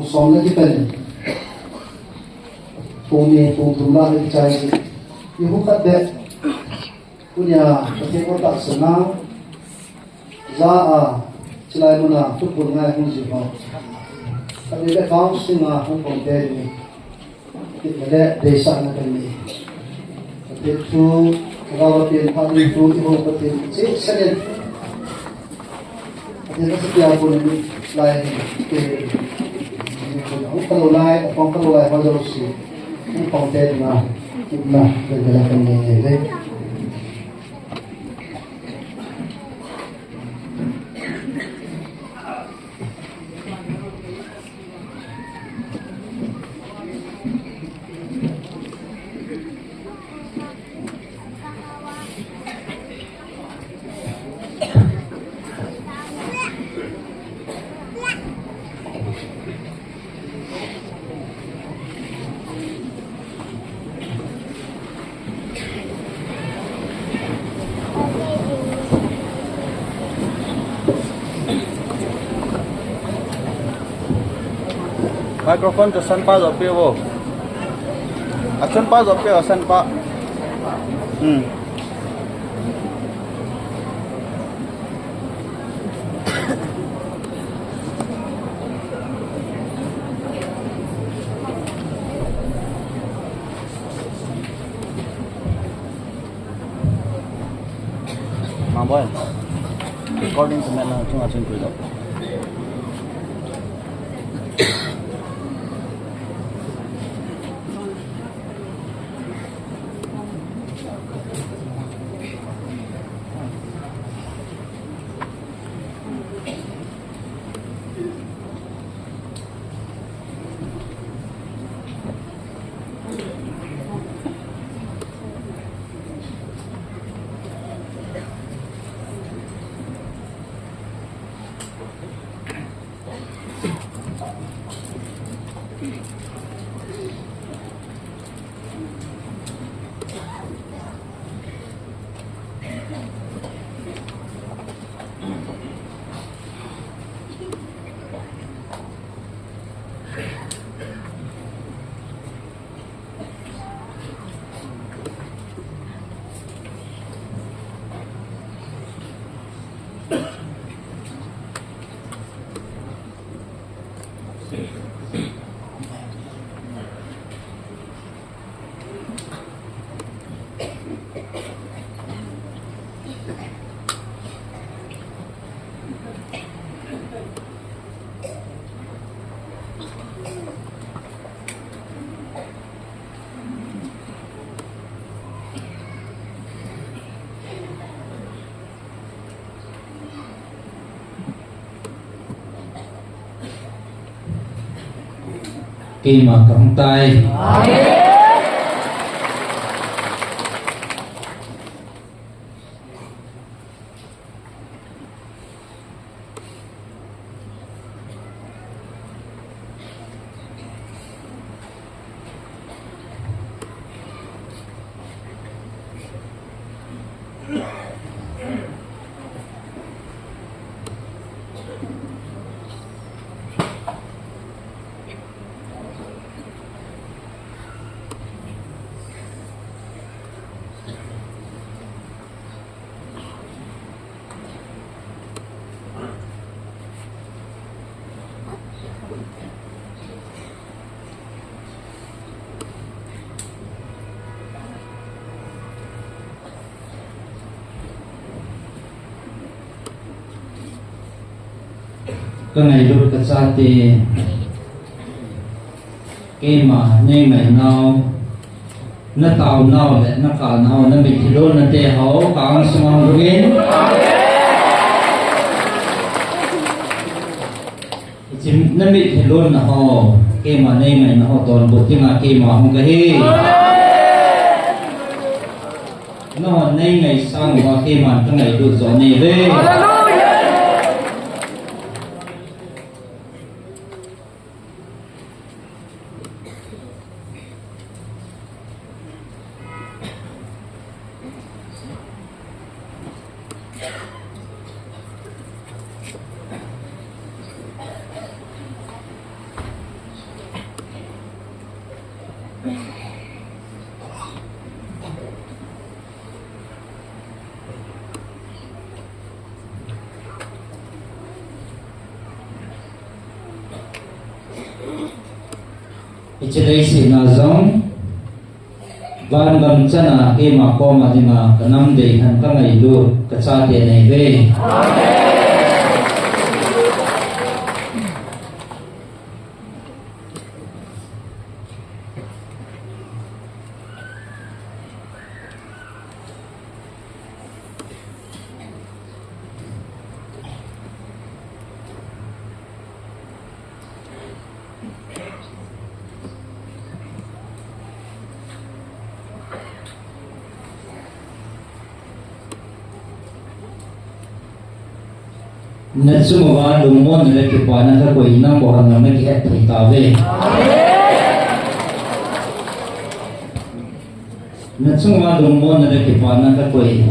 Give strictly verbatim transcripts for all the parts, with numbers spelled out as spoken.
Som le kipen. Pung ni, pung thum lah le kichai. Ihu khat beh. Tunia, Pathen in tahsan a. Ja a, chulai mun a, thupun ngai hung ji ho. Khat beh council a hung pang te ni. Kit le deisahna kan nei. Pathen thu, Lhagao Pathen phat thu, i ho Pathen cheh sah in. Pathen a seipeh a kon ni lai hi. Hung kalou lai, hung kalou lai, ho jouse. Hung pang te na, kit na, kan nei le. Microphone chu asanpa joh peh vo. Asanpa joh peh, asanpa. Hmm. Mang boy. Recording semen na chunga chun kui lo. Keima kahung tai. Ka ngailut ka chate, keima nei ngainau, na taonau le na kalnau, na mitlhi lonna te ho, ka ang sunga hung in. Hiche na mitlhi lonna ho, keima nei ngaina ho, donbut dinga keima hung kahi. Nahon nei ngaisang uva keiman ka ngailut jo nei ve. Hiche leiset a jong, van gam chan a keima koma dinga ka nam deilhen ka ngailut ka chate ahiuve. Nachung uva lungmonna le kipana kakoi, nang bou hangin nakihet thei tauve. Nachung uva lungmonna le kipana kakoi,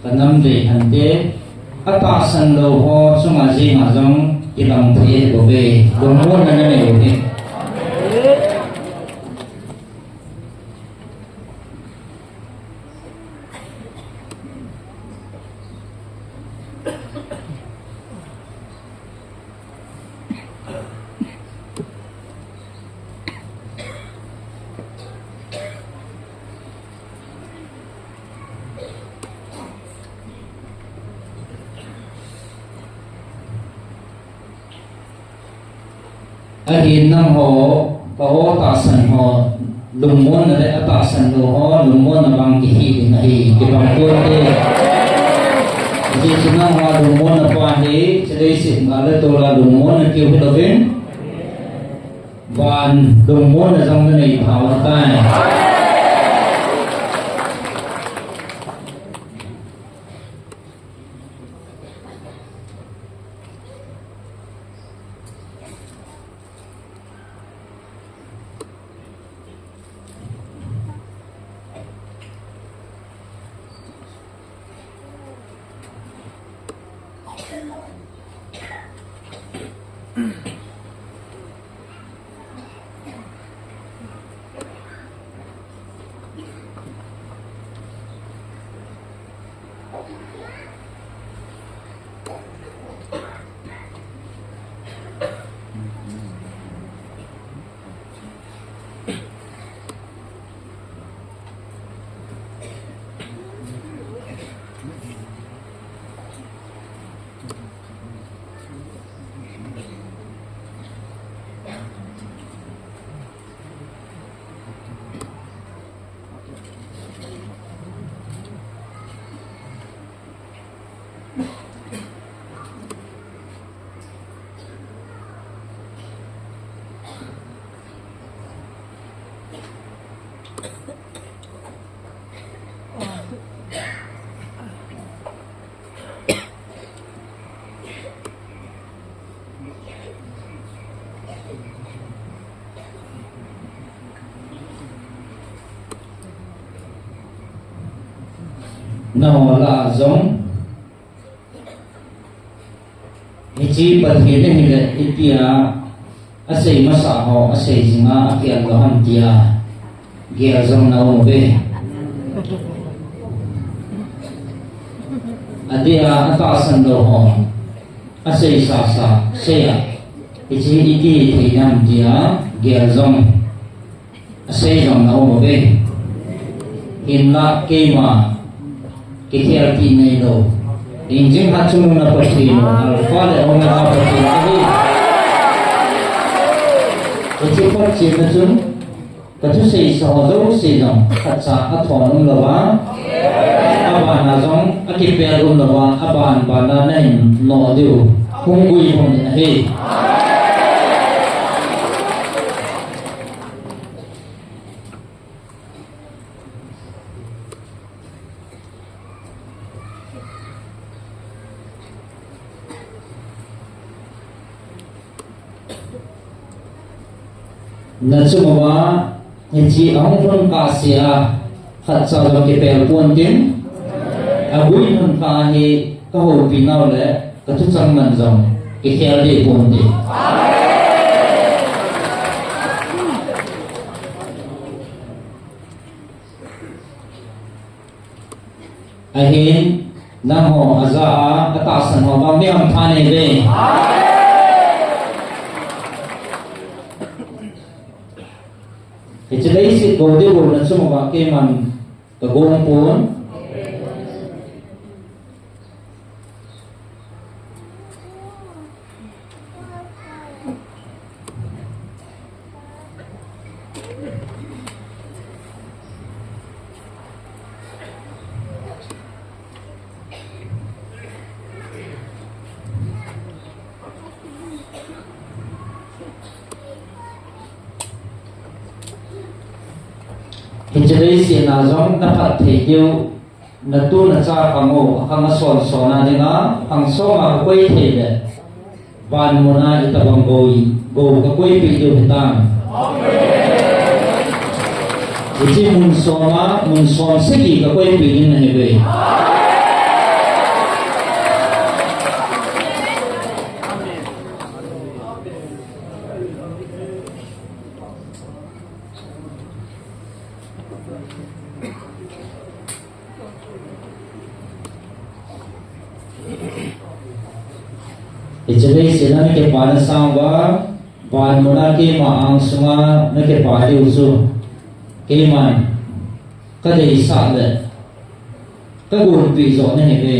ka nam deilhen te, atahsan lou ho chunga jeng a jong kilang thei bouve, lungmonna nanei uve. Ahin nangho, ka ho tahsan ho, lungmonna le atahsan lou ho lungmonna vang kihi ding ahi, kibang ponte. Ajeh chu nangho lungmonna pa hi, hiche leiset a le tol a lungmonna keu hilouvin, van lungmonna jong nanei tauve tai. Nangho lah a jong, hiche Pathen ahile itia asei masa ho asei jinga akel lou ham tia gel jong na um uve. Adeh a atahsan lou ho asei sasa sei a, hiche hi iti thei ham tia gel jong asei jong na um uve. Hinlah keima kikhel kit neilou, hingjing hatchungnung Pathen u, Alpha le Omega Pathen ahi. Hiche Pathen a chun ka thusei sa ho jouse jong khatcha athon umlouva, aban a jong akipel umlouva, aban ban a nahin noh diu hung gui hung in ahi. Nachung uva hiche ahung lhun kahsea khatcha jong kipel pontin, agui lhun kah hi kahoupi nau le kathuchang man jong kikhel deh ponte. Ahin, nangho ajah a, atahsan ho vang mi ham tha nei ve. Hiche leiset gou ding gou na chung uva keiman ka gong pon. Hiche leiset a jong na phatthei diu, na tu na cha khang u, akhang a son son a dinga, khang som a ka koi thei le, van mun a itobang gou, gou ka koipeh diu hitam. Hiche mun som a, mun som sagi ka koipeh ding nahi ve. Hiche leiset a na kipana sang uva, van mun a keima angsunga na kipa diu chu, keiman ka deisah le ka gonpeh joh nahi ve.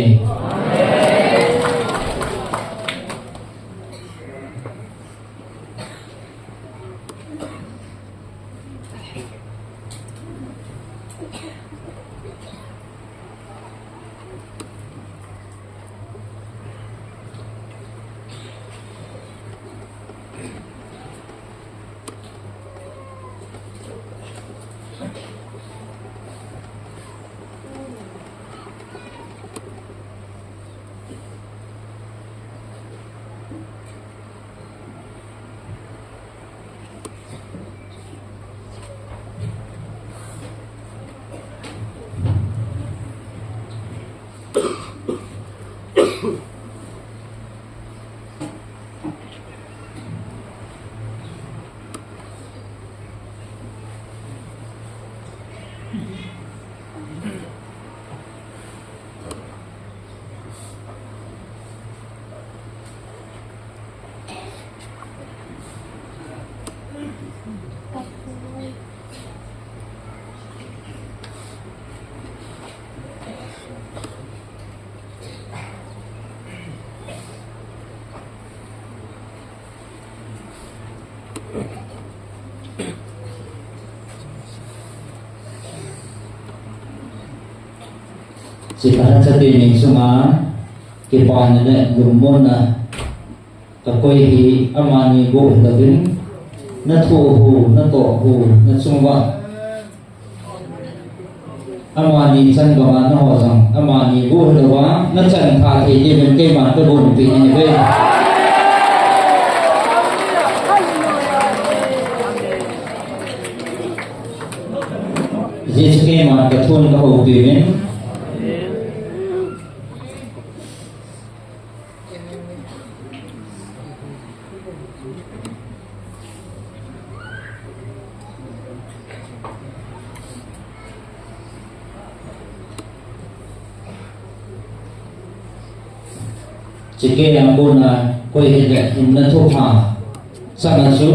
Hiche ka chate ni chunga kipana le lungmonna ka koi hi amani bou hitouvin, na thoh u, na toh u, na chung uva amani chan banga nangho jong amani bou hilouva na chan tha thei diuvin keiman ka gonpeh nahi ve. Hijeh chun keiman ka thun ka houpi uvin. Hiche kei a kona koi hile hinna thupha chang a chu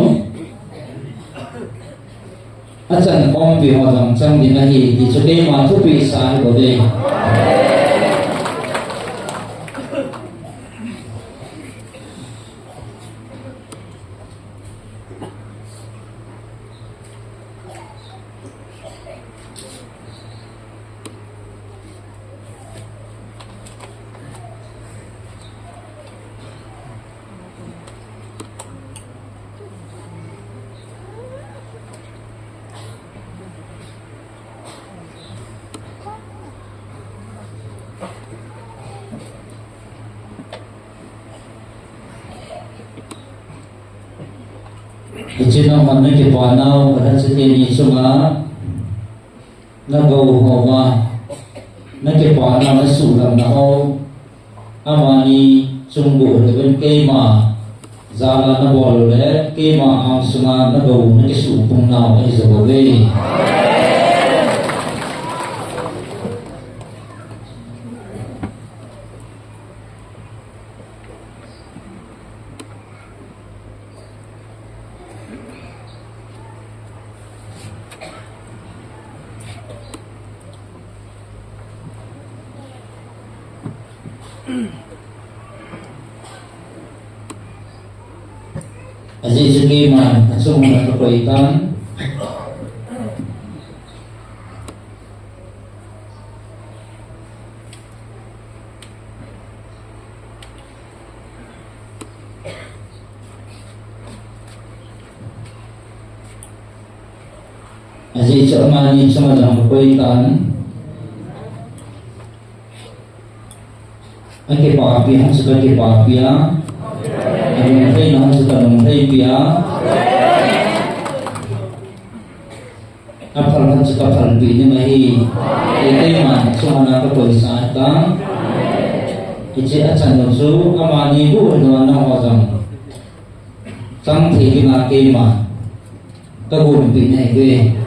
achan khompi ho jong chang ding ahi ti chu keima thupeh sa ahi bouve. Hiche nangman na kipa nau, ka chate ni chunga na gou ho uva, na kipa nau, na suhlamna ho, amani chung bou hitouvin keima jal a na bol u le keima angsunga na gou na kisuhpung nau ahi jou bouve. Ajeh chu keiman achung hon kakoi tan. Ajeh chu amani chunga jong kakoi tan. Akipapi hon chu kakipapi a, alungtheina hon chu kalungtheipi a, aphal hon chu kaphalpi ding ahi. Keiman achung hon a kakoisah tan. Hiche achan u chu amani bu hilou a nangho jong chang thei dinga keiman kagonpi nahiuve.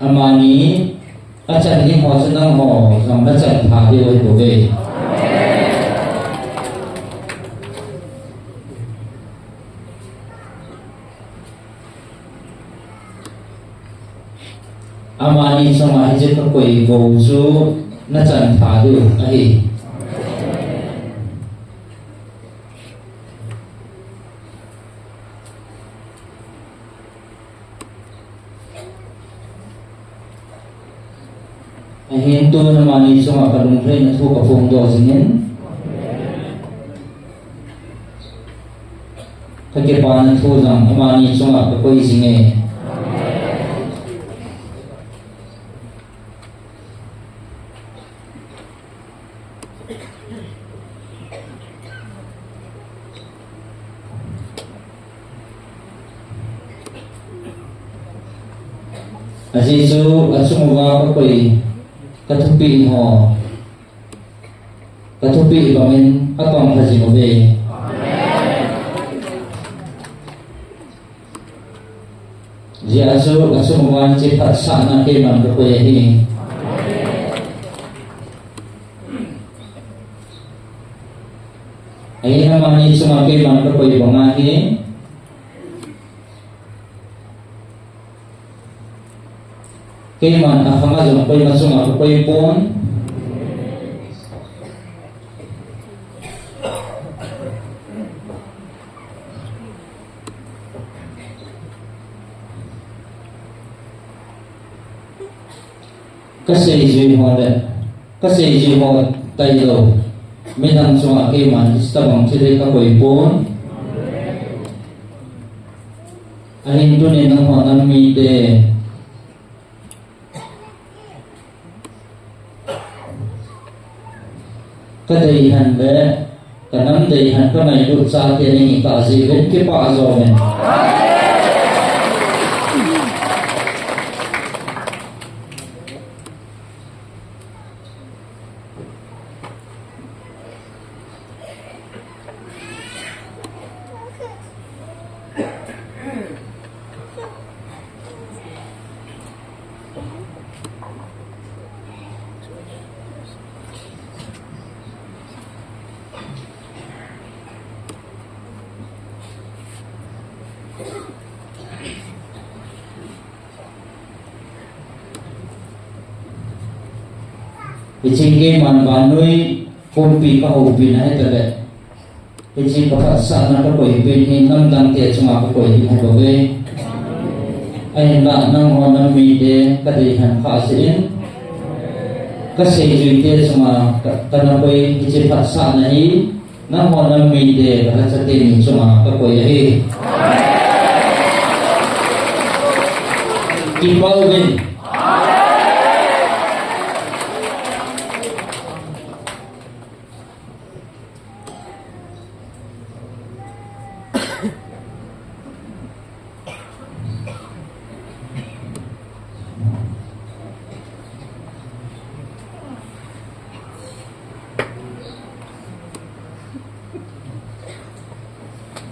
Amani achan ding ho chu nangho jong nachan pha diu ahibouve. Amani chunga hiche kakoi bou chu nachan pha diu ahi. Ahin tun amani chunga kalungtheina thu kaphongdoh jingin, kakipana thu jong amani chunga kakoi jinge. Ajeh chu achung uva kakoi, kathupeh ho, kathupeh bangin atong kha jing uve. Hijeh a chu achung uva hiche phatsahna keiman kakoi ahi. Ahin amani chunga keiman kakoi banga hi, keiman akhanga jong koima chunga kakoi pon. Kaseijui ho le kaseijui ho tailou midang chunga keiman hiche tobang thil hi kakoi pon. Ahin tunin nangho nam mite kadeihan le kanam deihan kangailut chate nahitah jeh uvin kipah jovin. Hiche keiman vannoi pumpi kahoupina ahitah le, hiche kaphatsahna kakoi pen hi namdang te chunga kakoi ding ahibouve. Ahinla nangho nam mite kadeihan khah jeh in, kaseijui te chunga ka, kana koi hiche phatsahna hi, nangho nam mite kalhacha teni chunga kakoi ahi. Kipah uvin.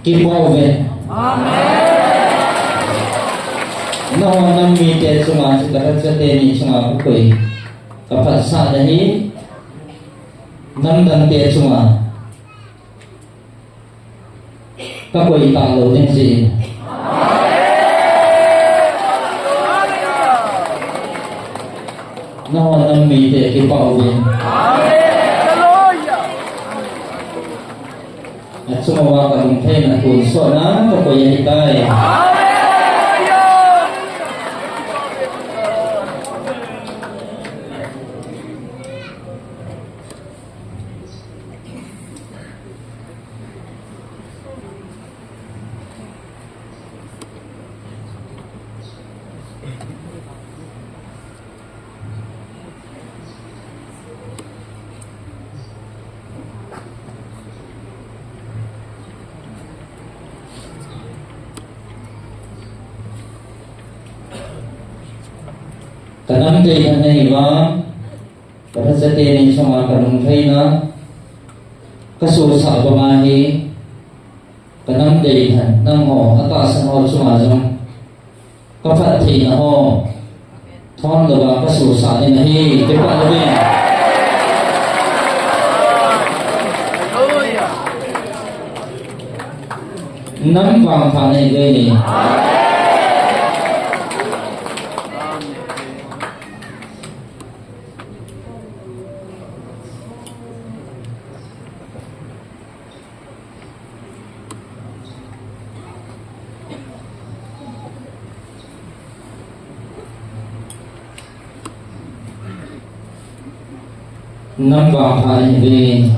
Kipah uve. Amen. Nangho nam mite chunga chu kalhacha teni chunga kakoi. Ka phatsah na hi, namdang te chunga ka koi talou ding jeh in. Nangho nam mite kipah uvin. Achunga kalungthim a tonsot na ka koi ahitai. Ka nam deilhen na hi vang, ka phatsah teni chunga kalungthim na, ka sosah banga hi, ka nam deilhen, nangho, atahsan ho chunga jong, ka phattheina ho, thon louva ka sosah ding ahi, kipah uvin. Nam vangpha nahi uve. Nam vangpha nahi uve.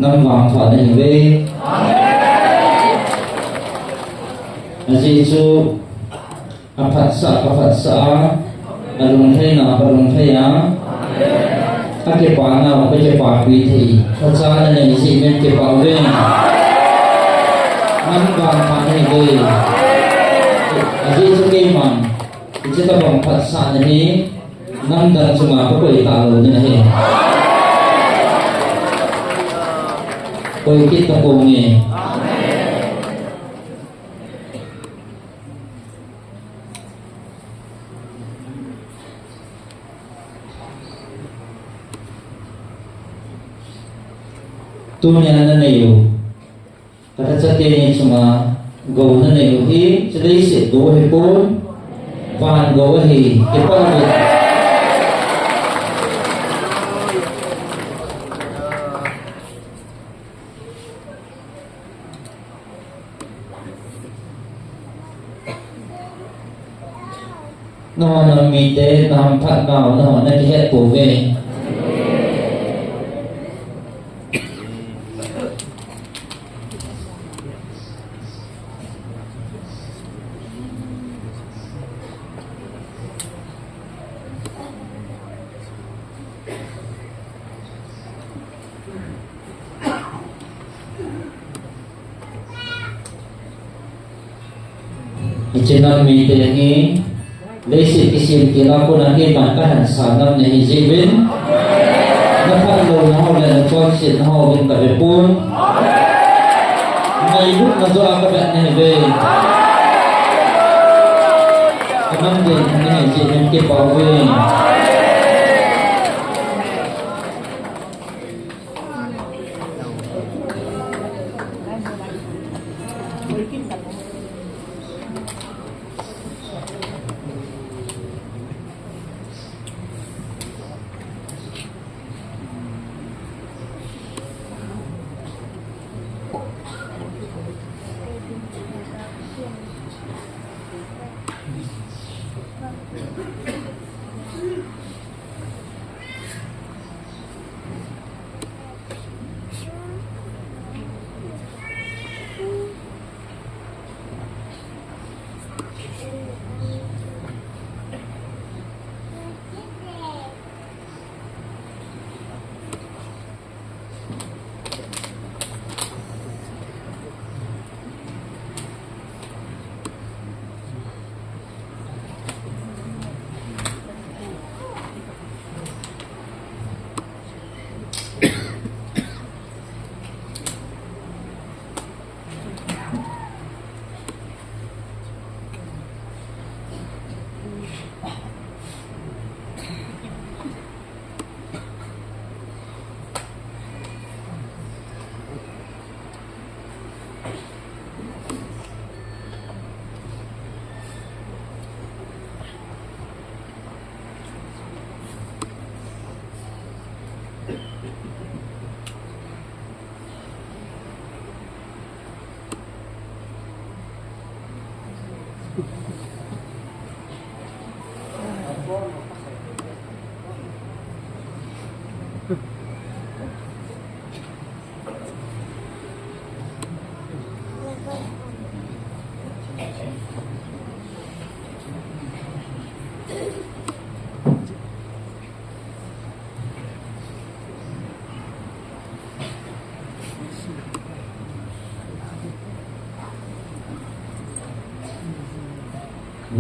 Nam vangpha nahi uve. Ajeh chu aphatsah, ka phatsah a, alungthim na, ka lungthim a, akipah nau, ka kipahpi thei, phatsah na nei jeh in kipah uve. Nam vangpha nahi uve. Ajeh chu keiman, hiche tabang phatsah na hi, namdang chunga ka koi talou ding ahi. Koi kit tapong e. Tunia na nei u. Ka phatsah teni chunga gou na nei u hi, hiche leiset gou ahipon, van gou ahi, kipah uvin. Nangho nam mite, na hamphat nau, nangho na kihet pouve. Hiche nam mite hi, leiset kisem kit a kona keiman ka hansa nam nahi jeh uvin, na phatlouna ho le na chonsetna ho uvin ka vepon. Ngailutna joh a ka vet nahi uve. Ka nam deilhen nahi jeh uvin kipah uve.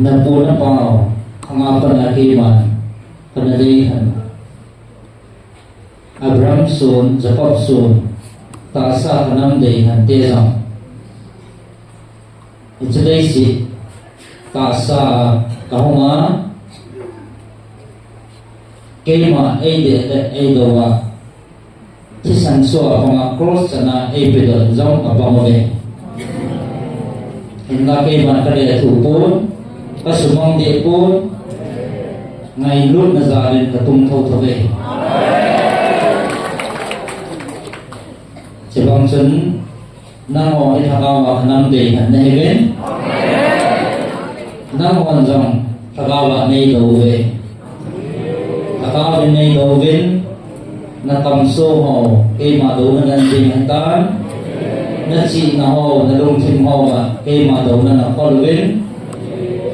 Napu napau, khanga pana keiman, kana dei hen. Abraham sun, Jacob sun, tahsa kanam dei hen te jong. Hiche leiset, tahsa kahunga, keima eidei le eidou a, thisan soh a panga cross chana eipedoh jong apang uve. Hinla keiman kalethuh pon, kasumang deh pon, ngailutna jalin katum thouthou ve. Chubang chun, nangho hi lhagaova kanam dei hen nahiuvin. Nanghon jong lhagaova neidou uve. Lhagaovin neidouvin, natamsung ho keima douna nanjing hen tan. Nachihna ho, nalungthim hoa keima douna nakhol uvin.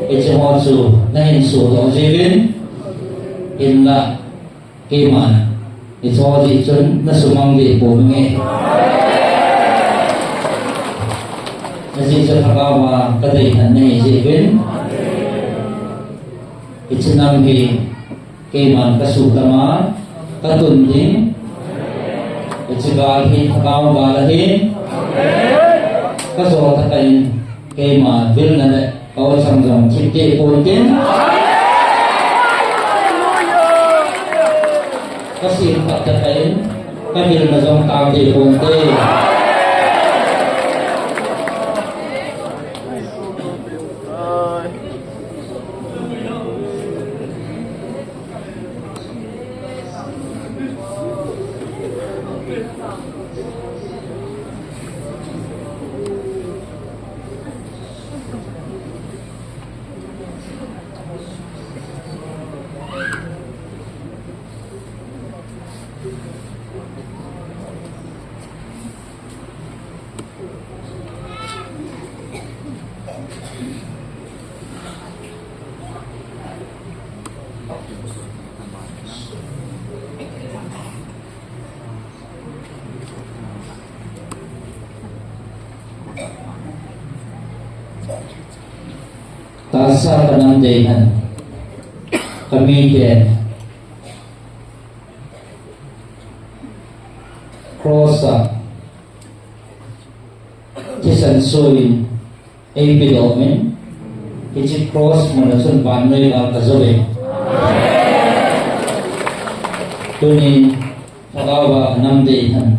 Hiche ho chu nahin sohdoh jiuvin. Hinla, keiman, hiche ho jeh chun nasumang deh pon nge. Ajeh chu lhagaova kadei hen nahi jiuvin. Hiche nam hi keiman kasuhdam a, katun ding. Hiche gal hi lhagao gal ahi. Kajo tah in, keima vilna le kaochang jong thip deh ponte. Kasem phat tah in, kavilna jong tang deh ponte. Tahsa kanam dei hen, kamite cross a thisan soh in eipedoh uvin, hiche cross mun a chun vannoi gal kajou uve. Tunin lhagaova kanam dei hen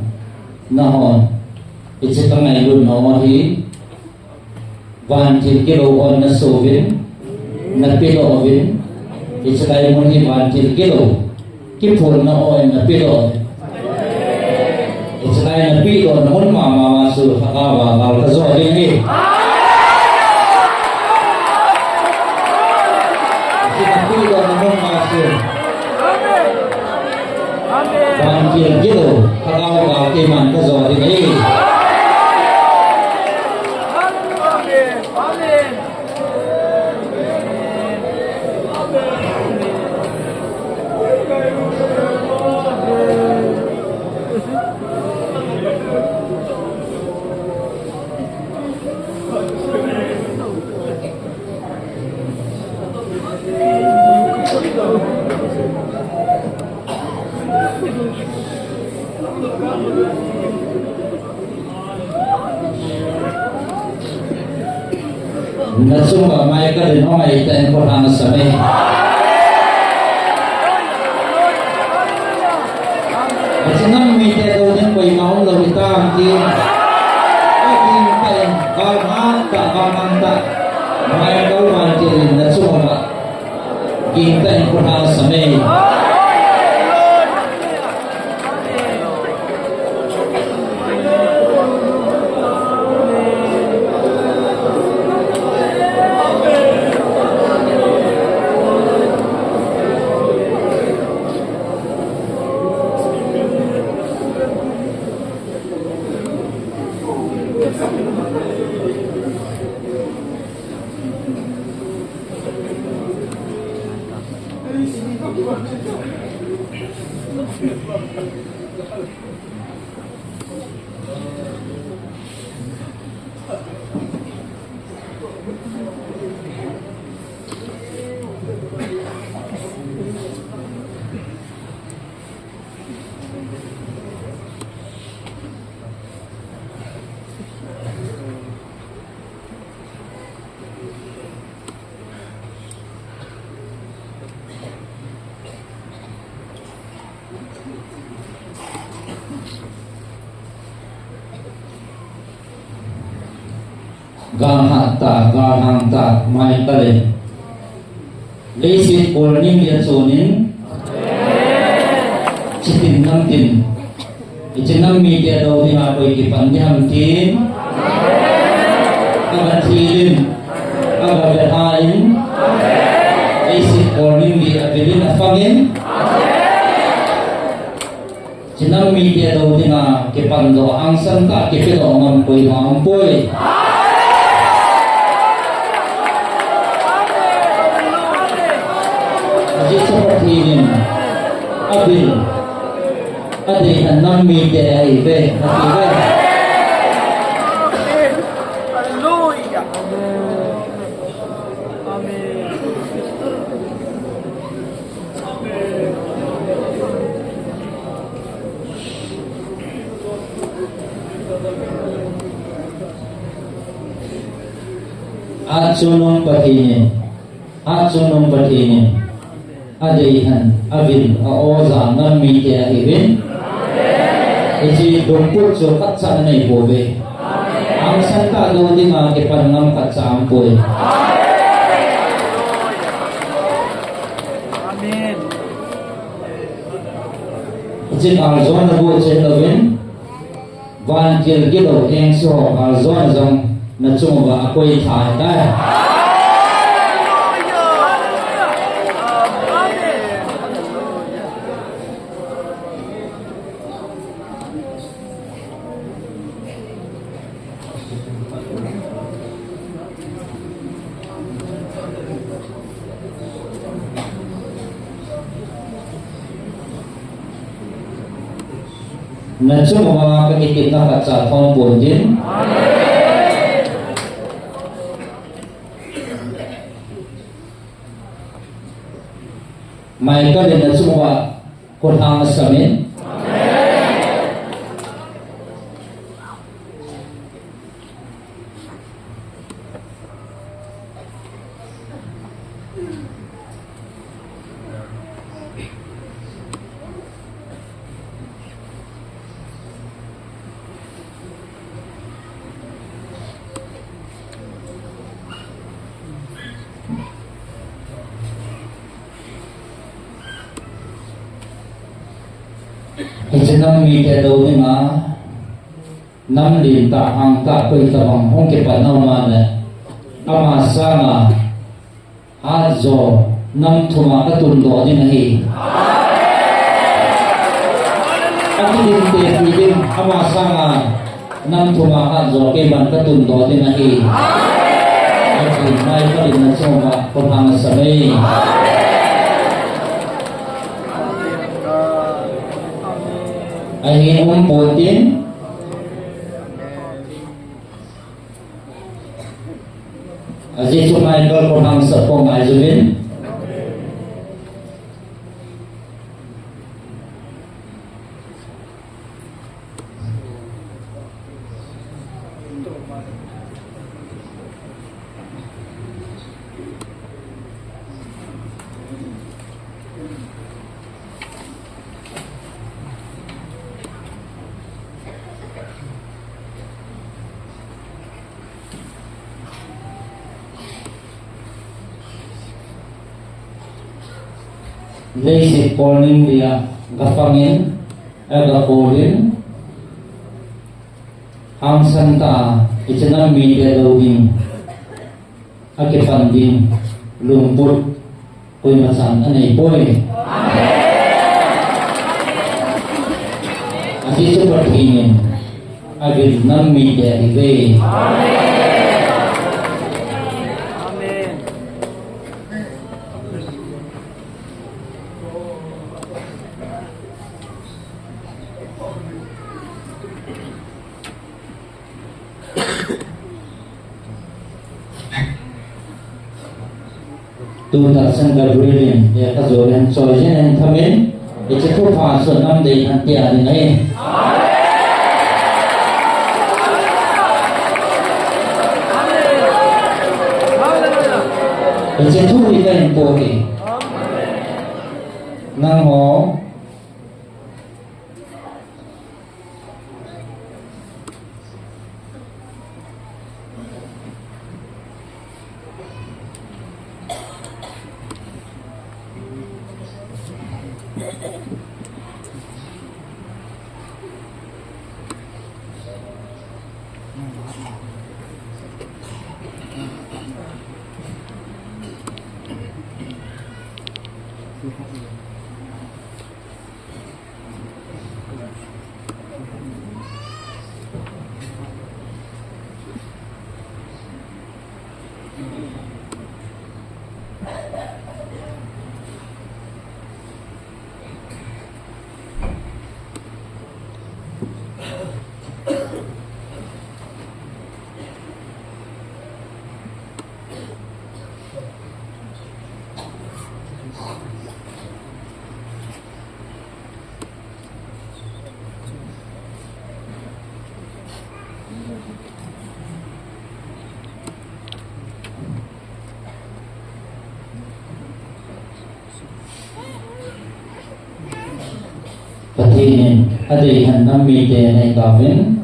nahon, hiche kangailutna ho hi, vantil kilou hon nasoh uvin, napedoh uvin, hiche lai mun hi vantil kilou, kiphonna hon napedoh uvin. Hiche lai napedohna mun mama a chu lhagaova gal kajo ding ahi. Hiche napedohna mun ma chu vantil kilou, lhagaova gal keiman kajo ding ahi. Nachunga mai kadin hung ahi teng ko hang sa me. Achi nam mite do ding koima umlou hitam ti. Gal hat ta, gal hang ta, Michael in leiset kol ning dia chun in, chitin nam tin, hiche nam mite dou dinga koi kipan ding ham tin, aga thil in, aga bepha in, leiset kol ning dia avil in afang in, hiche nam mite dou dinga kipan doh, hangsan tah kipe doh ngam koima umpoi. Ajeh chu Pathen in avil, adei hen nam mite ahiuve, ati uve. Hallelujah. Amen. Achungnung Pathen in, achungnung Pathen in, adei hen, avil, a-o ja nam mite ahiuvin. Hiche lungput chu khatcha anei pouve. Hangsan tah dou dinga kipan ngam khatcha aumpoi. Amen. Hiche galjona bou chen louvin, vantil gilou engse ho galjona jong nachung uva akoi thei tai. Nachung uva kakitepna khatcha thon pon tin. Michael in nachung uva khut hang asam in. Hiche nam mite dou dinga, nam len tah, hang tah, koi tabang hung kipan na um a le, ama sanga hatjo nam thum a katundoh ding ahi. Akidinte pi ding, ama sanga nam thum a hatjo keiman katundoh ding ahi. Atin, Michael in nachung uva khut hang asam e. Ahin um pon tin. Ajeh chu Michael khut hang asap khom ngai jovin. Leiset kol ning dia gapang in, eh, gakol in, hangsan tah a, hiche nam mite dou ding, akipan ding, lungput, koima chan anei poi. Ajeh chu Pathen in, Avil nam mite ahiuve. Tuta Saint Gabriel in, eh, kajo len choi jeng in thamin, hiche thupha chu nam dei han tia ding ahi. Hiche thu hi ka in po hi. Nangho Pathen in adei hen nam mite nei tauvin.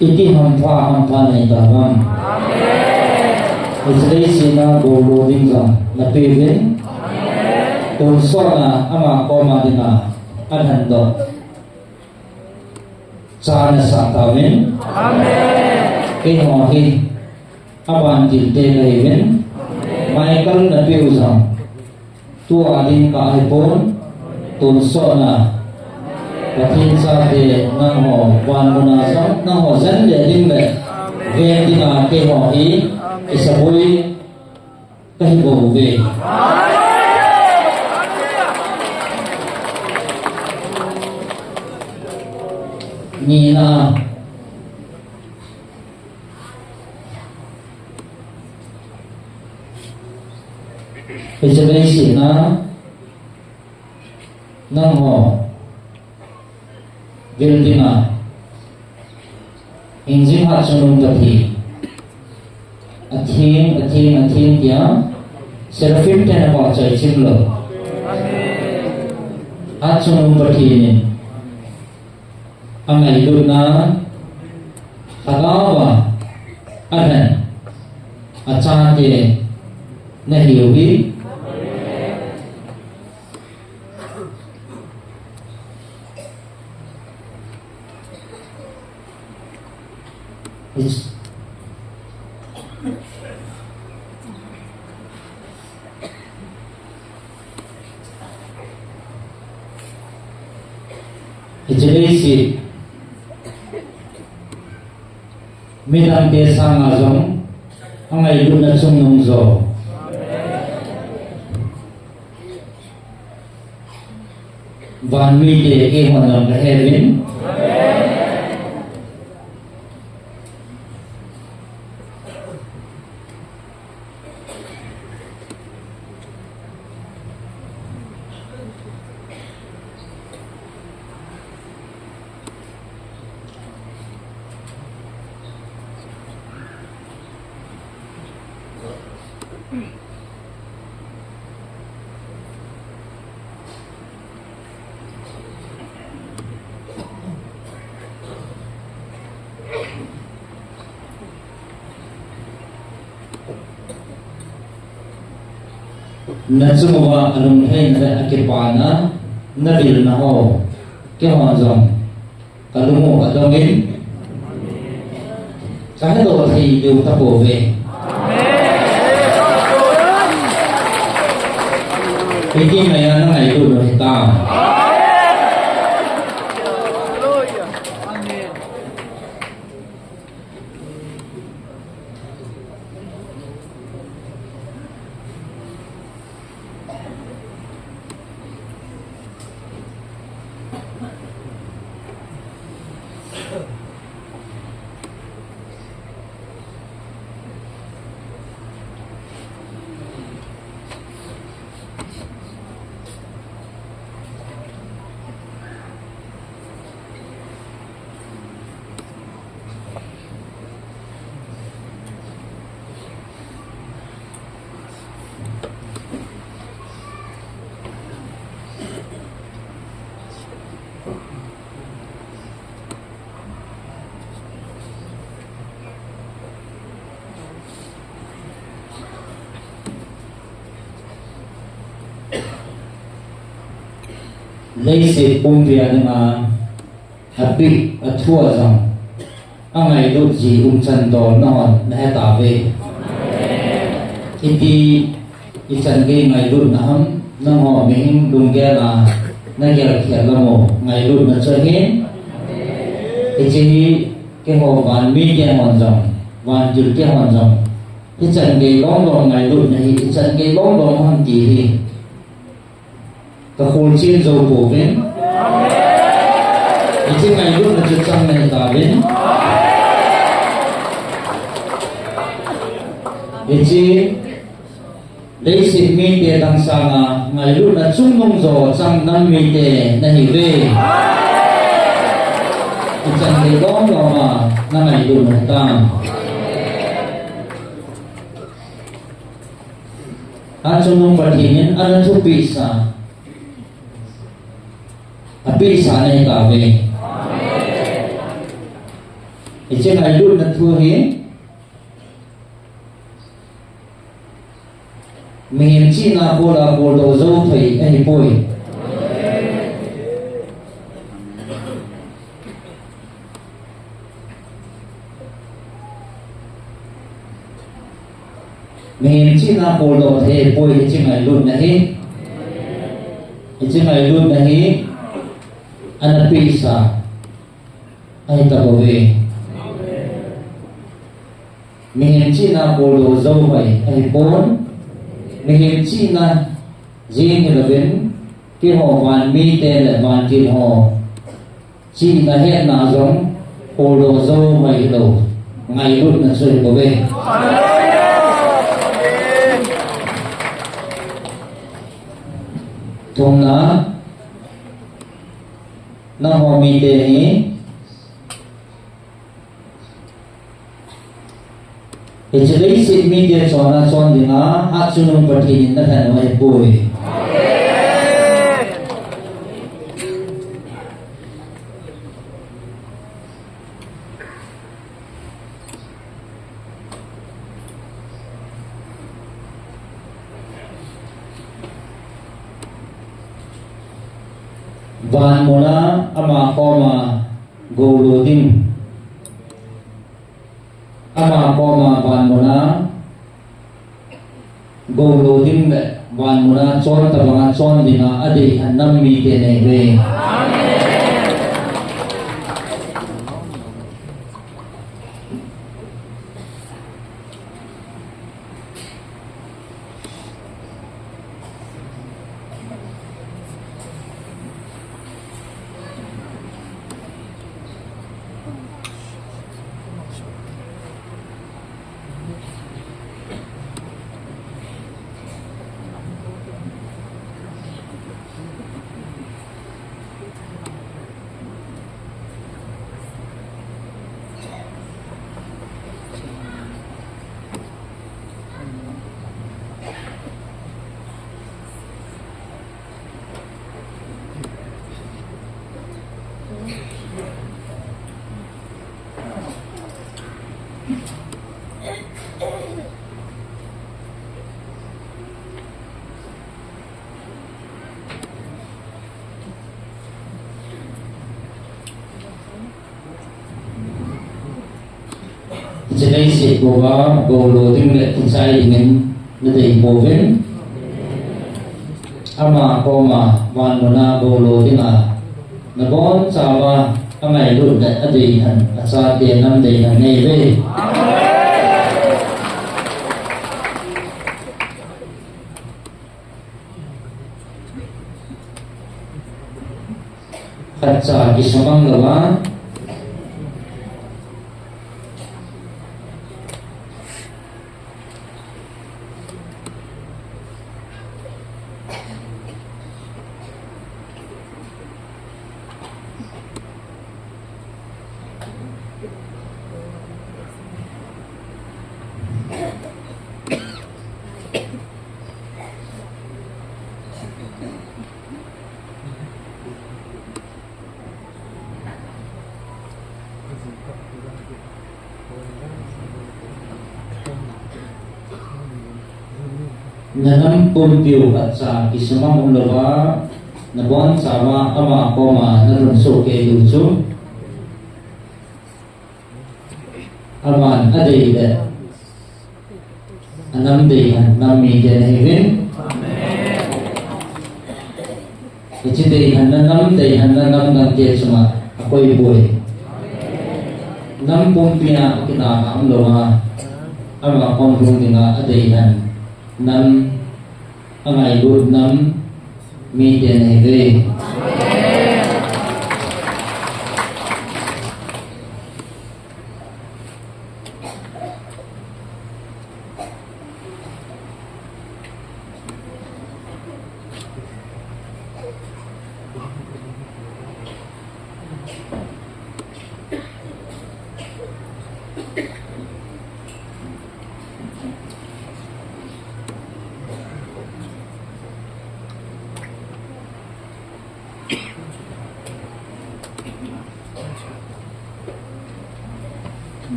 Iti hampha, hampha nei tauvam. Hiche leiset a goulo ding jong napeuvin. Tonsot a ama koma dinga alhendoh cha nasah tauvin. Keiho hi abantil te kahiuvin. Michael napeu jong tua ding kahipon, tonsot a Pathen chate nangho van muna jong nangho jen le ding le ven dinga keiho hi isaboi kahi bouve. Nina, hiche leiset a nangho vil dinga hingjing Hatchungnung Pathen, atheng, atheng, atheng tia seraphim ten apao chai chim lou. Hatchungnung Pathen in angailutna lhagao a alhen achate nahiu hi. Hiche leiset midangte sanga jong angailutna chungnung jo. Van mite keihon jong kaheuvin. Nachung uva alungheina le akipana, navilna ho, keihon jong kalung u adongin, kahedoh thei diu tapouve. Hiti maiya nangailut u hitam? Leiset pumpi a dinga apeh, athu a jong angailut ji umchan dol nahon nahe tauve. Hiti ichan gei ngailutna ham, nangho mihem lunggel a nagel khel lam u ngailutna chu ahin. Hiche hi keiho van mite hon jong, vantil te hon jong, hichan gei lom lom ngailutna hi ichan gei lom lom ham ti hi kakholchen jou pouvin. Hiche ngailutna chu chang nahi tauvin. Hiche leiset mite dang sanga ngailutna chungnung jo chang nam mite nahiuve. Ichan gei lom lom a nangailut u hitam. Hatchungnung Pathen in ana thupeh sa, apeh sa nahi tauve. Hiche ngailutna thu hi mihem chihna khol a kholdoh jou thei ahipoi. Mihem chihna kholdoh thei ahipoi hiche ngailutna hi. Hiche ngailutna hi ana peh sa ahi tabouve. Mihem chihna kholdoh jou hoi ahipon. Mihem chihna jeng hilouvin, keiho van mite le vantil ho chihna hetna jong kholdoh jou hoi hilou ngailutna chu ahibouve. Thumna, nangho mite hi hiche leiset mite chonna chon dinga Hatchungnung Pathen in nalhen u ahipoi. Van muna ama koma goulo ding, ama koma van muna goulo ding le van muna chon tabanga chon dinga adeilhen nam mite nahiuve. Hiche leiset bou a goulo ding le kichai dingin nadei pouvin. Ama koma van muna goulo dinga nabonchauva angailut le adeilhen achate nam deilhen nahiuve. Khatcha kisamang louva. Nanam pumpiu khatcha kisamang umlouva. Nabonchauva ama koma nalhun soh kei diu chu, aman adei le anam deihen nam mite nahiuvin. Hiche deihenna nam, deihenna nam dangte chunga akoipoi. Nam pumpia akinah umlouva, ama kom lhung dinga adeihen nam, angailut nam mite nahiuve.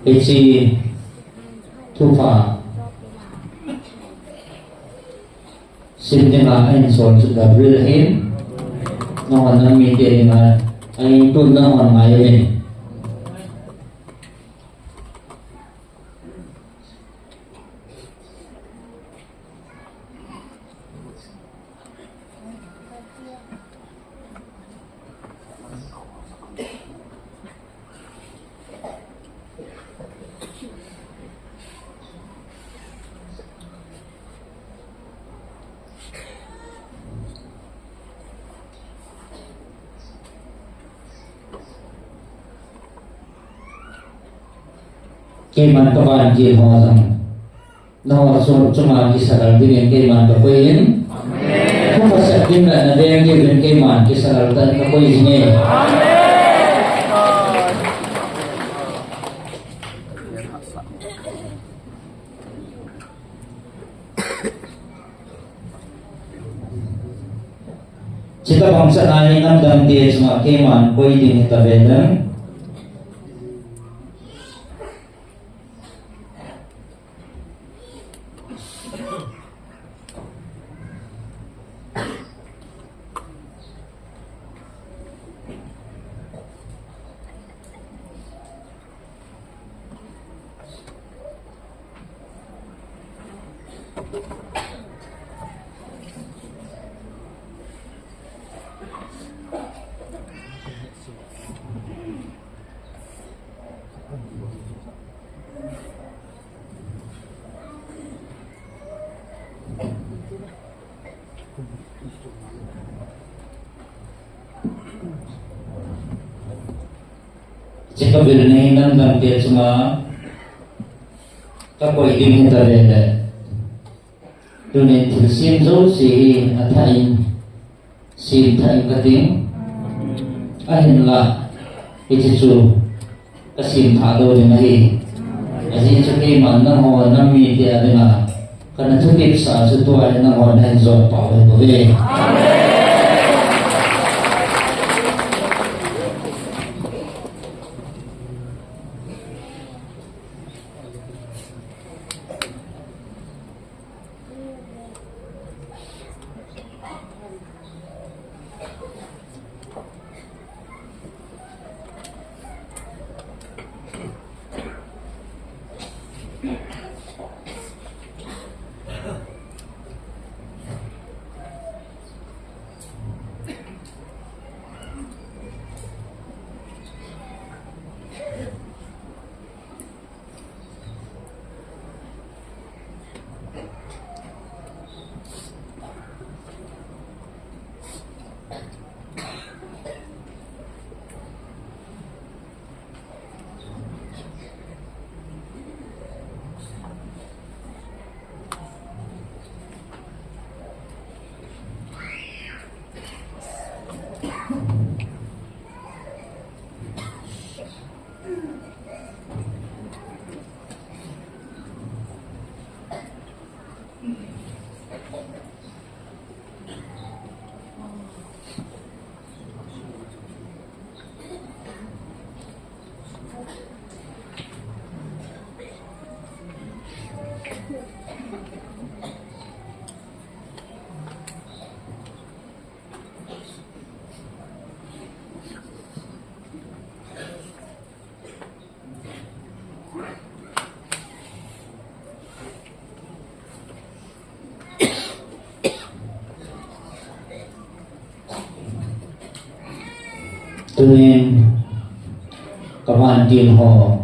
Hiche thupha sim dinga ahinsol chu Gabriel ahin, nangho nam mite dinga ahin tun nangho ngaiyin. Keiman kavantil ho jong nangho chunga kisalal dingin keiman kakoi in. Amen. Thu phaset ding le nadei dingin keiman kisalal tan kakoi jing e. Amen. Chuti bang chan a hi namdangte chunga keiman koi ding hita ve leng. Hiche kavil nei namdangte chunga kakoi ding hita ve leng. Tunin thilsem jouse hi athah in, semthah in kating. Ahinla, hiche chu kasemthah lou ding ahi. Ajeh chu keiman nangho nam mite a dinga kana thutepsah chu tua hi nangho nahin jot pau ahi bouve. Tunin kaman tin ho,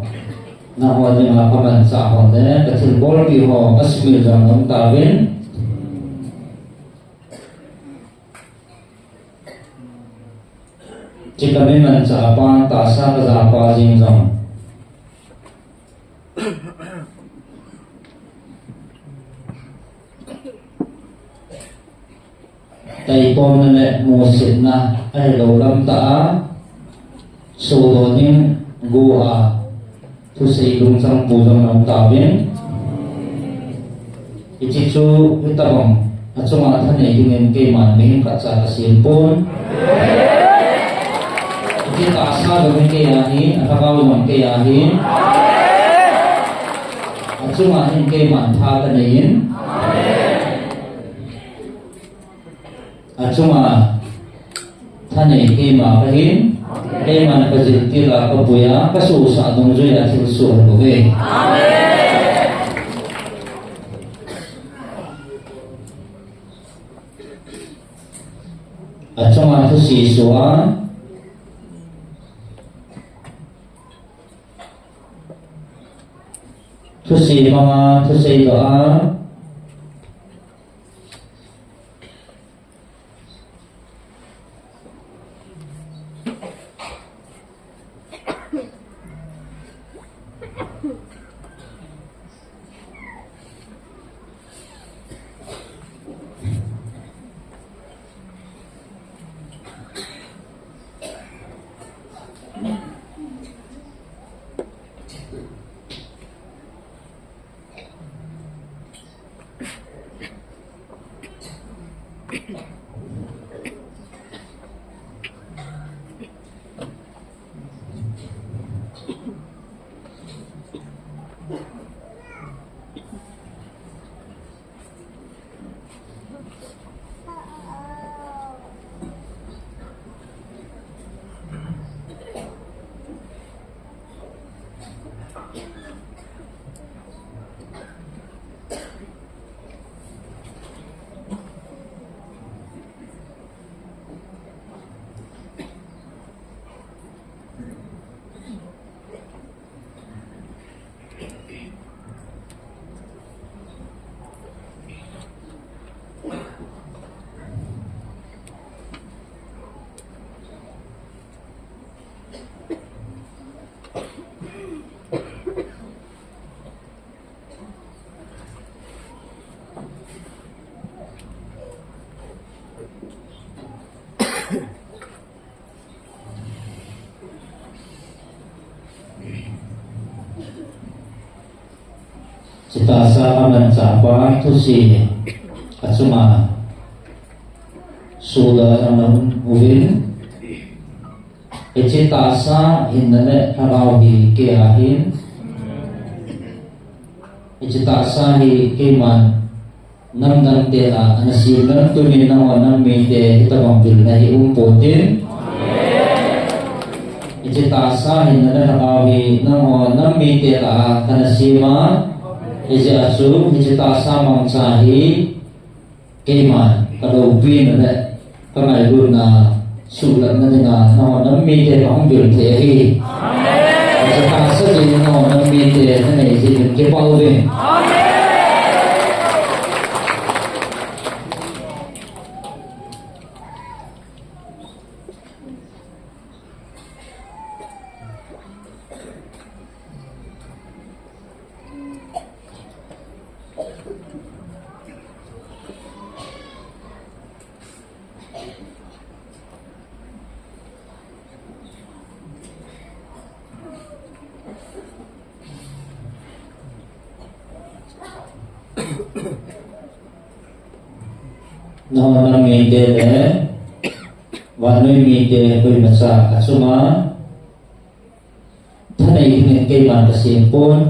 naho dinga kaman cha ho le, kathil bolpi ho, kasmil jong nom tauvin. Chika mi manchah pa, tahsa kaja pa jing jong. Taipomna le musitna ahilou lam tah a, sodoh ding gu a, thusei lungchang pu jong nom tauvin. Hiche chu hitabang a chunga thanei dingin keiman mihem khat cha kasem pon. Hiche tahsa jong hi kei a ahi, alhagao jong kei a ahi. Achunga hin keiman tha kanei in. Achunga thanei keima kahin, keiman kajil til a kapui a, kasohsah dungjuia thilsoh ahi bouve. Achunga thusei soh a, thusei mang a, thusei doh a, Hiche tahsa a manchah pa thusei achunga sohdoh a nom uvin. Hiche tahsa hinna le lhagao hi kei a ahin. Hiche tahsa hi keiman namdang te lah a ana sem in, tunin nangho nam mite hitabang vilna hi um ponte. Hiche tahsa hinna le lhagao hi nangho nam mite lah a kana sem a, hijeh a chu hiche tahsa mangcha hi keiman kaloupina le kanailutna suhlatna dinga nangho nam mite kahung vil thei ahi. Hiche tahsa jeh in nangho nam mite nanei jeh in kipah uve. Nangho nam mite le vannoi mite koimacha achunga thanei dingin keiman kasem pon.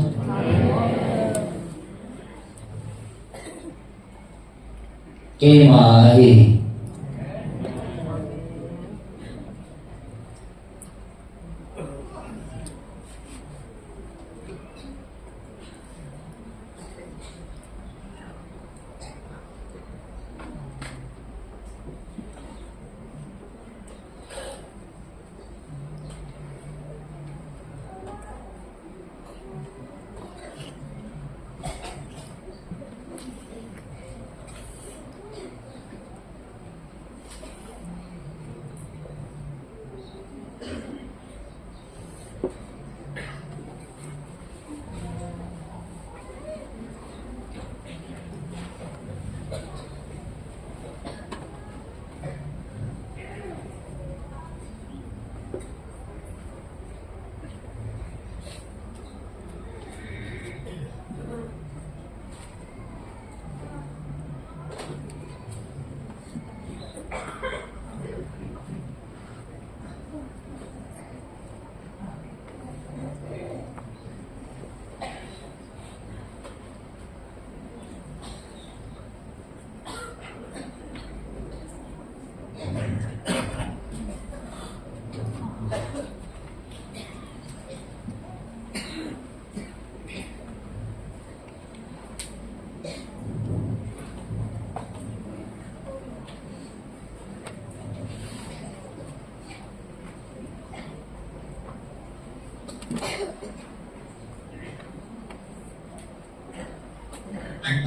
Keima ahi.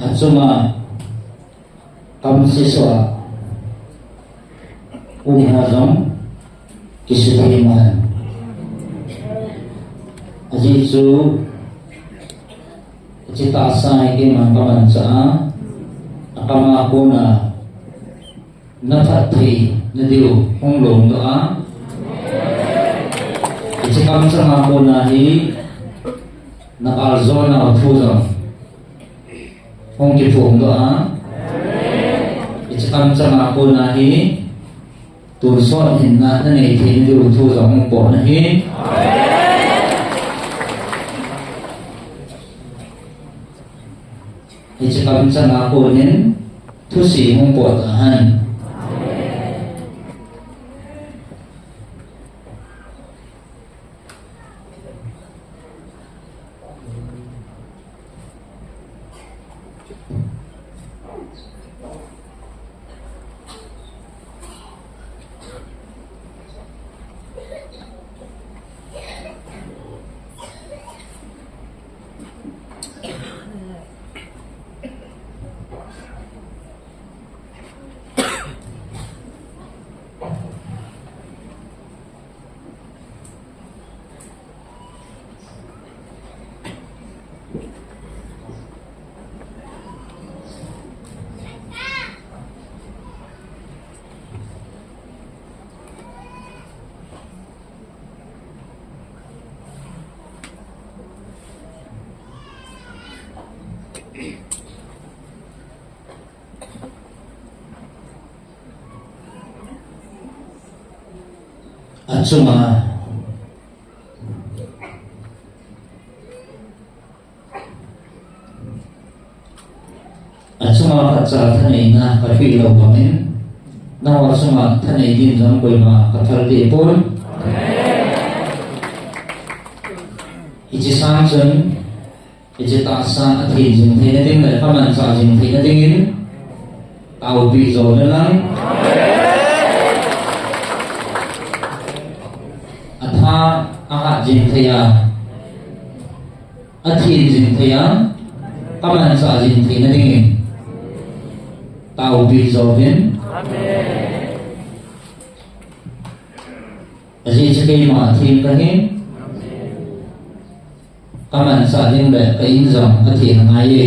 Achunga kamsei soh a um ho jong kisutheng hen. Ajeh chu hiche tahsa hi keiman kamanchah a, akam a kona naphatthei nadiu hung longdoh a, hiche kamchang a kona hi nagaljona u thu jong hung kiphongdoh a, hiche kamchang a kona hi tonsot hinna nanei thei nadiu thu jong hung pohna ahi. Hiche kamchang a konin thusim hung pohta hen. Achunga, achunga khatcha thaneina kapeh lou bangin, nangho chunga thanei din jong koima kathal deh pon. Hiche sang chun, hiche tahsa athen jing theina ding le kamanchah jing theina dingin, taopeh jou hen lang. Atha ahat jing thei a, athen jing thei a, kamanchah jing theina dingin, taopeh jou hen. Ajeh chu keima athen kahin, kamanchah ding le ka in jong athen angai e.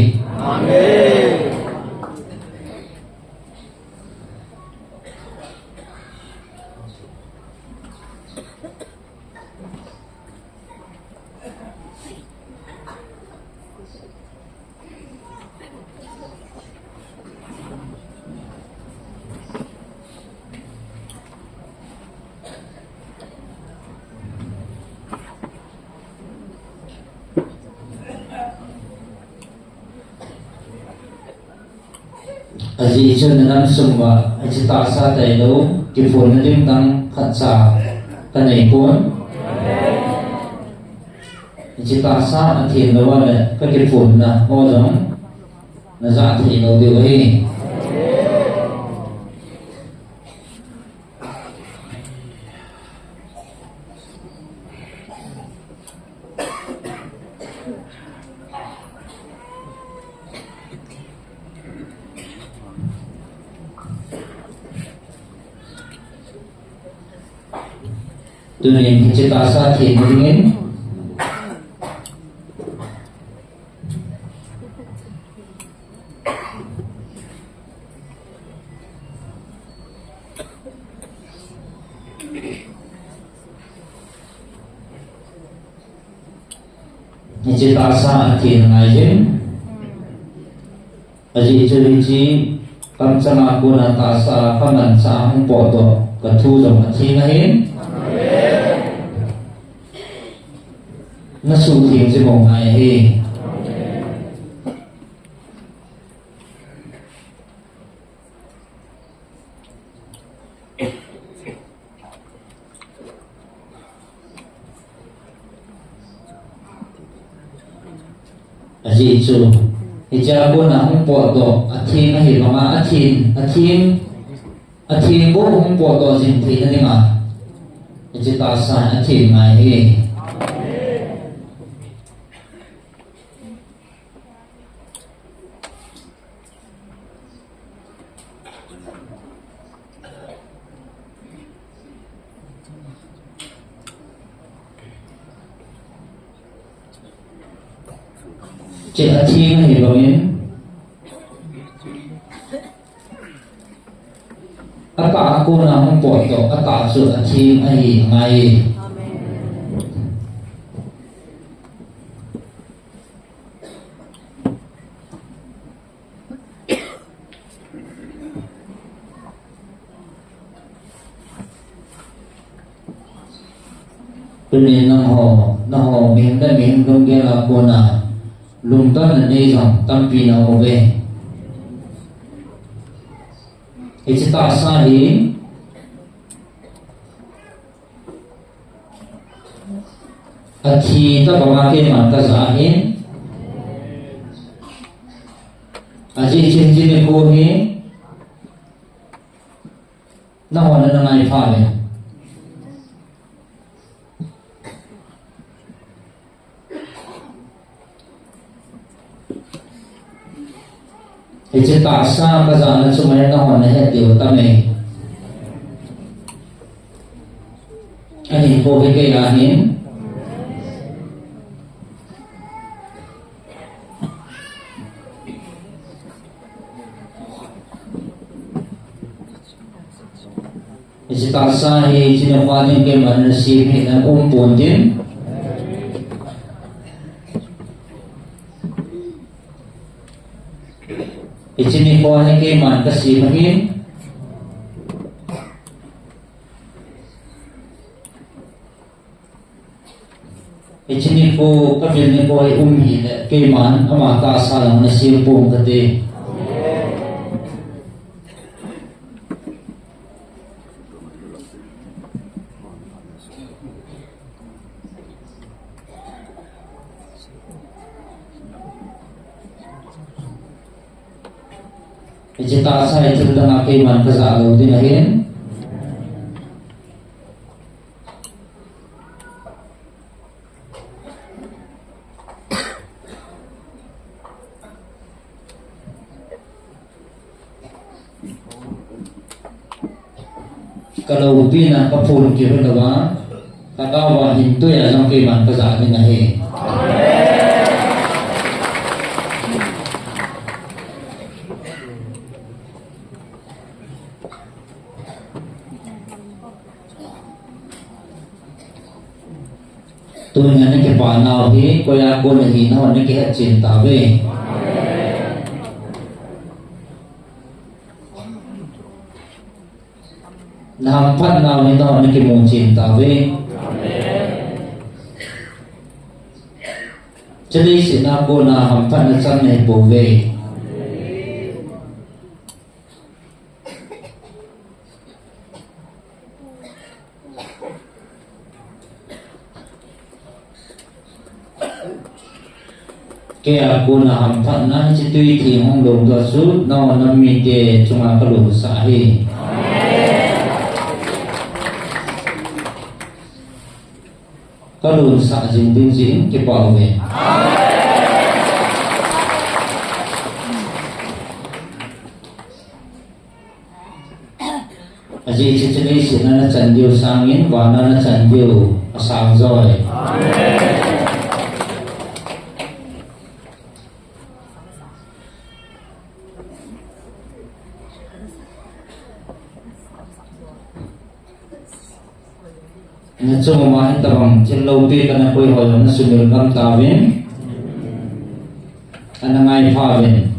Ajeh chu na namsung uva hiche tahsa tailou kiphonna ding dang khatcha kanei pon. Hiche tahsa athen lou a le kakiphonna ho jong najah thei lou diu ahi. Tunin hiche tahsa thenna dingin, hiche tahsa athen angai jin. Ajeh chu hiche kamchang a kona tahsa kamanchah a hung potdoh kathu jong atheng ahin. Nasuhtheng jing u ngai ahi. Ajeh chu, hichea kona hung potdoh atheng ahi banga, atheng, atheng, atheng bou hung potdoh jing theina dinga, hiche tahsa hi atheng ngai ahi. Hiche atheng ahi bangin, atah a kona hung potdoh, atah chu atheng ahi ngai. Tuni nangho, nangho mihem le mihem lunggel a kona lungdonna nei jong tampi na um uve. Hiche tahsa hi athi tabanga keiman kajah ahin. Ajeh chu hiche nikho hi nahon ana ngai pha uve. Hiche tahsa kajahna chu mai nahon nahet diu tame. Ahin, kho hi kei ahin. Hiche tahsa hi hiche nikho ding keiman nasem hi na um pon tin. Hiche nikho hi keiman kasem ahin. Hiche nikho, kavil nikho hi um hile, keiman ama tahsa lang nasem pon kate. Hiche tahsa hi thil danga keiman kajah lou ding ahin. Kaloupina kaphon kit lou va, kagaova hin tuiya jong keiman kajah ding ahi. Tunia nakipah nau hi koiya kon ahi nahon nakihet chen tauve. Nahamphat nau hi nahon nakimu chen tauve. Hiche leiset a kona hamphatna chang nahi pouve. Keiya kona hamphatna hiche twi theng hung longdoh chu nao nam mite chunga kalungsah ahi. Kalungsah jing ding jin kipah uve. Ajeh chu hiche leiset a nachan diu sangin vana nachan diu asang joi. Nachung uva hitobang thil loupi kana koi ho jong nasumil ngam tauvin, ana ngai pha uvin.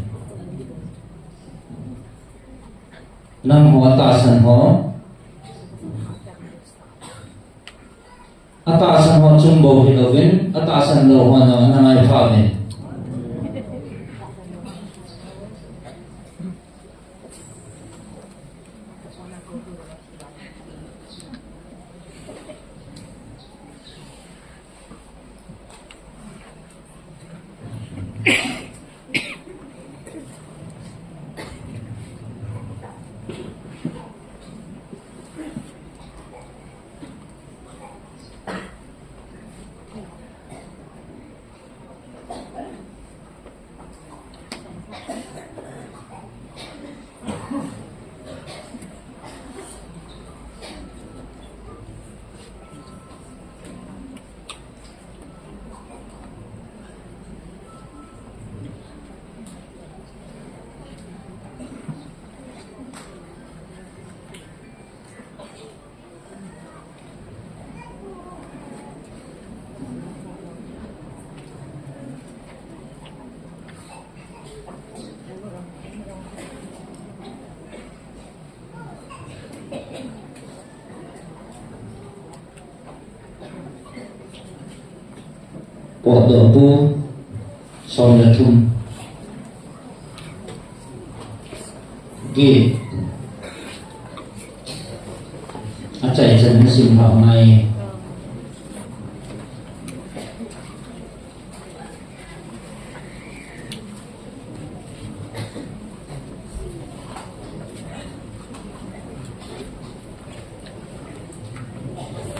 Nangho atahsan ho, atahsan ho chung bou hilouvin, atahsan lou ho jong ana ngai pha uvin. Potdoh pu, som le thum. Gate achaichan nasim lhah ngai.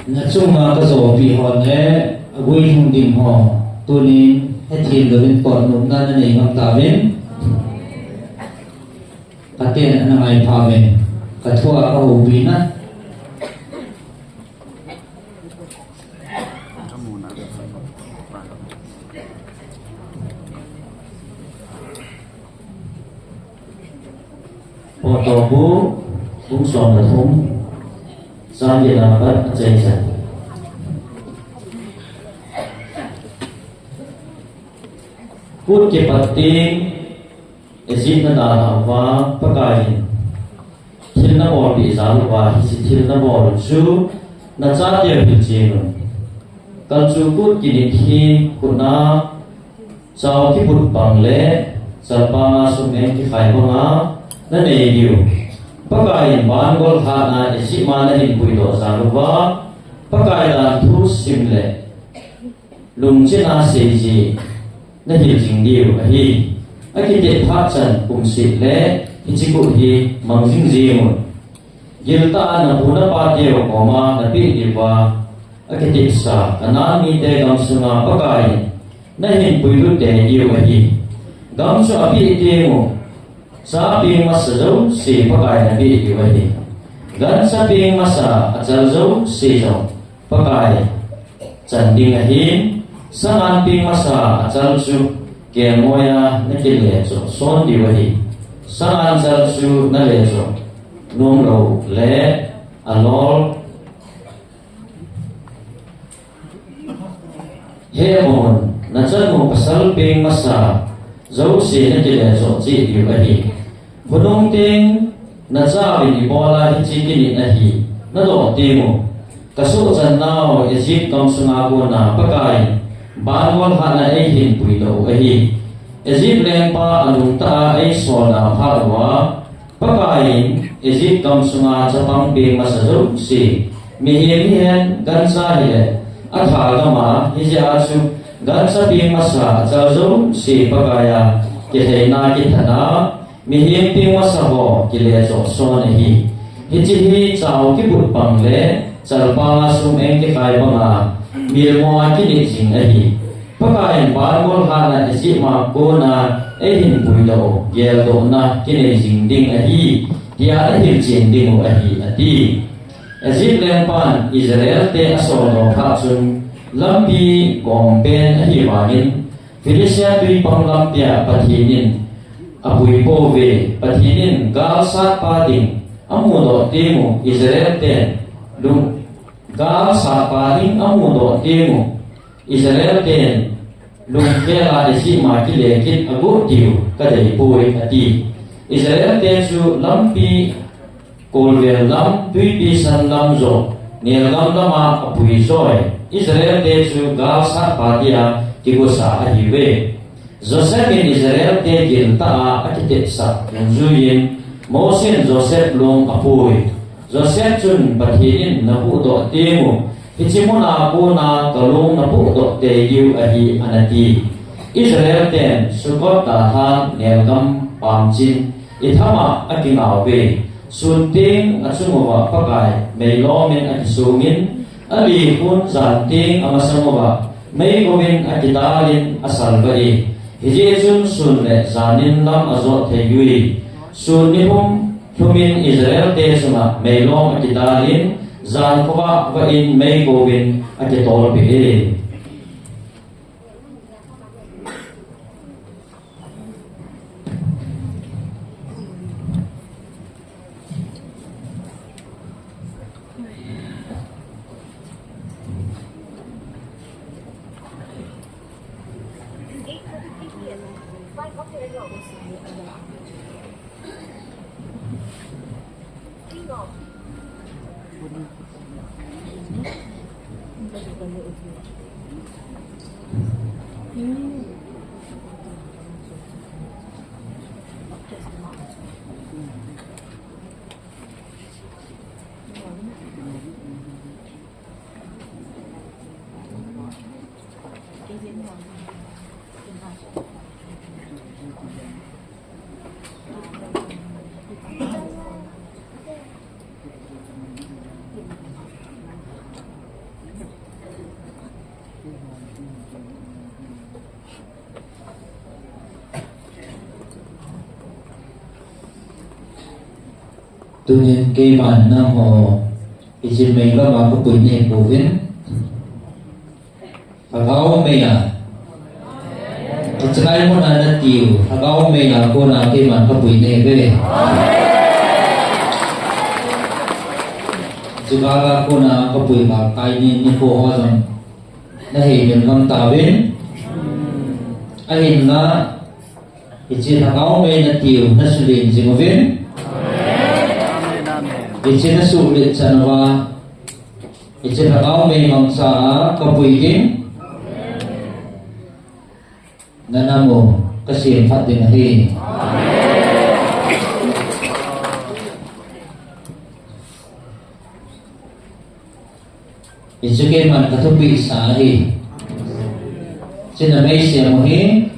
Nachunga kajopi ho le, agui lhung ding ho, tunin hethem louvin potnopna nanei ngam tauvin. Katen ana ngai pha uvin, kathua kahoupi na. Potdoh pu, bung som le thum, chang get a pat achaichan. Kut kipat teng, Egypt nadalhah uva, Pakaiyin thil nabolpeh jal uva, hiche thil nabol u chu nachateu hilchen un. Kalchuh kut kinit hi khut a chao kibut bang le chalpanga sum-eng kikhai banga nanei diu. Pakaiyin bangol hatna Egypt a nahin puidoh jal uva, Pakai dan thusim le lungchin a seiji nahil jing diu ahi. Akitep phat chan kumseh le hiche kut hi mang jingjing un. Giltah a napu napateu koma napeh diuva akitepsa Canaan mite gamsunga Pakaiyin nahin puilut tei diu ahi. Gam chu apeh teng u, cha peng masa jouse Pakaiyin napeh diu ahi. Gancha peng masa achal jouse jong Pakai chan ding ahin, sangan peng masa achal chu kelngoi a nakilechoh son diu ahi. Sangan chal chu nalechoh nomlou le alol He mun, nachanu pasal peng masa jouse nakilechoh cheh diu ahi. Khonung teng nachauvin ibola hiche kinit ahi nadoh teng u, kasohchan nau Egypt gamsunga kona Pakaiyin bangol hatna eihin puidoh u ahi. Egypt lengpa alungtah a eisolda phat uva, Pakaiyin Egypt gamsunga chapang peng masa jouse, mihem hihen gancha hile, atha gama hijeh a chu gancha peng masa achal jouse Pakaiya kilheina kithatna, mihem peng masa ho kilechoh son ahi. Hiche hi chao kibut bang le chalpanga sum-eng kikhai banga milmo a kinit jing ahi. Pakaiyin bangol hatna Egypt a kona eihin puidoh u, geldohna kinei jing ding ahi, tia nahilchen ding u ahi, ati. Egypt lengpan Israel te asoldoh phat chun lampi gompen ahi vangin, Philistia tuipang lampia Pathen in apui pouve. Pathen in galsatpa ding amudoh teng u Israel ten lung, galsatpa ding amudoh teng u Israel ten lungkhel a Egypt a kile kit agot diu kadei poi, ati. Israel te chu lampi kolvel lam, twipi san lam joh, nelgam lama apui joi. Israel te chu galsatpa tia kigosa ahiuve. Joseph in Israel te giltah a akitepsah dungjuiyin, Mose in Joseph long apui. Joseph chun Pathen in nahuhdoh teng u, hiche muna kona kalong napuhdoh tei diu ahi, anati. Israel ten Sukkot dalhan nelgam pamchin Etham a akingauve. Sun teng achung uva Pakai meilom in akisongin, alikhun jan teng amasang uva meikouvin akidalin asalvah e. Hijeh chun sun le janin lam ajot theiyui. Sun nihum lhumin Israel te chunga meilom akidalin, jan khovah vah in meikouvin akitolpeh e. Tunin keiman nangho hiche mei gam a kapui nahi pouvin. Lhagao mei a. Hiche lai mun a natiu, lhagao mei a kona keiman kapui nahi uve. Hiche gal a kona kapui val kai ni, nikho ho jong nahei mil ngam tauvin. Ahinla, hiche lhagao mei natiu nasulen jing uvin. Hiche nasuhlet chan uva, hiche lhagao mei mangcha a kapui ding. Nanam u kasem phat ding ahi. Hichu keiman kathupeh sa ahi. Hiche namei sem u hi.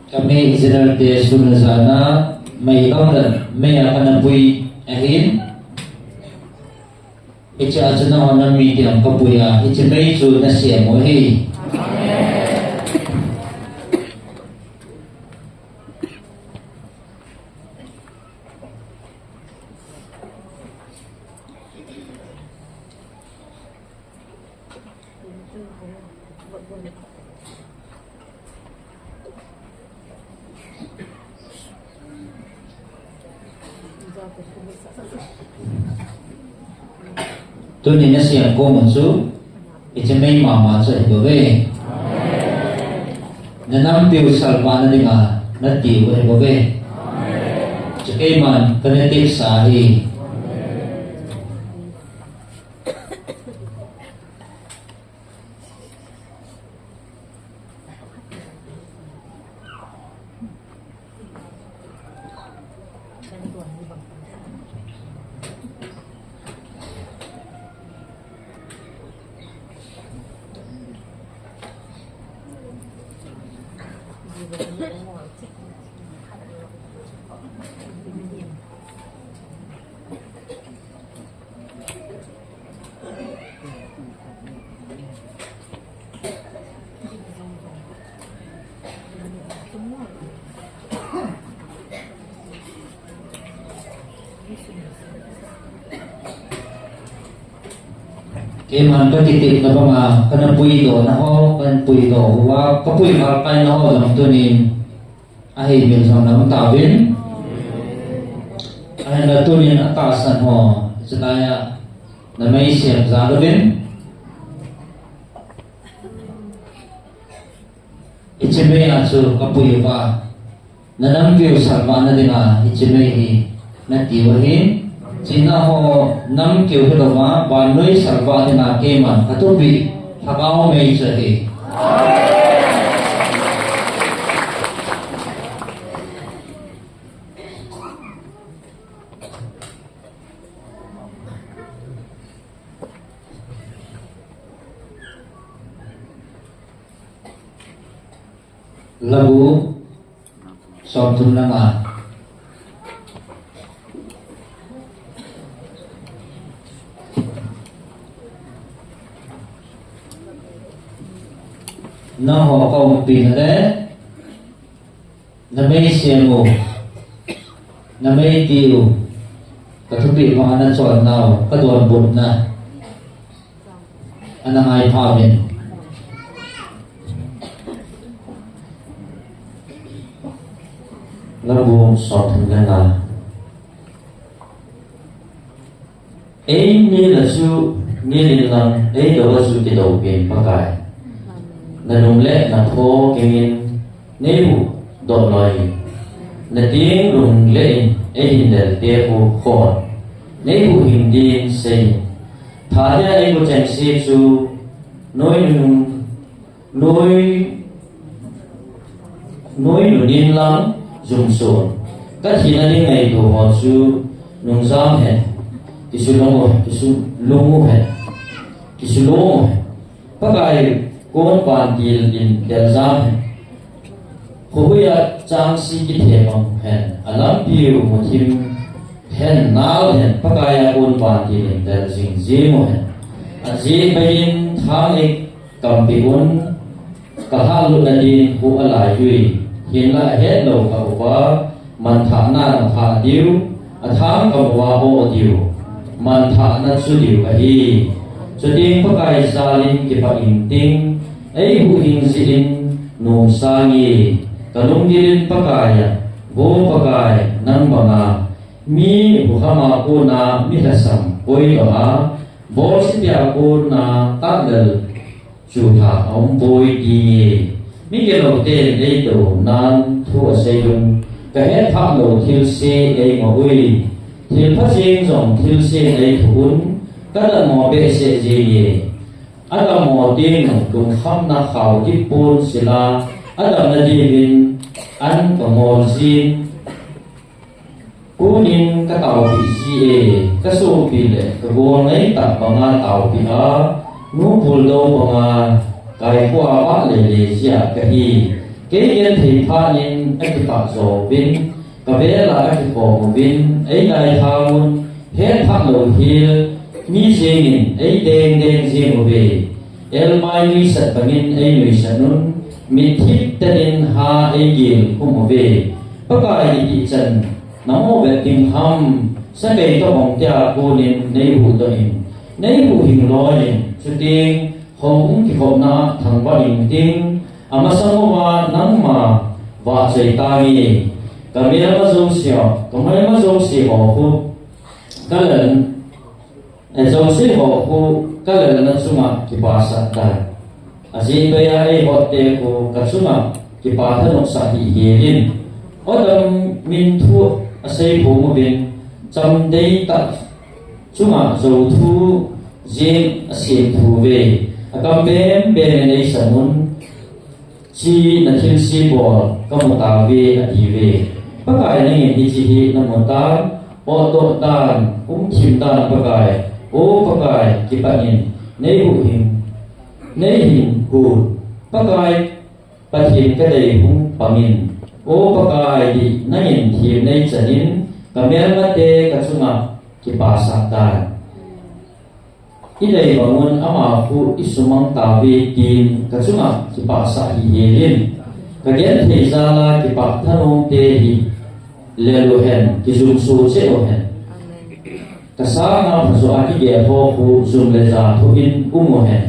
Kamei Israel te sun jan a mei gam le mei a kana pui ahin. Hiche a chu nangho nam mite a kapui a, hiche mei chu nasem u ahi. Tuni nasem kom u chu, hiche mei mama chu ahi bouve. Nanampiu salvah na dinga natiu ahi bouve. Chu keiman kana tepsa ahi. Keiman kakitepna banga kana puidoh na ho, kana puidoh uva, kapui val kai na ho jong tunin ahei mil jong na um tauvin. Ahinla tunin atahsan ho, chulai a namei sem jal uvin. Hiche mei a chu kapui uva, nanampiu salvah na dinga hiche mei hi natiu ahi. Chuna ho nampiu hilouva, vannoi salvah dinga keiman kathupeh lhagao mei chu ahi. Labu, somthum le nga. Nangho kaumpi na le, namei sem u, namei tiu, kathupeh banga nachonnau, kadonbutna. Ana ngai pha min. Lambu som thum le nga. Ei nil a chu nil in lang, ei do a chu kido pin Pakai. Na lung le na pho kengin nei huhdoh loi in. Na ting lung le in ei hin del te khu khon. Nei huhhing din sei in. Tha dia ei bu cheng si chu noi nunung Noi, noi nunin lang jumsun. Ka thina ding ngaito ho chu nungjam hen. Kisulong u, kisulong u hen. Kisulong u hen. Pakai kon vantil in del jam hen. Khohui a chang si kithem ang hen. A lampi u muthim hen nal hen. Pakai a kon vantil in del jing jing u hen. A jing pai in thang ik Kampi un, ka hah lut na din hu a lai ui. Hinla a het lo ka upa, manthahna na thah diu, a thang ka upa aw diu, manthahna chu diu ahi. Chuting Pakai jalin kipah in ting, ei huhhing jin, nung sangi, ka lunggil in Pakai a, vo Pakai, nang banga, mi hukhama kona, mi lhasam, koi doh a, bol sipia kona, tahlel, Chu lha a um poi ti nge. Mi kilo ten ei to nan thu a sei lung. Ka het phah lo thil se ei ngah ui. Thil pha jing jong thil se ei thu un. Ka dam mo behseh jing e. A dam mo tin lungkhamna khao kipun sila. A dam na dingin an ka ngol jin. Kunin ka taopi ji e, ka sopi le ka gol ngai tah banga taopi a, nu puldo banga kaikua vah lele jia ka hi. Kei genthei phat in a kipah jo uvin, ka vel a a kikhom uvin, ei daithang un, het phah lo hil, mi jengin ei deng deng jeng uve. Elmai nuisat bangin ei nuisat un, mitthip tenin ha ei gil khum uve. Pakai i tih chan, namo vet ding ham, sakei toh hong tia kunin nei huhdoh in, nei huhhing loi in, chuting hong kikhopna thangvah in ting, a masang uva nangma vahchoi tange, ka melma jouse, ka melma jouse ho khu, ka lel, E, jouse ho khu ka lelna chunga kipasah tai. Ajeh pai a ei hote khu ka chunga kipa thanopsah hih helin. Odam min thu asei phung uvin, cham dei tah chunga jou thu jeng asem thu ve. Akam bem bem in ei sam un. Chi na thilse bol ka mu tauve, ati uve. Pakai nangin hiche hi na mu tan, potdoh dan, umthim dan Pakai, O Pakai, kipah in, nei huhhing, nei hin hu, Pakai, Pathen ka dei hung pang in, O Pakai, ti nangin thim nei chan in, ka melmate ka chunga kipasah tan. I dei bang un ama khu i sumang tauve tin ka chunga kipasah hih helin. Ka genthei jal a kipah thanom te hi lel u hen, kijumso cheh u hen. Ka sanga phajo a kigel ho khu jum le ja thoh in um u hen.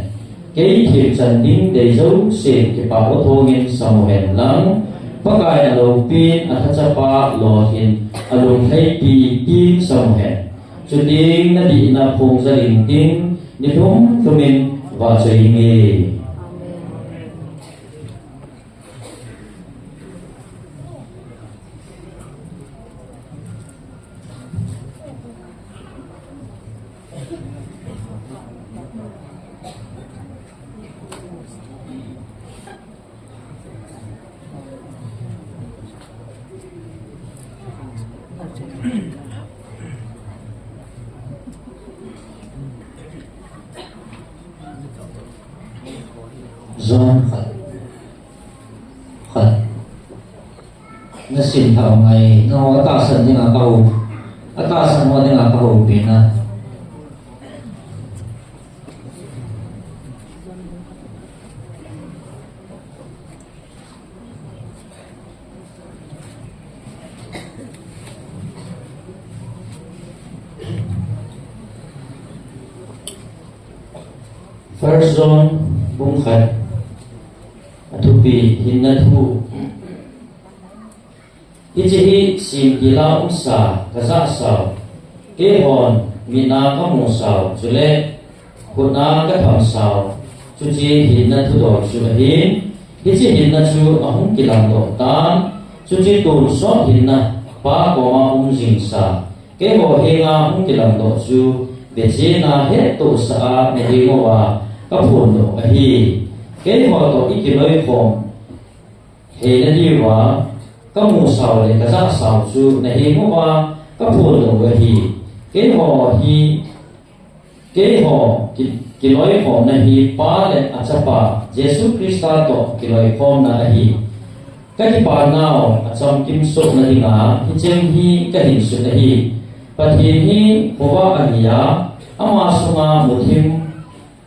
Kei themchan ding dei jouse kipah u thong in sam u hen lang. Pakai a loupin a thachapa lolhin a lunglhaipi tin sam u hen. Chuting na dihna phong jal in ting, ni lhum lhum in vahchoi inge. John khat, khat. Na sim thah ngai, nangho atahsan dinga ka hou, atahsan ho dinga ka houpi na. First John bung khat, athupi, hinna thu. Hiche hi simtila umsa kajahsau, keihon mitna kamusau, chule khutna kathamsau, chuche hinna thudol chu ahin, hiche hinna chu ahung kilamdoh tan, chuche tonsot hinna Pa koma um jingsa, keiho henga hung kilamdoh chu, vechena hettohsah a naheng uva kaphondoh ahi. Keiho toh ikiloikhom theina diuva kamusau le kajahsau chu naheng uva kaphondoh u ahi. Keiho hi, keiho ki, kiloikhomna hi Pa le Achapa Jesu Christa toh kiloikhomna ahi. Kakipanau achamkimsohna dinga hicheng hi kahinsut ahi. Pathen hi khovah ahi a, ama sunga muthim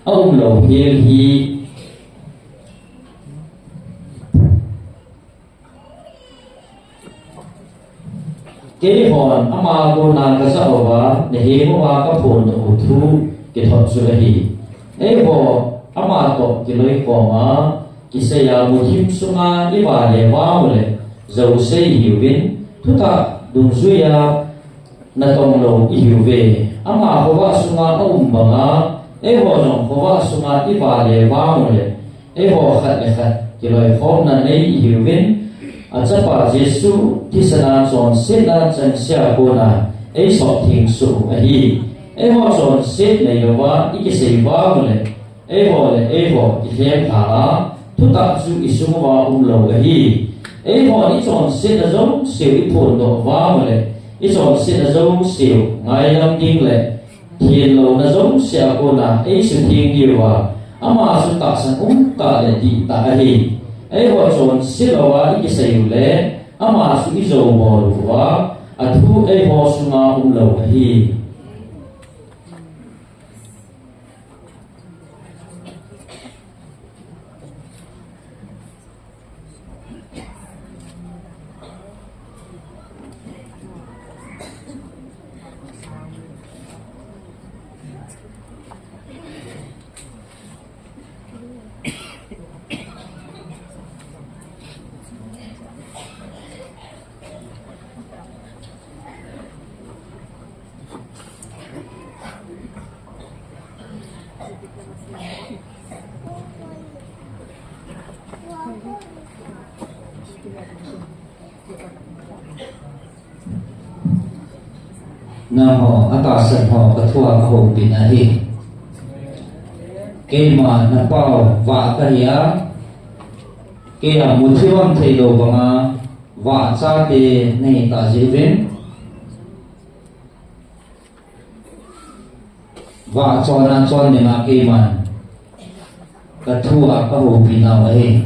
aumlou hel hi. Keihon ama kona kajah uva, naheng uva kaphondoh u thu kithot chu ahi. Eiho ama toh kiloikhoma, kiseiya muthim sunga ivale vang ule, jouse ihiuvin, thutah dungjuiya natong lou ihiuve. Ama khovah sunga aum banga, eiho jong khovah sunga ivale vang ule, eiho khat le khat kiloikhomna nei ihiuvin, Achapa Jesu thisana chonsetna changseh a kona eisop thengsoh u ahi. Eiho chonset neilouva ikisei vang ule, eiho le eiho kilhem lha a, thutah chu isung uva umlou ahi. Eihon ichonsetna jouseu iphondoh vang ule, ichonsetna jouseu ngailam ding le thenlouna jouse a kona eisutheng diuva, ama chu tahsan umtah le dihtah ahi. Eiho chonset louva ikisei ule, ama chu ijoubol uva, athu eiho sunga umlou ahi. Nangho, atahsan ho, kathua kahoupina ahi. Keima napau vah kahi a, keiya muthim theilou banga vah chate nahitah jeh uvin, vah chonna chon dinga keiman kathua kahoupinau ahi.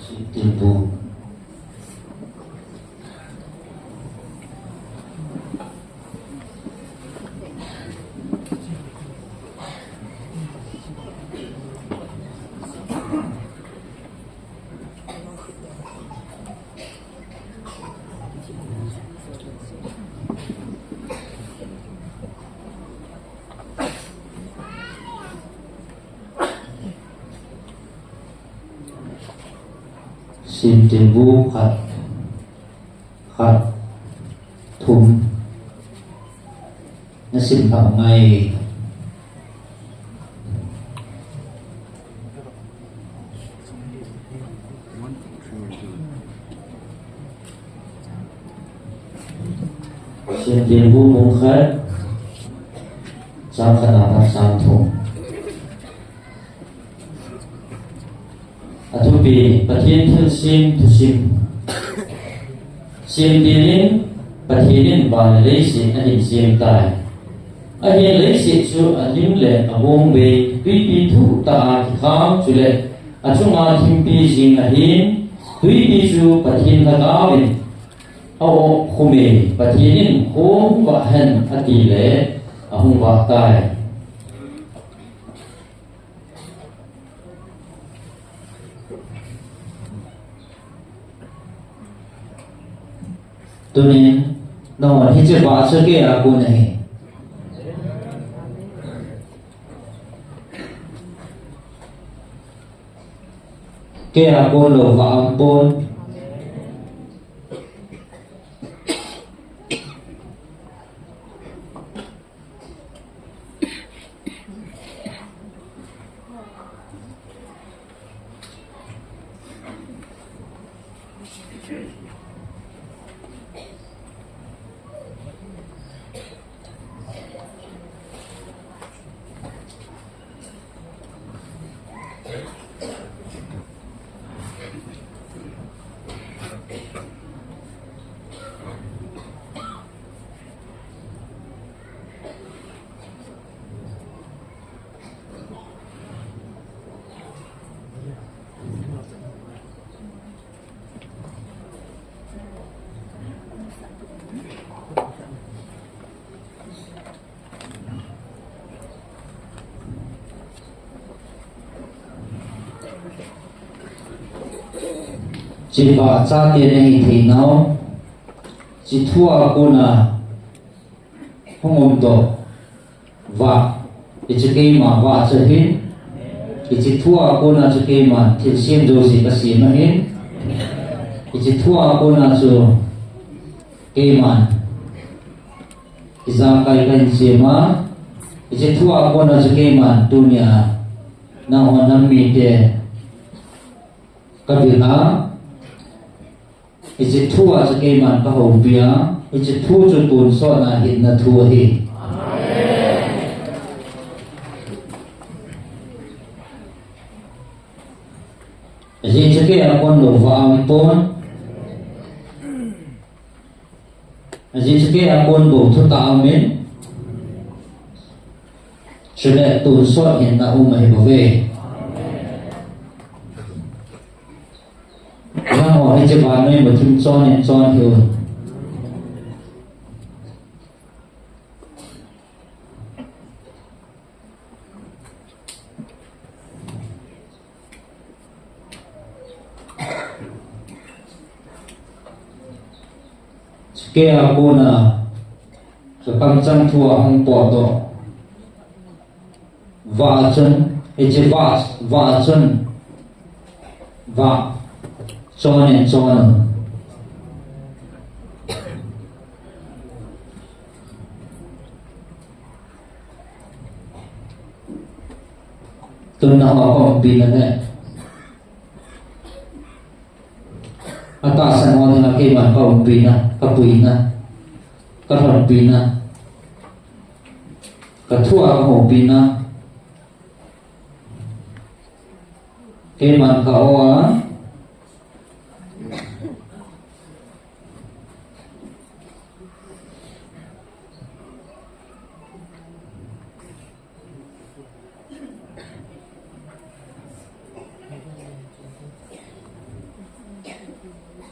Simthembu. Simthembu khat, khat, thum. Nasim lhah ngai. Simthembu bung khat. Chang khat apat chang thum. Athupi, Pathen thilsem thusim. Semtil in, Pathen in van le leiset ahin sem tai. Ahin leiset chu alim le abongbei, twipi thuh tah a kikhang chule achunga thimpi jing ahin, twipi chu Pathen Lhagao in a-op khum e, Pathen in hung vah hen ati le ahung vah tai. Tunin, nahon hiche vah chu keia kon ahi. Keia kon lou vah aumpon. Hiche vah chate nahi theinau, hiche thua kona hung um toh vah, hiche keima vah chu ahin, hiche thua kona chu keiman thilsem jouse kasem ahin, hiche thua kona chu keiman ijakai kahin sem a, hiche thua kona chu keiman tunia nahon nam mite kavil a, hiche thua chu keiman kahoupi a, hiche thu chu tonsotna hinna thu ahi. Ajeh chu keia kon lou vah aumpon. Ajeh chu keia kon bou thutah aumin. Chule tonsot hinna um ahi bouve. Nangho hiche vannoi muthim chonin chon hiuvin. Keia kona kakamchang thua hung potdoh vah chun, hiche vah, vah chun, vah chonin chon un. Tun nangho kaumpina le atahsan ho dinga keiman kaumpina, kapuina, kalhonpina, kathua kahoupina, keiman ka-o a,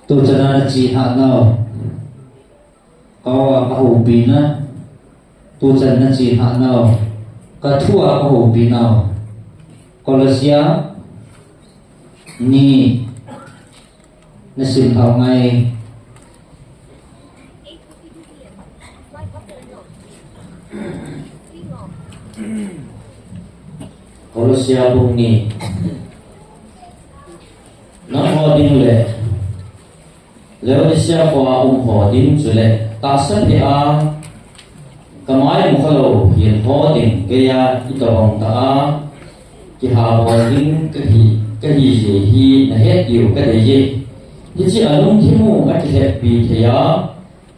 tuchan a nache lhah nau, ka-o a kahoupina, tuchan nache lhah nau, kathua kahoupi nau. Kolosia ni nasim lhah ngai. Kolosia bung ni. Nangho ding le Laodicea khoa um ho ding chule tahsa phea kamai mukhalou hel ho ding, keia itobang tah a kihabol ding kahi, kahijeh hi nahet diu kadeiye. Hiche alungthim u akilheppi thei a,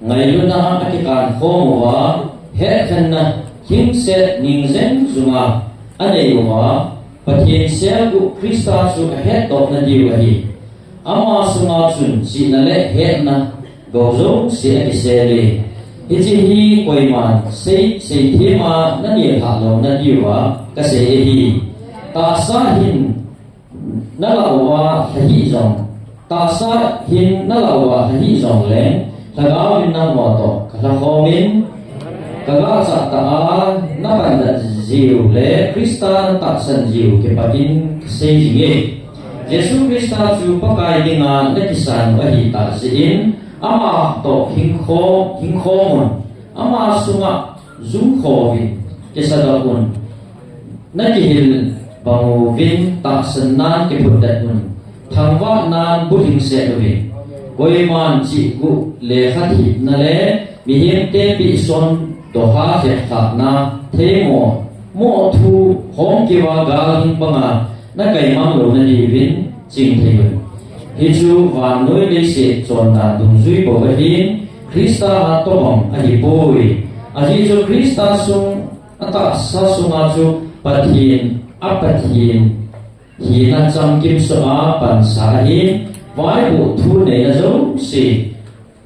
ngailutna a akikan khom uva, hetkhenna thingset ning jeng junga anei uva, Pathen sel guh Christa chu ahetdoh nadiu ahi. Ama sunga chun chihna le hetna gou jouse akisel e. Hiche hi koiman sei, seithema nanelhah lou nadiuva kasei ahi. Tahsa hin nalah uva lha hih jong, tahsa hin nalah uva lha hih jongleng, Lhagao in nangho toh kalha khomin, kagah chah tah a napandat jiu le Christa natahsan jiu kipah in kasei jing e. Jesu Christa chu Pakai dinga nakisan u ahitah jeh in, ama toh hingkhom, hingkhom un, ama sunga jungkho uvin, kisadoh un, nakihil bang uvin, tahsan nan kiphutdet un, thangvah nan bulhingset uvin, koiman chihguh lekha themna le mihemte pehson doha lheplhahna, theimo, moh thu, hom kiva gal hing banga nakaimang lou nadiuvin chingthei un. Hichu vannoi leiset chondan dungjui bou ahin, Christa a tobang ahipoi. Ajeh chu Christa sung, atahsa sunga chu Pathen, a Pathen hina chamkim soh a pansa ahin, vaipoh thu neina jouse,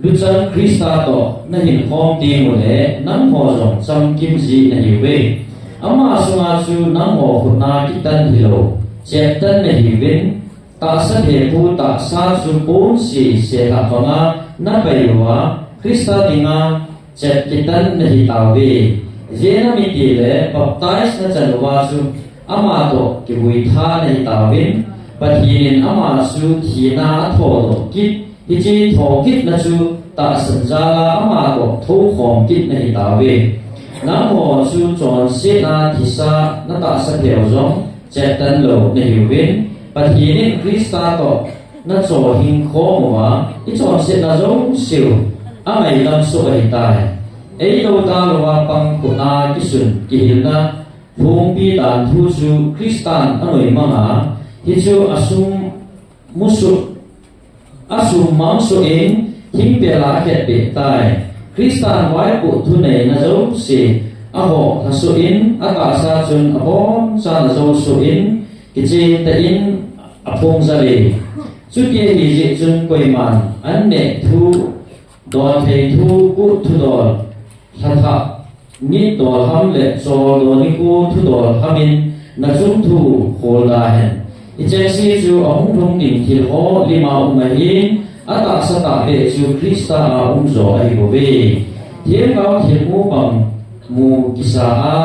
luchan Christa toh nahinkhom teng ule, nangho jong chamkim ji nahiuve. Ama sunga chu nangho khutna kitan hilou, cheptan nahiuvin, tahsa phepu tahsa chu ponse selhah banga napai uva, Christa dinga chep kitan nahitauve. Ijeh inem itile baptize nachan uva chu ama toh kivui tha nahitauvin, Pathen in ama chu thina a thodoh kit, hiche thokitna chu tahsan jal a ama toh thoukhom kit nahitauve. Nangho chu chonsetna thisa natahsa pheu jong cheptan lou nahiuvin, Pathen in Christa toh nachohhing khom uva, ichonsetna jouseu angaidam soh ahitai. Eidou talouva pang khutna kisun kihilna lhungpi dan thu chu Christan anoimanga, hichu asum musoh, asummang soh in thingpel a akhetpeh tai. Christan vaipoh thuneina jouse ahoh lhasoh in, atahsa chun abonchan ajou soh in, kichen tah in aphung jal e. Chuti ahijeh chun koiman anneh thu, donthei thu, guh thudol, lhathah nit dol ham le choldol nikho thudol hamin nachung thu kholda hen. Hichengse chu ahung lhung ding thil ho lima um ahin, atahsa tahbeh chu Christa a umjo ahibouve. Themgao themmu bang mu kisa a,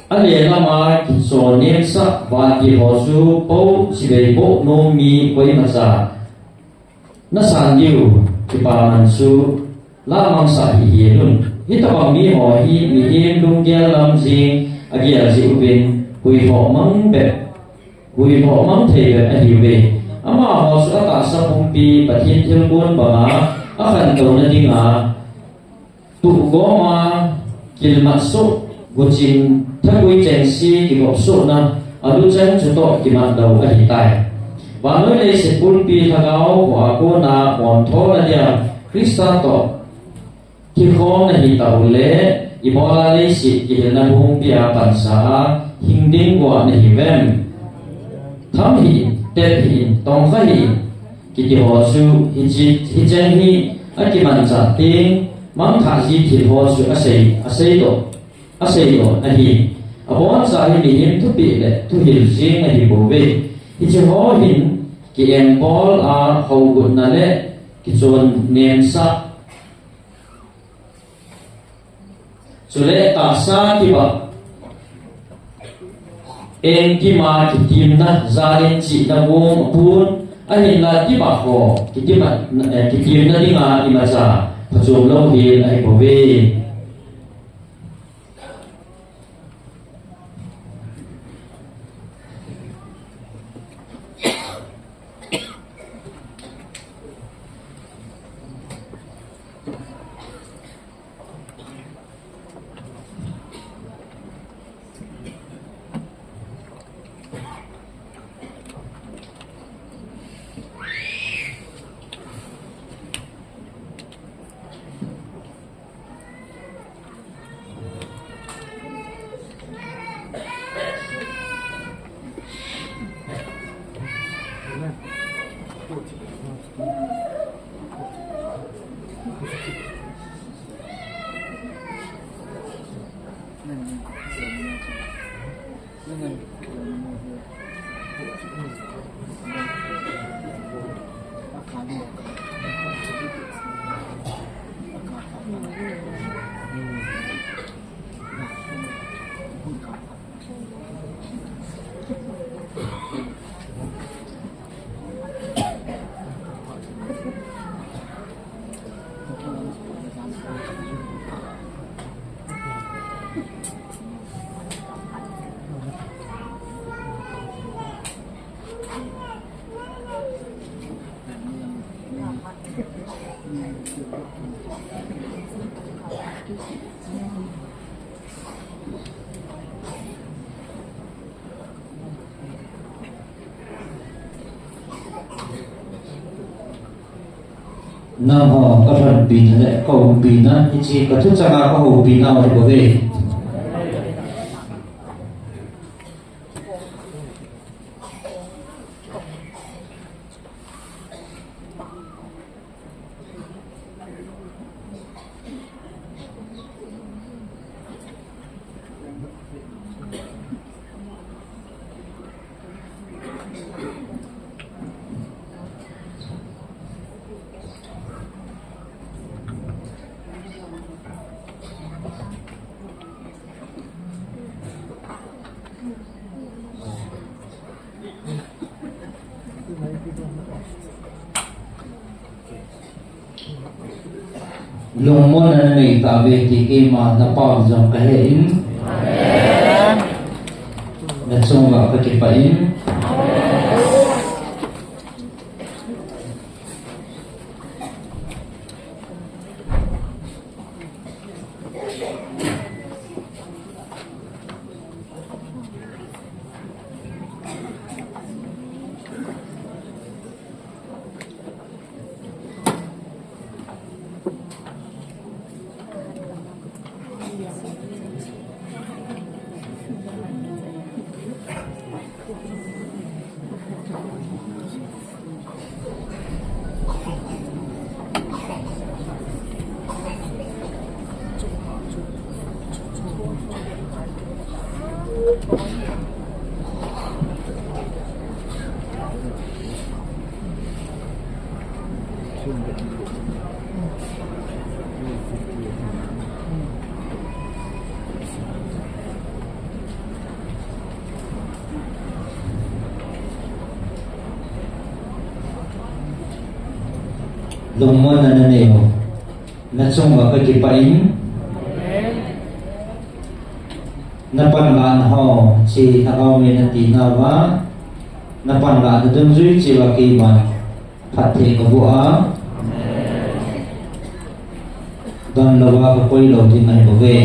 alelama kichonnemsah vantil ho chu pou chibai boh nom mi koimacha nasan diu kipaman chu lahmangsah hih hen un. Hitobang miho hi mihem lunggel lam jeng agel jeh uvin, huihoh mang bep, huihoh mang thei bep ahiuve. Amaho chu atahsa pumpi Pathen thilgon banga akhantouna dinga, tuhgoma kilmat soh, guchin thagui chengse kigop sohna, aluchang chutoh kimat lou ahitai. Vannoi leiset pumpi Lhagao hoa kona montho nadia Christa toh kikhom nahitah ule, ibola leiset kihilna lhungpi a pansa a hing ding uva nahiuvem? Tham hih in, tep hih in, tongkha hih in, kiti ho chu hiche, hicheng hi akimanchah teng, mangthah ji thil ho chu asei, aseidoh, aseidoh ahi. Aboncha hi mihem thupeh le thuhil jeng ahibouve. Hiche ho hin ki-engbol a hougutna le kichonnemsah, chule tahsa kibah, engkima kitimna, jalin chihna gong apun, ahinla kibah ho kitimna, eh, kitimna dinga imacha phachom louhel ahibouve. Nangho kalhonpina le kahuhpina, hiche kathuchanga kahoupina u ahi bouve. Lungmonna nanei tauve ti keima napao jong kahe in. Nachunguva kakipah in. Lungmonna nanei u. Nachunguva kakipah in. Napanlahna ho, hiche Lhagao Theng natinauva, napanlahna dungjui cheh uva keiman phatthei kaboh a, donlouva kakoi lou ding ahi bouve.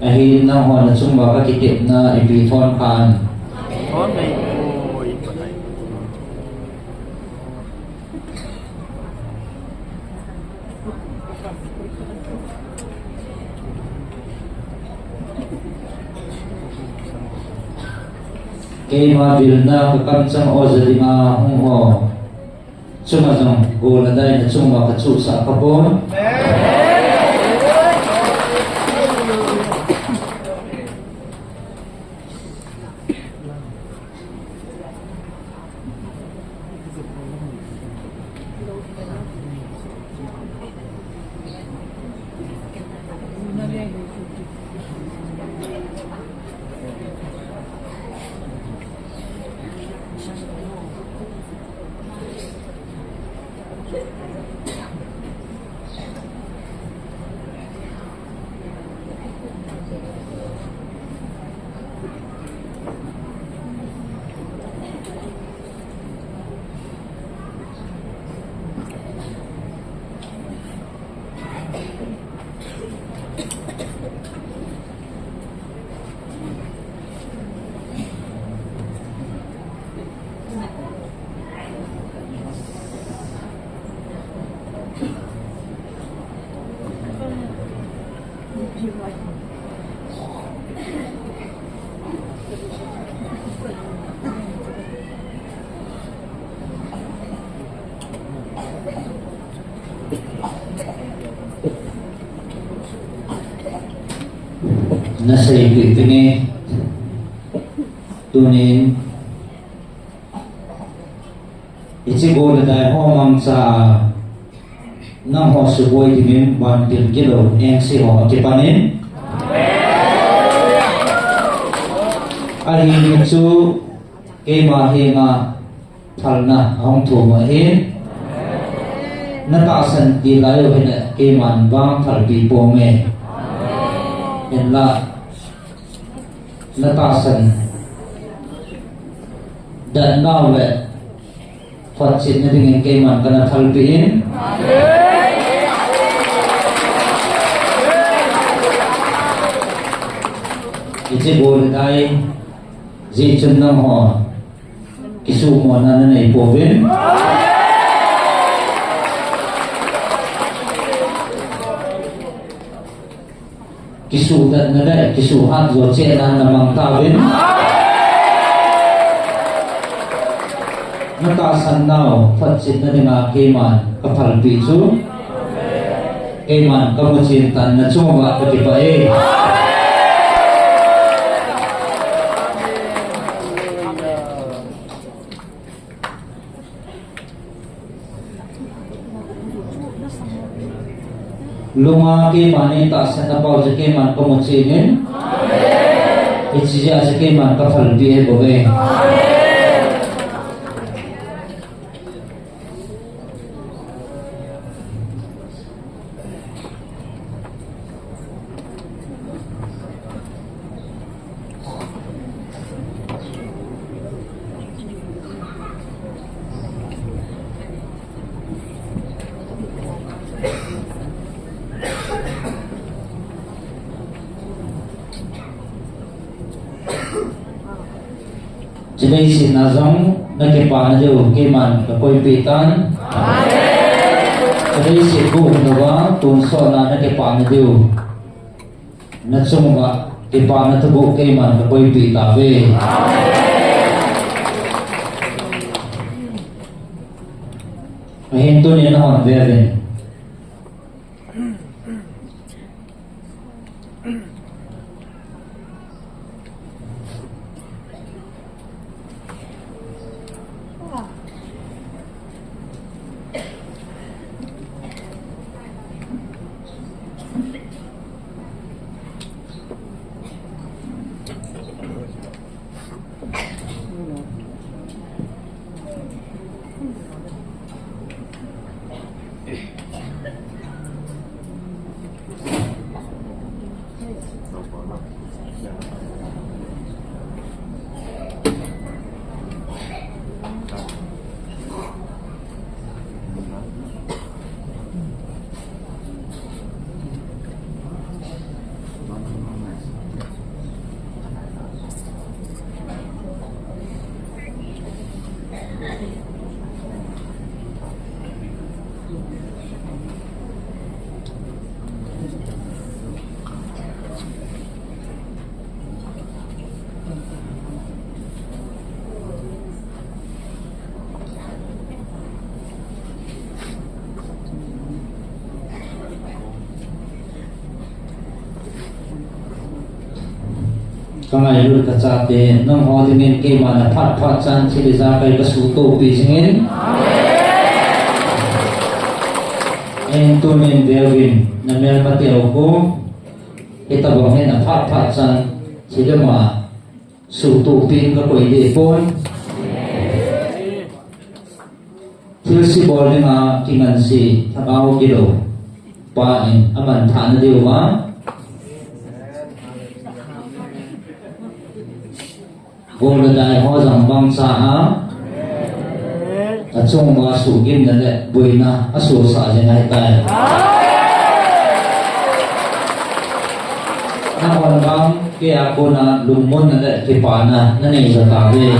Ahin nangho nachunguva kakitepna ipi thon khan. Keima vilna kakamchang o ja dinga hung ho. Chunga jong golna dai nachunguva kachuhsah kapon. Nasei pi pi ni tunin. Hiche gol le dai ho mangcha a, nangho suboi dingin vantil kilou engse ho akipan in. Ahin hichu keima henga phalna ahung thum ahin. Natahsan ti lai u hile keiman vang phalpi ponge. Hinla natahsan dan nau le photchetna dingin keiman kana phalpi in. Hiche gol le dai jeh chun nangho kisumona nanei pouvin. Kisuhdatna le kisuhat jo chehna namang tauvin. Natahsan nau photchetna dinga keiman kaphalpi chu, keiman kamuchen tan nachunguva kakipah e. Lunga keiman neitahsan nau chu keiman kamuchen in. Hiche jeh a chu keiman kaphalpi e bou ve. Chulei sihna jong nakipana diu keiman kakoipeh tan. Chulei sih gu louva tonsot na nakipana diu nachunguva kipana thuguh keiman kakoipeh tauve. Ahin tunin nahon veuvin. Ka ngailut ka chate, nangho dingin keima na phat phat chan thil ijakai ka suhtoh peh jingin. Ahin tunin veuvin, na melmate ho khu, hitobang hi na phat phat chan thil ima suhtoh peh in ka koi deh pon. Thilse bol dinga kingansei thagau kilou pa in amanthah na diuva, gol le dai ho jong mangcha a, achunguva suhgimna le boina asohsah jing ahitai. Nahon vang keia kona lungmonna le kipana nanei jo tauve.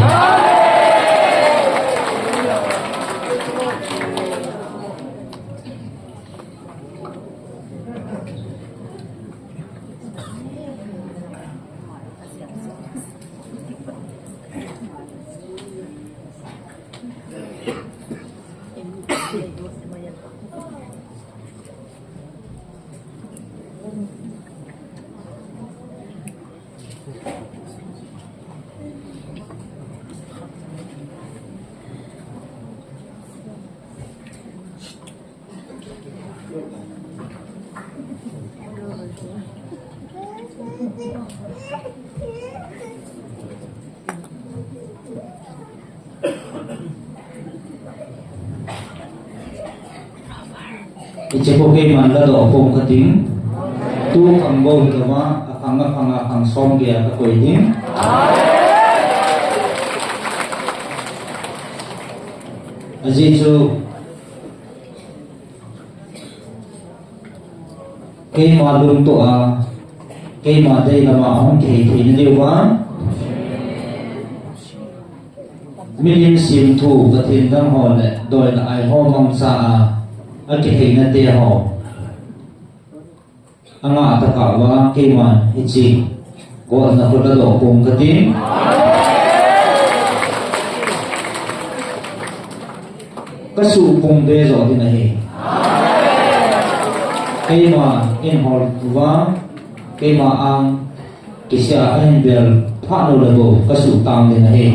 Hiche kho keiman ladoh pong kating. Tu khang bou hilou a, akhang akhang a khang som geiya kakoi ding. Ajeh chu keima lungtoh a, keima deilam a hung kihei theina diuva, milim semthu Pathen dang ho le doina ai ho mangcha a, akiheina te ho anga tah a va keiman hiche golna kho ladoh pong kating. Kasuh pung be jo ding ahi. Keima in hol vang, keima ang kisih a ahin bel phat lou le bou kasuh tang ding ahi.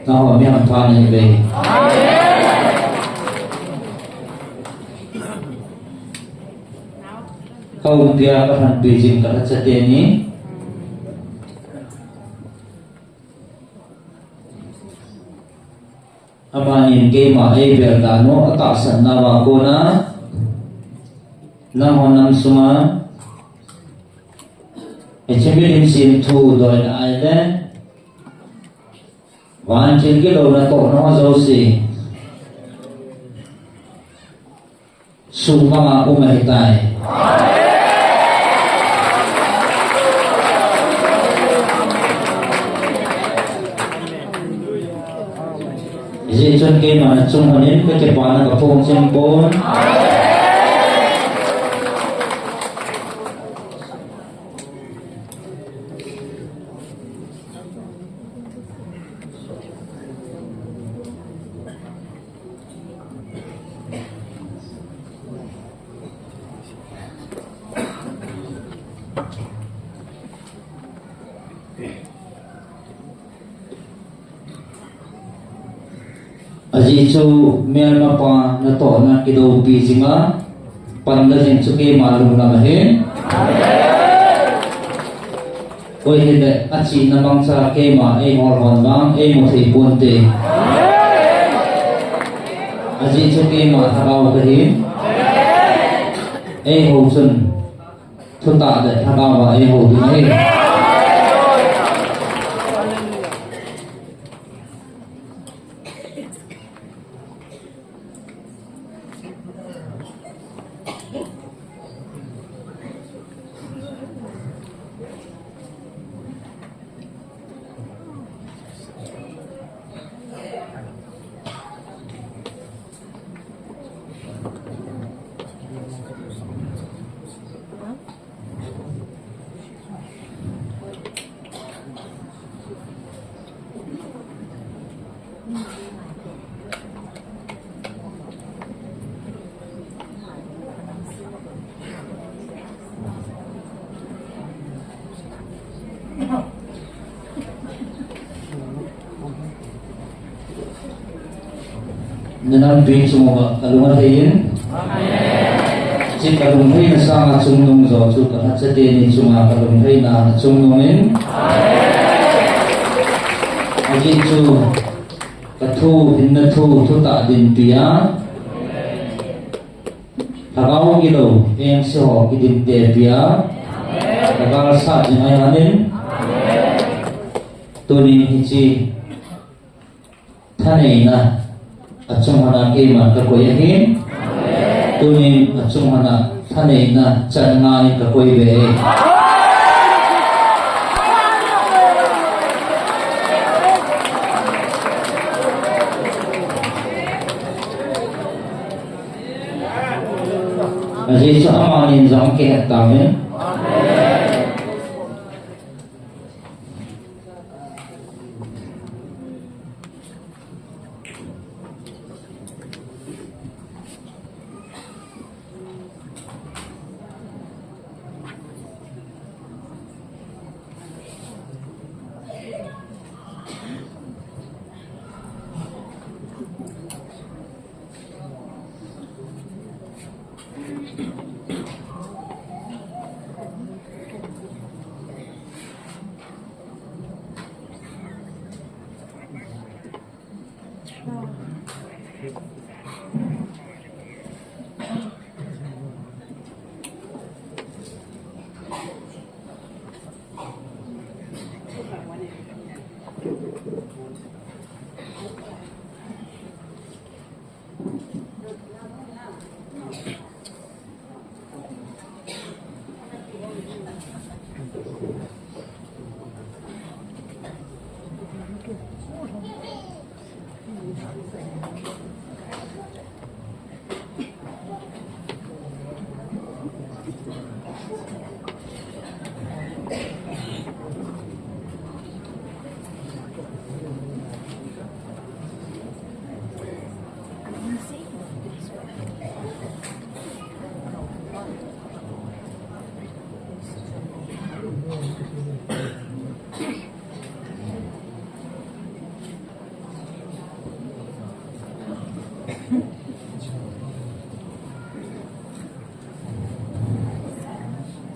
Nangho mi hampha nahiuve. Ka umpia ka lhanpi jing ka lhacha teni. Amanin keima eibel dan u atahsan nauva kona, nangho nam sunga hiche milim semthu doina ai le vantil gilou natohna ho jouse sumang a um ahitai. Hijeh chun keima nachung lhonin kakipana kaphong ching pon. Ajeh chu melmapa natohna kidoupi jinga panla jing chu keima lunglam ahi. Koi hile achihna mangcha keima eihol hon vang eimu thei ponte. Ajeh chu keima lhagao kahi. Eiho chun thutah le lhagao a eiho ding ahi. Nanampi chunga kalung alhei in. Hiche kalung lheina sanga chungnung jo chu kalhacha teni chunga kalung lheina chungnung in. Ajeh chu kathu, hinna thu, thutah dinpi a. Lhagao gilou, engse ho kidinte pia. Lhagao sah jing ahi lhonin. Tunin hiche thaneina achung lhona keiman kakoi ahin. Tunin achung lhona thaneina chan ngai kakoi ve. Ajeh chu amanin jong kihet tauvin.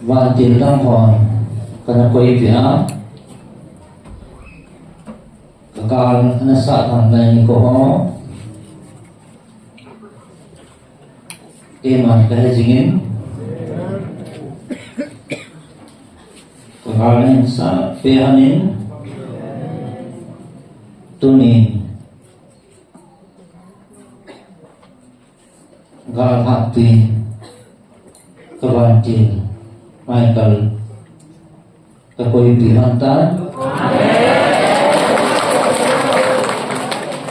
Vantil dang hon kana koipeh a, ka kal ana sah tham lai ni ko ho. Keiman kahe jingin, ka kal ana sah peh hon in, tunin gal hatpi ka vantil Michael ka koipeh hon tan.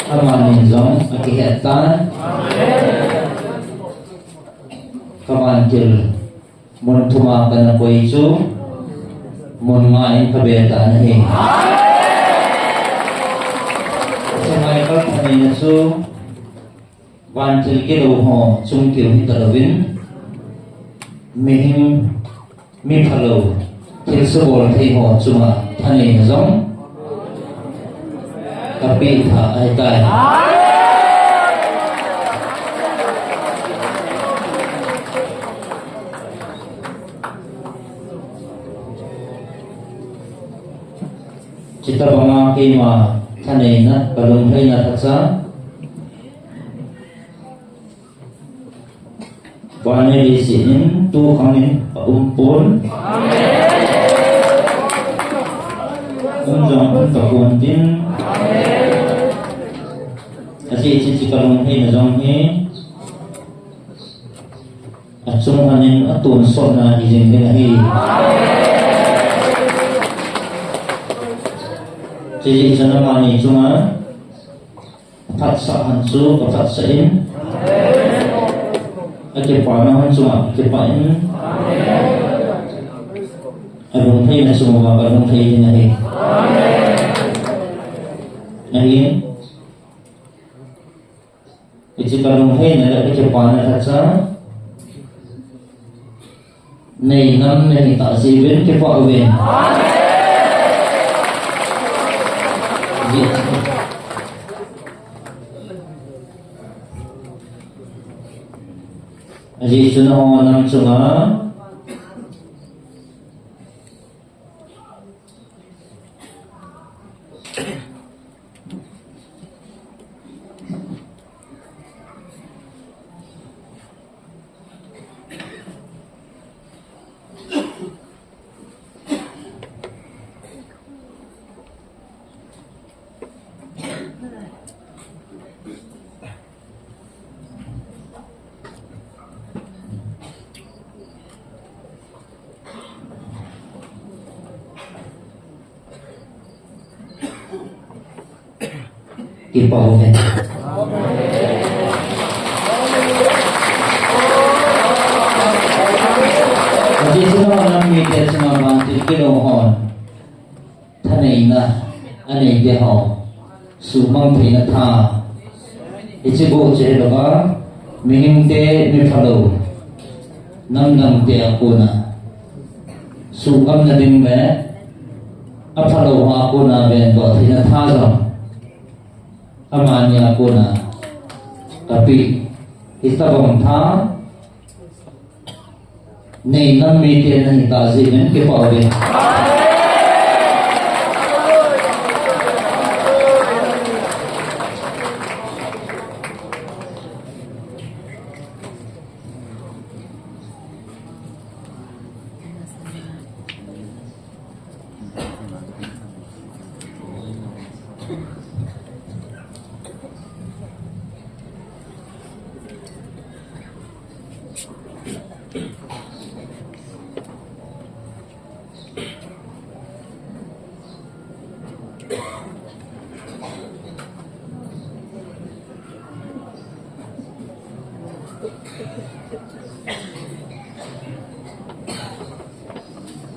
Amani jong akihet tan. Ka vantil mun thum a kana koi chu mun nga in kabe tan ahi. Michael thaneina chu vantil kilou ho chung keu hita louvin, mihem, mi phalou, thilse bol thei ho chunga thaneina jong kapeh tha ahitai. Chuti banga keima thaneina, kalunglhaina lhacha, vannoi leiset in tukhang in aum pon. Um jong um tapon tin. Ajeh chu hiche kalunglhaina jong hi achung hon in atonsotna hi jing ding ahi. Hijeh chun amani chunga aphatsah hon chu kaphatsah in, akipana hon chunga kipah in, alunglhaina chunga kalunglhai ding ahi. Ahin, hiche kalunglhaina le kakipana lhacha, nei nam nahi tah jeh uvin kipah uvin. Ajeh chu nangho nam chunga Kipah uve. Ajeh chu nangho nam mite chunga vantil kilou hon thaneina anei te ho, suhmang theina tha, hiche bou chu hilouva, mihemte, mi phalou, namdangte a kona suhgamna ding le aphalou a kona vendoh theina tha jong amani a kona kapeh, hitobang tha nei nam mite nahi tah jeh in kipah uve.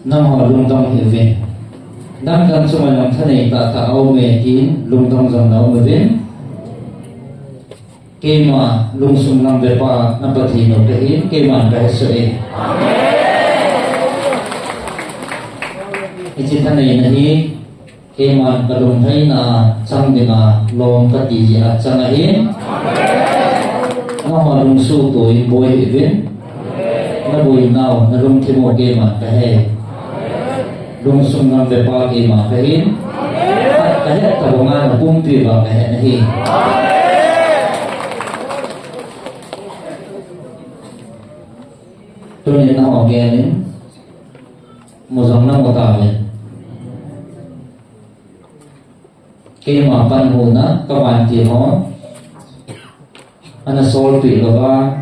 Nangho lungdong hih uvin. Dangdang chunga jong thanei tahtah aume tin lungdong jong na um uvin. Keima lungsung lam vepa na Pathen u kahin, keiman kahesoh e. Hiche thaneina hi keiman kalunglhaina chang dinga lom kati jeh a chang ahi. Nangho lungsuhtoh in boi hih uvin. Naboinau, nalungthim u keiman kahe. Lungsung lam vepa keima kahin. Kahet tabanga napumpi uva kahet ahi. Tunin nangho gel in, mu jong namu tauvin. Keima panhuna kavantil ho ana solpeh louva,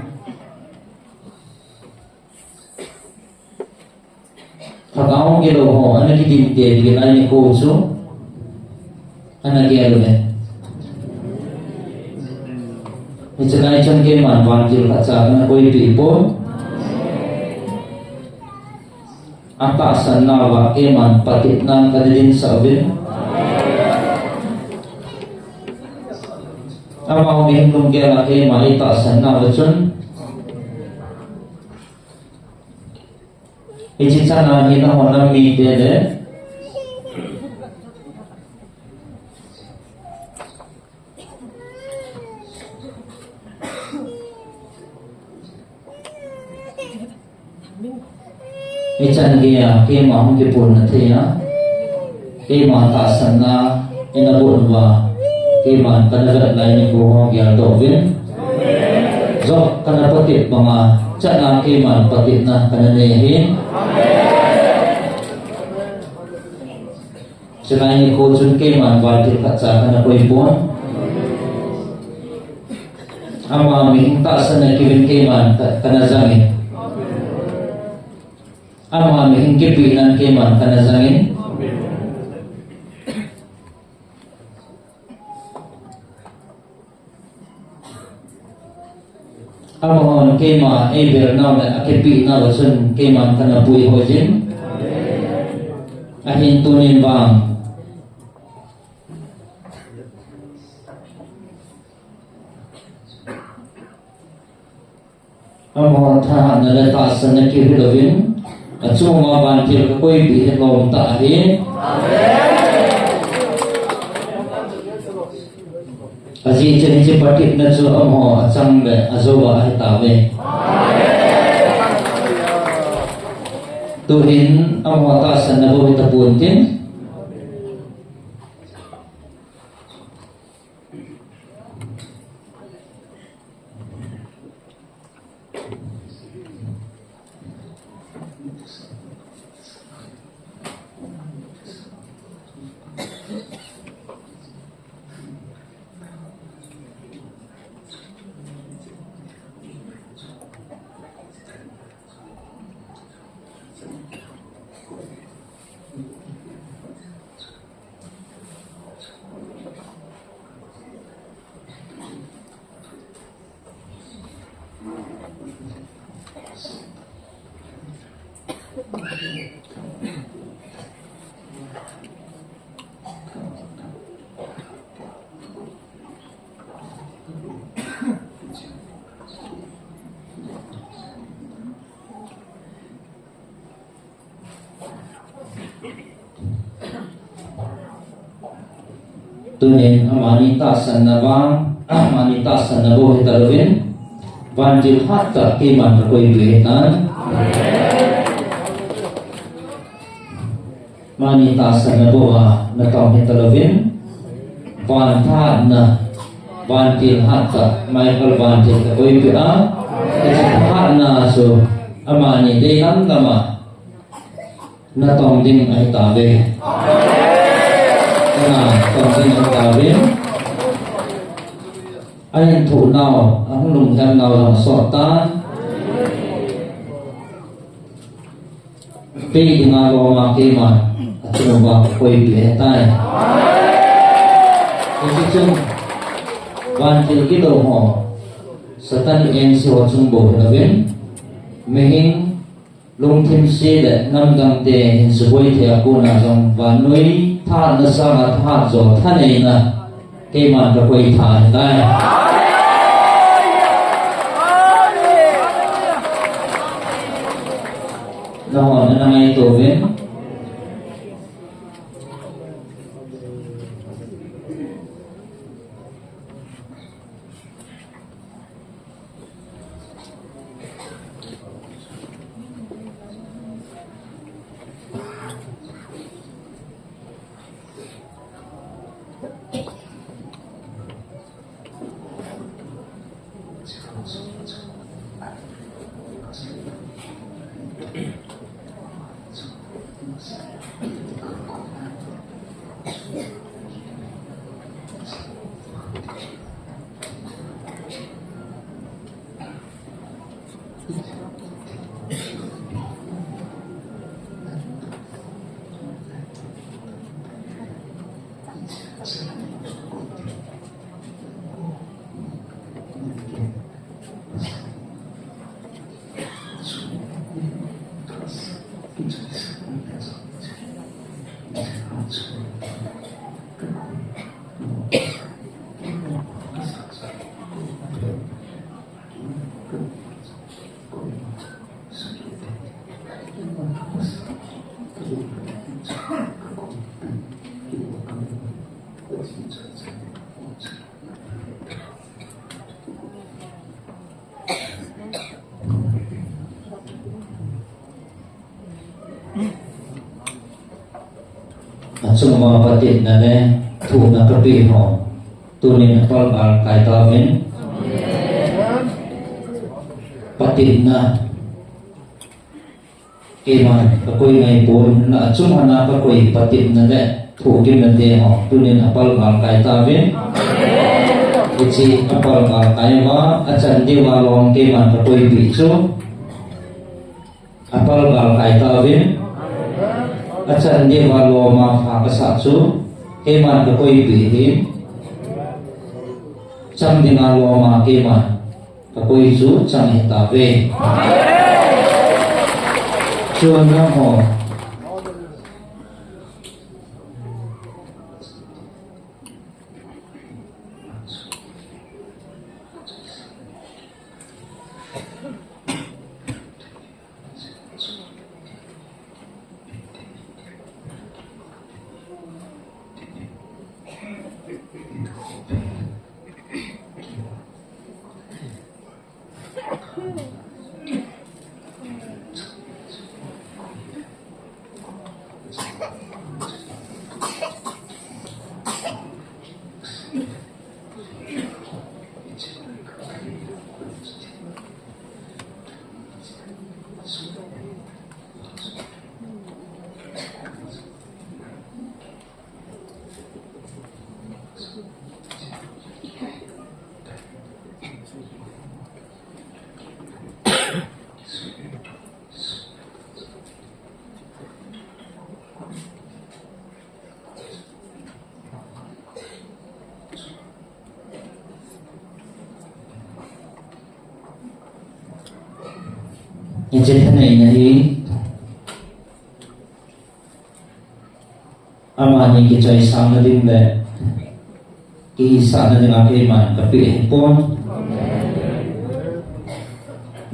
lhagao gilou ho ana kidinte ding lai nikho chu ana gel uve. Hiche lai chun keiman vantil khatcha kana koipeh pon. Atahsan nauva keiman patepnan kana dinsah uvin. Amau mihem lunggel a keima eitahsan nauva chun hiche chana hi nangho nam mite le hichan geiya keima hung kipunna thei a, keima tahsanna ina bol uva, keiman kana vet lai nikho ho geldoh uvin. Jong kana patep banga chana keiman patepna kana nei ahi. Chulai nikho chun keiman vantil khatcha kana koipon. Ama mihem tahsanna kivin keiman ka-, kana jangin. Ama mihem kipehnan keiman kana jangin. Amahon keima eibelnau le akipehnau chun keiman kana puihoi jin. Ahin tunin vang amahon thahatna le tahsanna kihil uvin, achunga vantil kakoipeh hi lom tah ahi. Ajeh chu hiche patepna chu amaho achang le ajou a ahitauve. Tuhin amaho tahsanna bou hitapon tin. Tunin amani tahsanna vang, amani tahsanna bou hitalouvin, vantil hattah keiman kakoipeh ahitan. Amani tahsanna bou a natong hitalouvin, van thahatna, vantil hattah, Michael vantil kakoipeh a, hiche thahatna chu amani deilam lama natong ding ahitauve. Natong ding ahitauve. Ahin thoh nau, ahung lunghem nau jong asot tan. Peh dinga lom a keiman achunguva kakoipeh ahitai. Hiche chun vantil kilou ho, Satan engse ho chung bou hilouvin, mihem lungthim se le namdang te hinsuboi thei a kona jong vannoi thahatna sanga thahat jo thaneina keiman kakoi tha ahitai. Nahon ana ngaito uvin. Achunga patepna le thuhna kapeh ho, tunin apalgal kai tauvin. Patepna keiman kakoi ngaipon, na achunga kakoi patepna le thuhgimna te ho, tunin apalgal kai tauvin. Hiche apalgal kai uva, achan diuva lom keiman kakoipeh chu apalgal kai tauvin. Achan diuva loma pha kasah chu keiman kakoipeh ahin, chang dinga loma keiman kakoi chu chang ahitauve. Chuin nangho Hiche thaneina hi amani kichoisangna ding le kihisahna dinga keiman kapeh ahipon.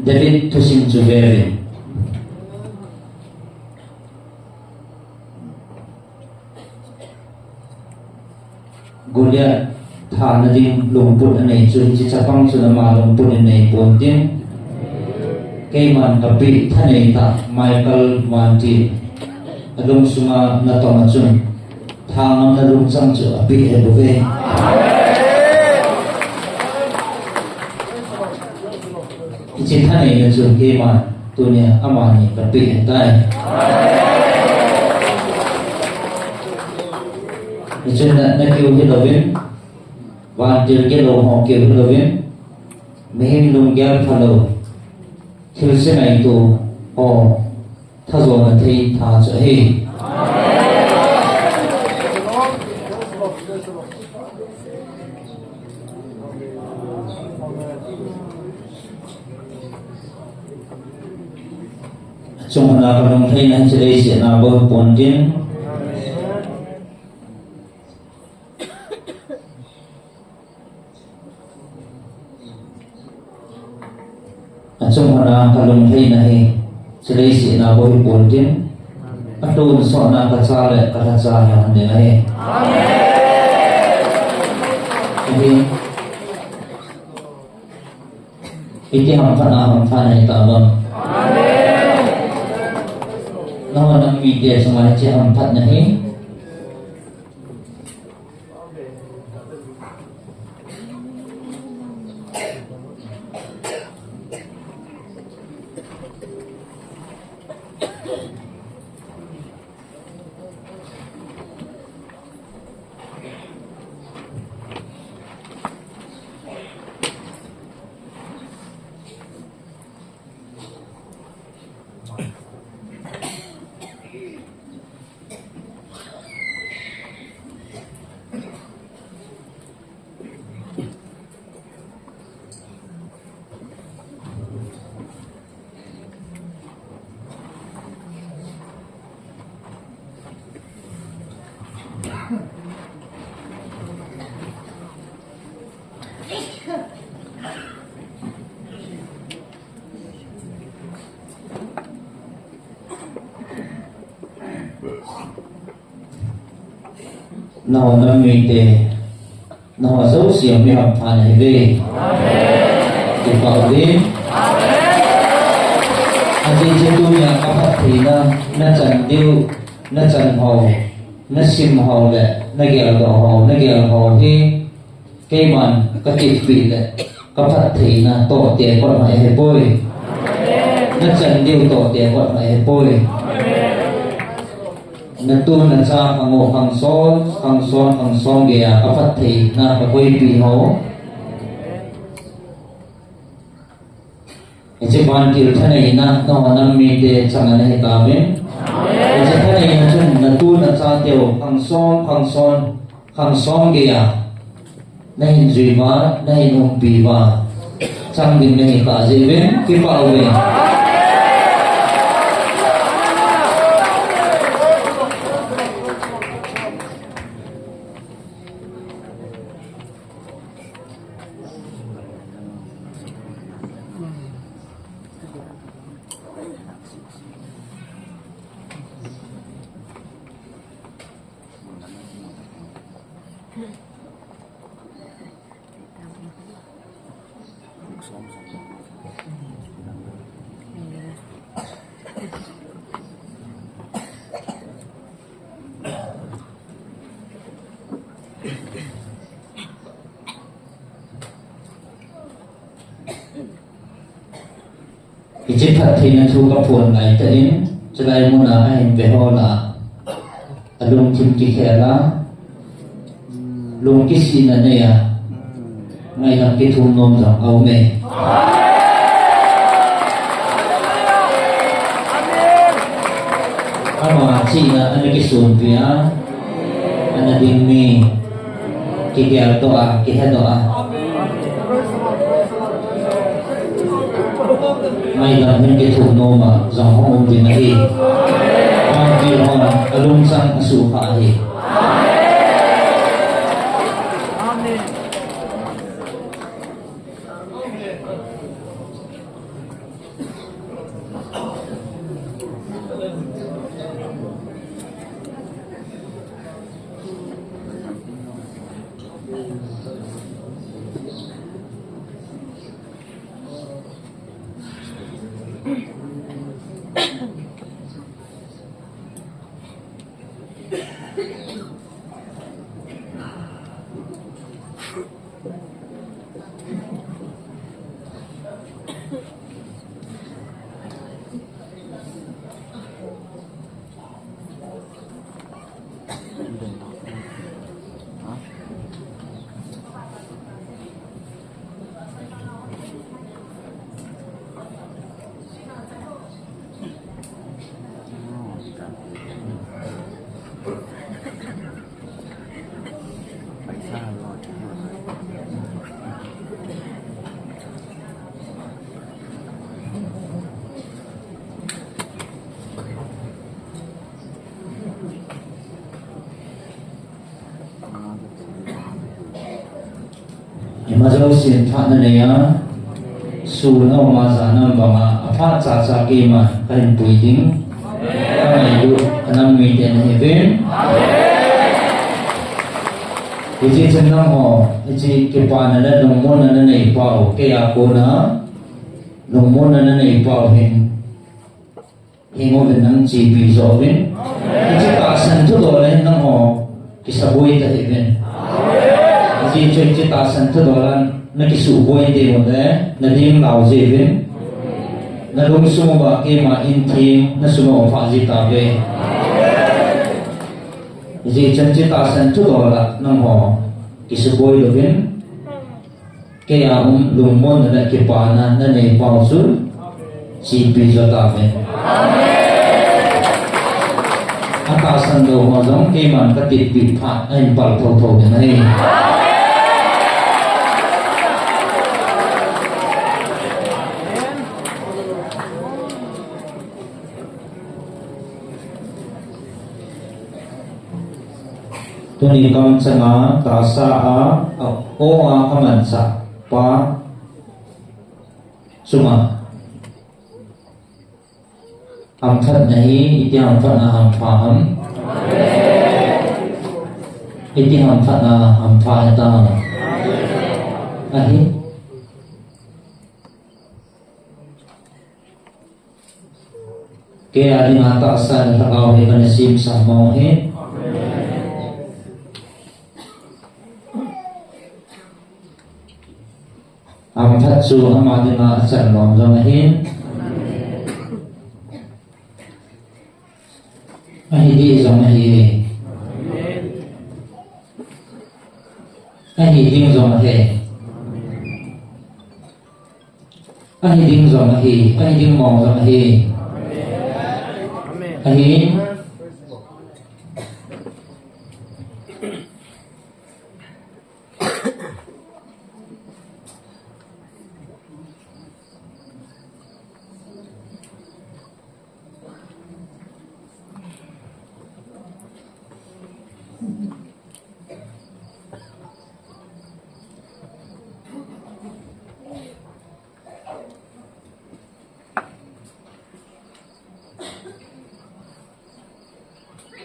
David thusim chu veuvin. Goliath thana ding lungput anei chu, hiche chapang chun ama lungput in anei pon tin, keiman kapeh thanei tah Michael vantil alungsunga natong a chun, thangamna lungchang chu apeh ahi bouve. Hiche thaneina chu keiman tunia amani kapeh ahitai. Hichun na, nakeu hilouvin, vantil gelou ho keu hilouvin, mihem lunggel phalou, thilse ngaito ho thajona thei tha chu ahi. Achung hon a kalungtheina hi chilei sehna bou pontin. Achung hon a kalungtheina hi chilei sehna bou pontin. Atonsotna kacha le kalhacha hi hon ding ahi. Amen. Iti hamphatna hamphatna hita bang. Amen. Nangho nam mite chunga hiche hamphatna hi. Nangho nam mite, nangho jouse mi hampha nahiuve. Amen. Kipah uve. Amen. Ajeh chu tunia kaphattheina, nachan diu, nachan ho, nasim ho le, nageldoh ho, nagel ho hi, keiman katitpeh le, kaphattheina toh tekot mai ahipoi. Nachan diu toh tekot mai ahipoi. Natu nacha khang ho, khang som, khang som, khang som geiya kaphattheina kakoipeh ho. Hiche vantil thaneina, nangho nam mite chang ana hitauvin. Hiche thaneina chun natu nachateu, khang som, khang som, khang som geiya nahin jui uva, nahin umpi uva, chang ding nahi kajeh uvin, kipah uve. Hiche phattheina thu kaphon laitah in, chulai muna ahin veho lah a, alungthim kikhel a, lung kisihna nei a, ngaidam kithum nom jong aume. Ama chihna ana kisonpi a, ana ding mi, kigeldoh a, kihedoh a, ngaidam hin kithum nom a jong hung um ding ahi. Vantil hon alungchang asukha ahi. Ima jousen phatna neiya, sun a um a jan a um banga, aphat chacha keiman kahin pui ding. Kangailut anam mite nahiuvin. Hiche chun nangho, hiche kipana le lungmonna nanei pau, keiya kona lungmonna nanei pau hin. Hingo vin nang chepi jo vin. Hiche tahsan thudol a hin nangho kisaboi tahih uvin. Hiche chu hiche tahsan thudol a nakisuboi teng uleh nading lau jiuvin. Nalungsung uva keima in theng nasunoh pha ji tauve. Hiche chun hiche tahsan thudol a nangho kisuboi louvin. Keiya um lungmonna le kipana nanei pau chu chepi jo tauve. Atahsan lou ho jong keiman katitpi phat ahin pal thotho ding ahi. Tuni kamchanga tahsa a, a, o a kamanchah pa chunga hamphatna hi, iti hamphatna hampha ham? Iti hamphatna hampha hitam? Ahi. Kei a dinga tahsa le lhagao hi kana semsa mong ahi. Hamphat chu ama dinga achan lom jong ahi. Ahi ding jong ahi. Ahi ding jong ahi. Ahi ding jong ahi, ahi ding mong jong ahi. Ahi.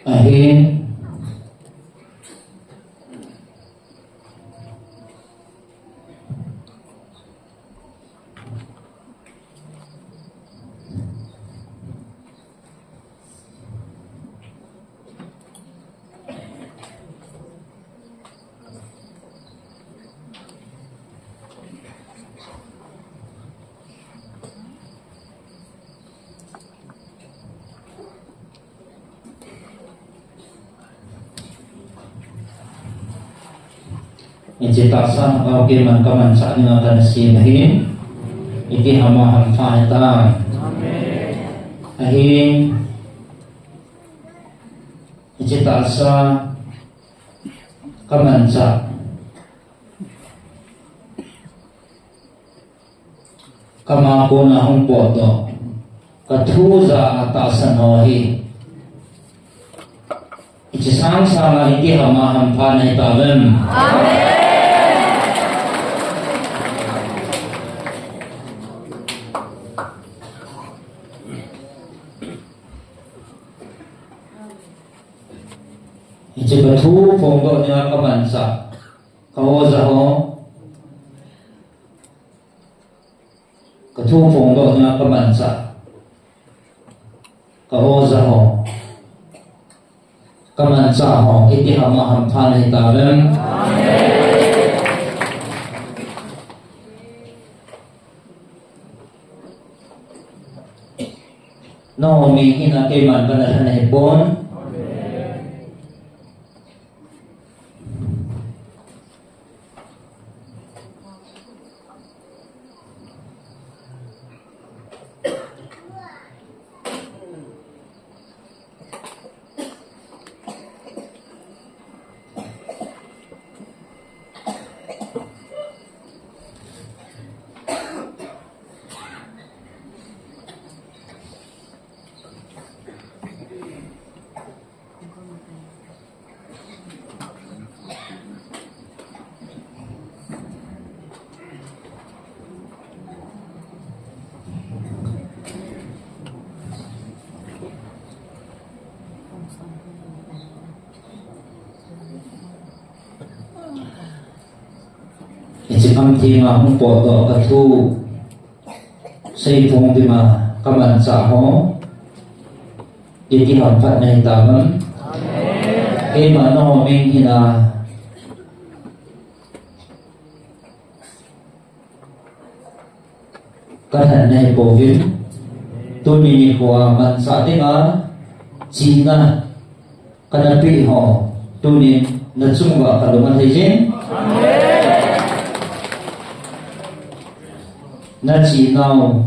Ahin. Hiche tahsa lhagao keiman kamanchah dinga kana sem ahin. Iti hama hampha hitam? Ahin. Hiche tahsa kamanchah. Kama kona hung potdoh, kathu ja a tahsan ho hi, hiche sangsang a iti hama hampha nahi tauvem? Hiche kathu phongdoh dinga kamanchah ka oja ho, kathu phongdoh dinga kamanchah ka oja ho, kamanchah ho, iti hama hampha nahi tauvem? Nangho min hina keiman kana lhan ahipon. Khamthenga hung potdoh ka thu seiphong dinga ka manchah ho, iti hamphat nahi tauvem. Keima nangho ming hina ka than nahi pouvin. Tuni nikhoa manchah dinga chihna kana peh ho, tunin nachung uva kalung alhai jin. Nachihnau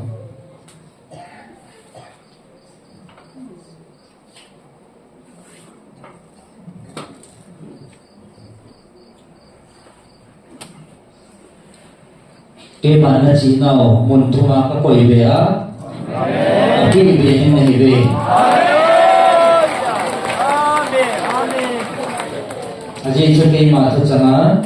Keima nachihnau mun thuma kakoi be a, akeh be ding nahiuve. Ajeh chu keima thuchanga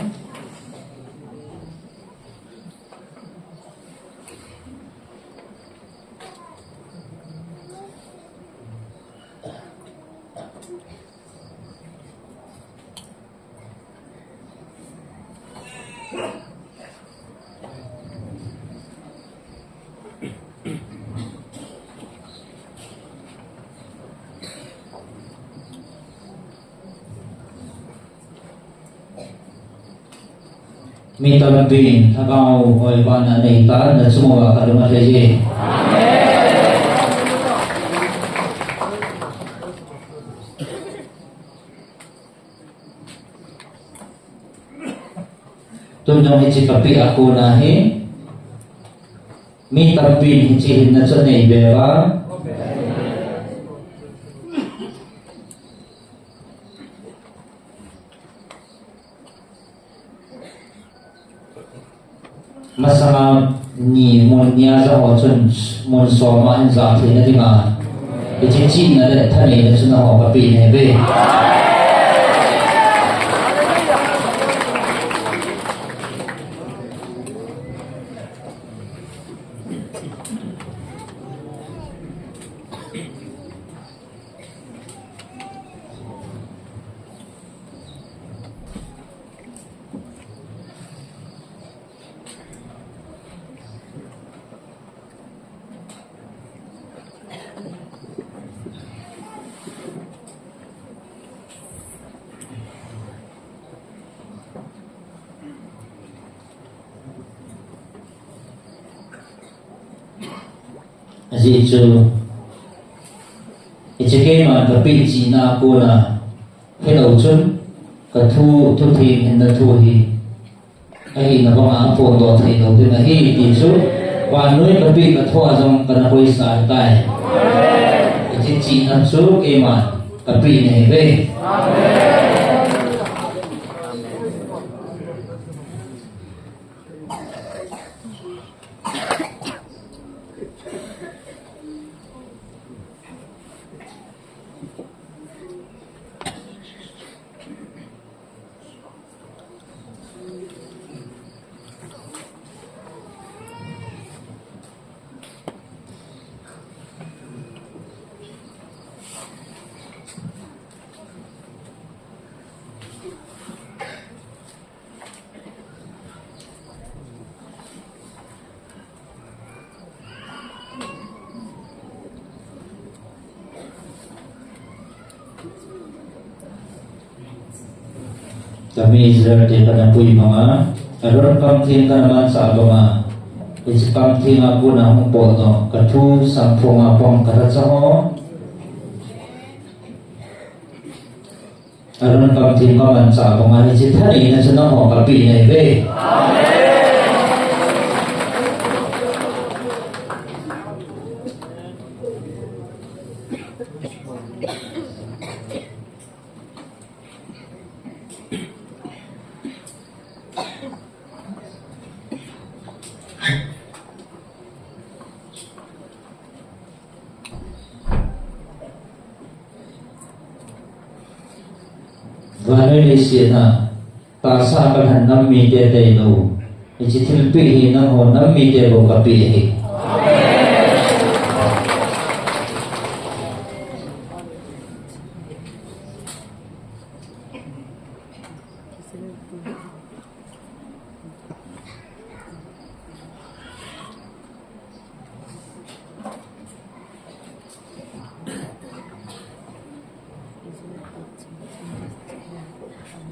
Mi tampin lhagao hoibana neitan, nachung uva kalung alhai e. Tun jong hiche kapeh a kona hi, mi tampin hiche hinna chu anei beuva. Masanga ni mun nia ja ho chun mun soma hin ja theina dinga, hiche chihna le thaneina chu nangho kapeh nahiuve. Ajeh chu, hiche keiman kapeh chihna a kona, hilou chun, kathu, thutheng hinna thu hi, ahina banga aphondoh theilou ding ahi ti chu, vannoi kapeh kathoa jong kana koisah tai. Hiche chihna chu keiman kapeh nahiuve. Kami Israel te kana pui manga, Aaron kamtheng kana manchah banga, hiche kamtheng a kona hung potdoh kathu sangphonga pang kalhacha ho. Aaron kamtheng kamanchah banga hiche thaneina chu nangho kapeh nahiuve. Vannoi leiset a tahsa kalhan nam mite tailou, hiche thilpeh hi nangho nam mite bou kapeh ahi.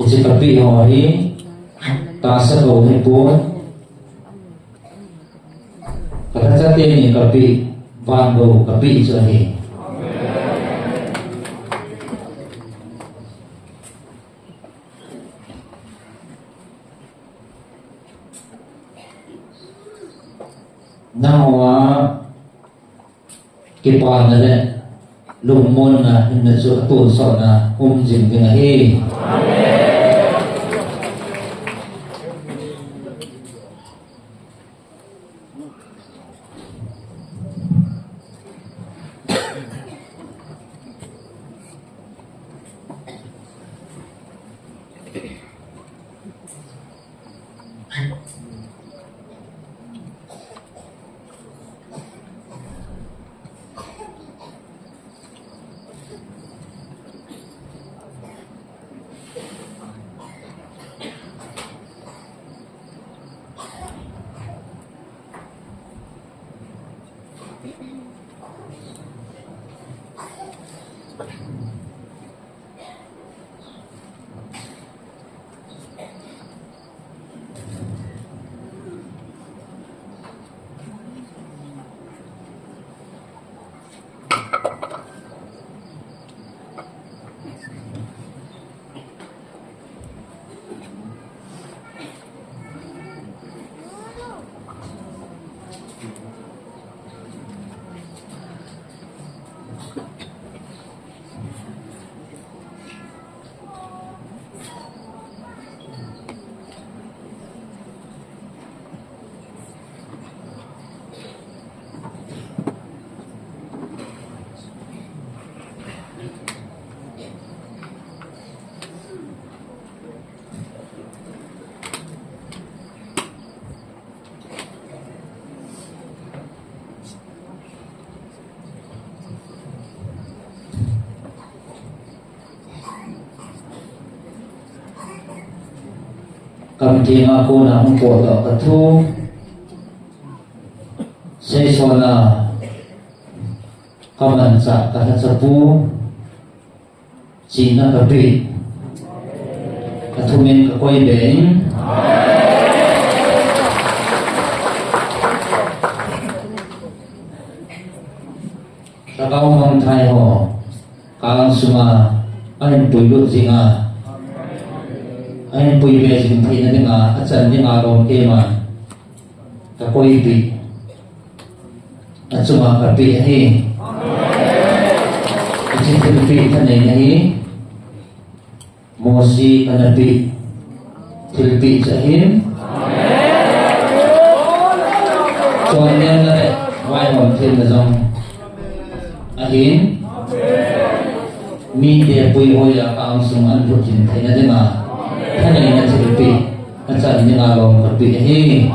Hiche kapeh ho hi, tahsa gou hipon, kalhacha teni kapeh, van gou kapeh chu ahi. Nangho a kipana le lungmonna hinna chu atonsot na um jing ding ahi. Kamtheng a kona hung potdoh kathu, seisona kamanchah kalhachapu, chihna kapeh, kathumin kakoi be in. Lhagao mangthai ho, kang sunga ahin puilut jinga, ahin puibe jing theina dinga, achan dinga lom keiman kakoipeh, achunga kapeh ahi. Hiche thilpeh thaneina hi Mosi kana peh thilpeh chu ahin, chonnemna le vaihom themna jong ahin, mite puihoiya ka angsung ahin lut jing theina dinga thaneina thilpeh, achan dinga lom kapeh ahi.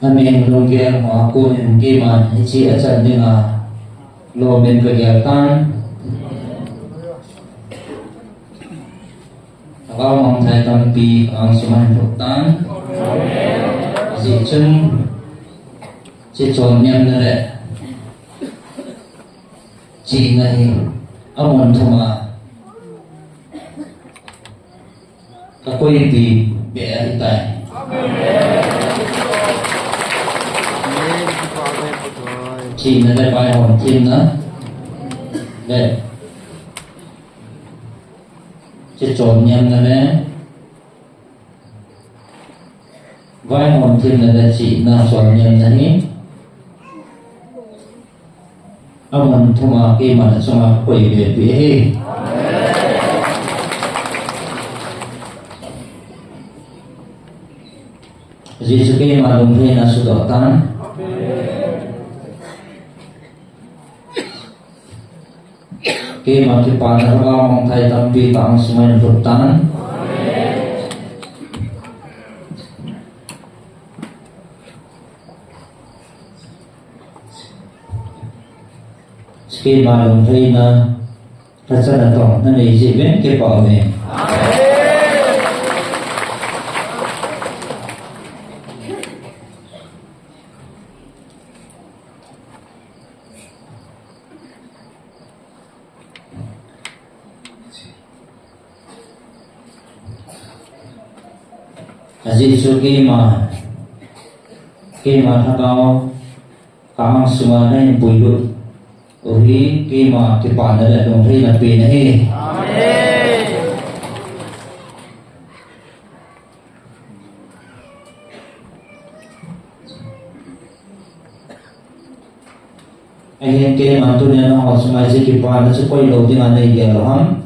Amen. Lunggel ho a konin keiman hiche achan dinga lomin kagel tan. Amang thai tampi ang sumang hutan. Ajeh chun, chi chon niam na le. Chi na hi. Amun thuma. Ka koi pi be a hitai. Chi na le pai hon thim na. Le. Chi chon niam na le. Vaihom thim na le chi na chon niam na hi. Amun thuma keima na chunga koi be pi hi. Jesu keima lung he na su do tan. Keima kipana lhagao mangthai tampi tang sumang hutan. Keima lungtheina, kachana tong, na nei ji ben ke pa me. Ajeh chu keima, keima lhagao, kahang sunga na hin puilut u hi, keima kipana le lungtheina pe na hi. Amen. Ahin keima tunia nangho chunga hiche kipana chu koi lou dinga nei gel lou ham?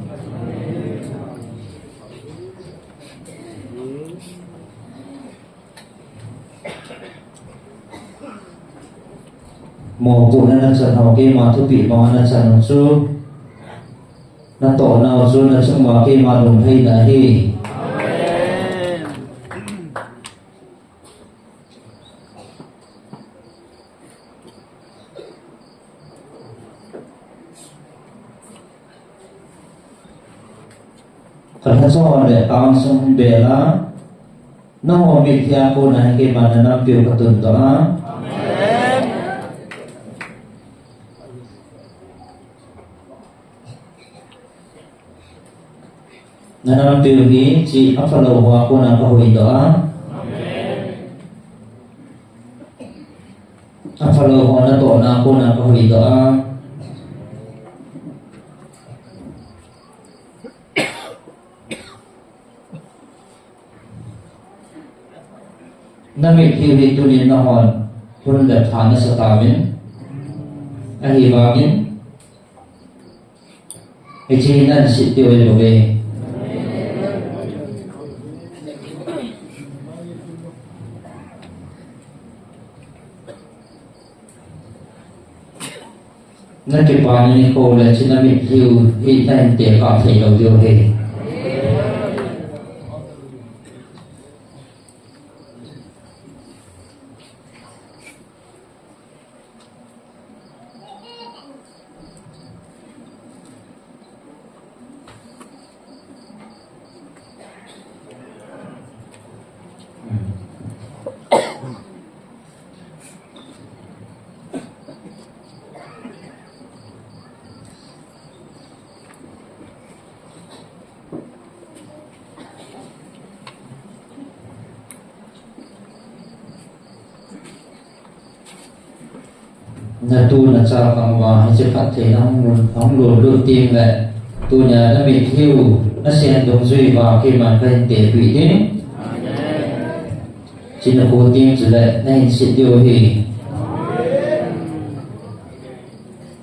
Mopohna nachan ho, keima thupeh banga nachan ho chu, natohna ho chu nachung uva keima lungtheina ahi. Kalhacha ho le tangsung bela, nangho mitlhi a kona hi keima nanampiu katun doh a. Nanampiu hi chi aphalou hoa kona kahuhdoh a. Aphalou hoa natohna kona kahuhdoh a. Namitlhiu hi tunin nahon hun le pha nasa tauvin. Ahivangin hiche hi nahin set diu ahi bouve. Nakipana nikho le hiche namitlhiu hi nahin tekah thei lou diu ahi. Natu nacha kang uva hiche phattheina hung lhung, hung lhung lut teng le, tunia namitlhiu nasen dungjui uva keiman kahin tepeh ding. Hiche nakho teng chule nahin set diu ahi.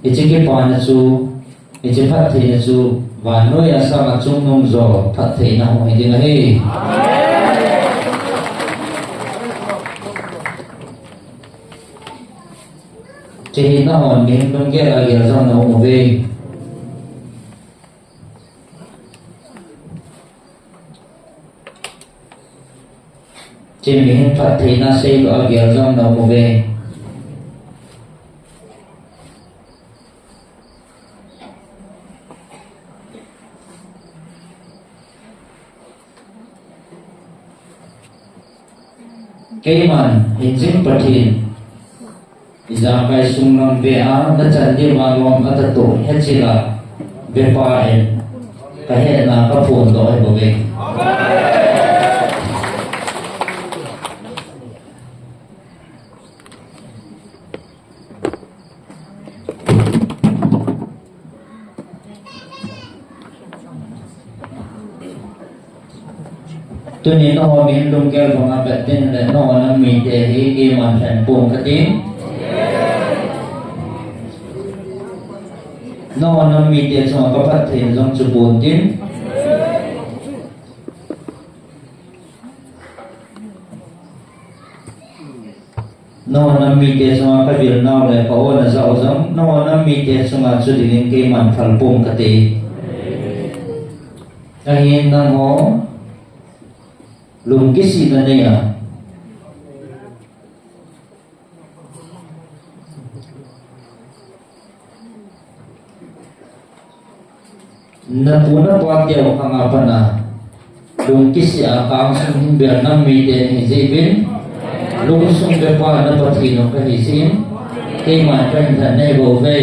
Hiche kipana chu, hiche phattheina chu, vannoi a sanga chungnung jo phattheina hung hi ding ahi. Hiche hi nahon mihem lunggel a gel jong naum uve. Hiche mihem phattheina seidoh a gel jong naum uve. Keiman, Hingjing Pathen, ijakai sung lam ve a, nachan ding vang lom atatoh, hiche la, vepa in, kahetna kaphondoh ahi bouve. Tuni nangho mihem lunggel banga vet ding le nangho nam mite hi keiman lhen pong kati. Nangho nam mite chunga kaphatthei jong chu pon tin. Nangho nam mite chunga kavil nau le ka-o najah u jong, nangho nam mite chunga chu dingin keiman phal pong kati. Ahin nangho lungkisihna nei a, napu napa teu khang a pat a, lungkisih a ka angsung hin bel nam mite nahi jeh uvin, lungsung vepa na Pathen u kahi jeh in, keiman kahin lhen nahi bouve.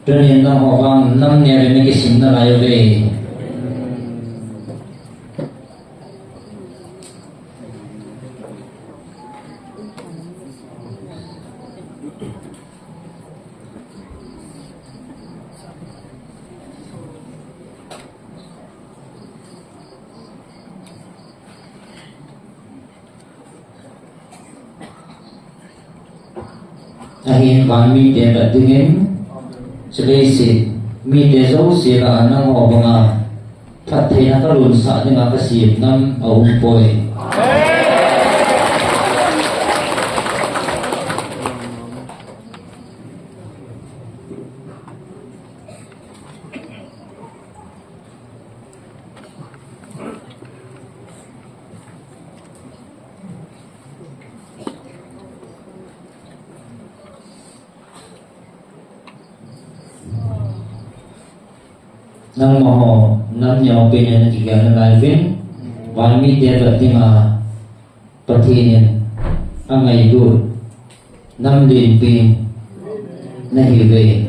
Tunin nangho vang nam neo in nakisim nalai uve. Ahin van mite vet dingin, chule leiset mite jouse lah a nangho banga phattheina kalunsah dinga kasem nam aumpoi. Nangmaho nam neo pen in nakigel nalai uvin, van mite vet dinga Pathen in angailut nam lenpen nahiuve.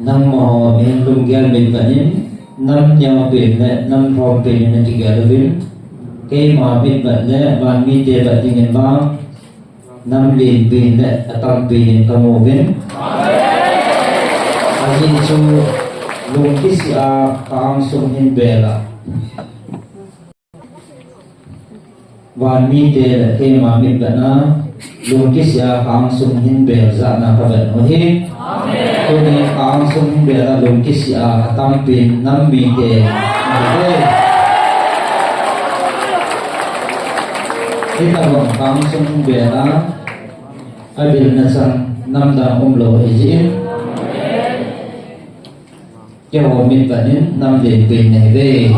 Nangmaho mihem lunggel mitvet in, nam neo pen le nam lhom pen in nakigel uvin, keima mitvet le van mite vet dingin vang, nam lenpen le atampen in kamu uvin. Ajeh chu lungkisih a ka angsung hin bel a, van mite le keima mitvet a, lungkisih a ka angsung hin bel jat na kavet u ahi. Tuni ka angsung hin bel a lungkisih a atampen nam mite nahiuve. Hitabang ka angsung hin bel a, abilna chan namdang umlou ahi jeh in, keiho mitvet in nam lenpen nahiuve.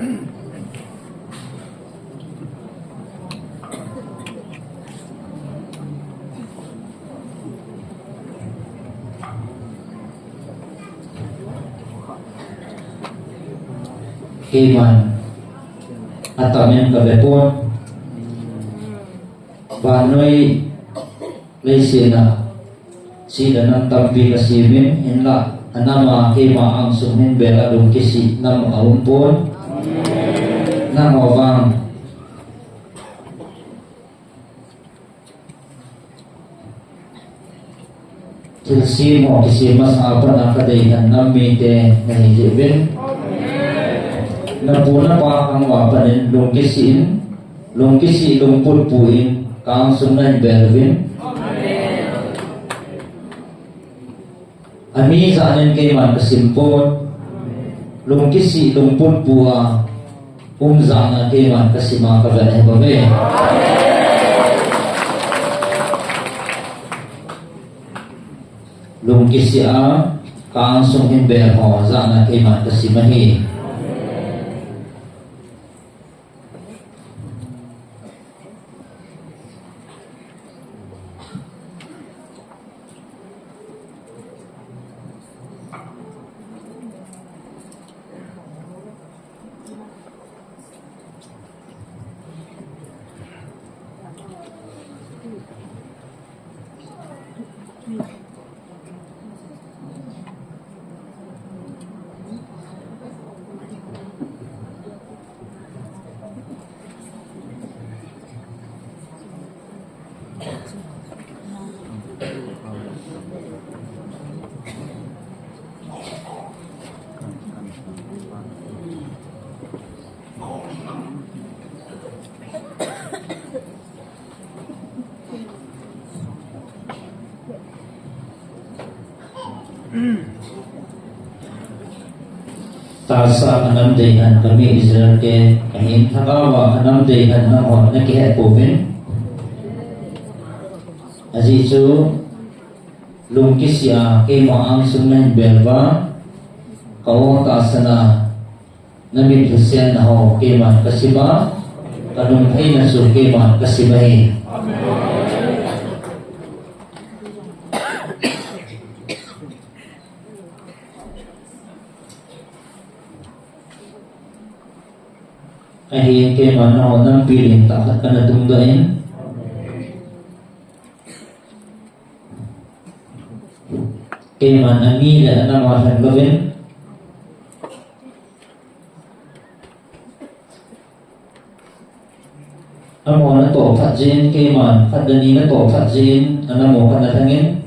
Keiman atamin kavepon. Vannoi leiset a sih le nam tampi kasimin, hinlah anama keima angsung hin bel a lungkisih nam aumpon. Nangho vang thilse mo kisih masa a pat a kadei hen nam mite nahi jeh uvin. Napu napa khang uva pat in lungkisih in, lungkisih lungput pu in, ka angsung nahin bel uvin. Ami jat nin keiman kasim pon. Lungkisih lungput pu a um jat na keiman kasim a kavet ahi bouve. Lungkisih a ka angsung hin bel ho jat na keiman kasim ahi. Tahsa a kanam dei hen kami Israel te, kahin lhagao a kanam dei hen nangho nakihet pouvin. Ajeh chu lungkisih a keima angsung nahin bel uva, ka o tahsan a namit lhasam na ho keiman kasim a, kalungthim na chu keiman kasim ahi. Ahin keiman nangho nampi lentah khat kana tungdoh in. Keiman ami le anam a lhen louvin. Amaho natoh phat jin, keiman khat le ni natoh phat jin, anam o khat na thangin.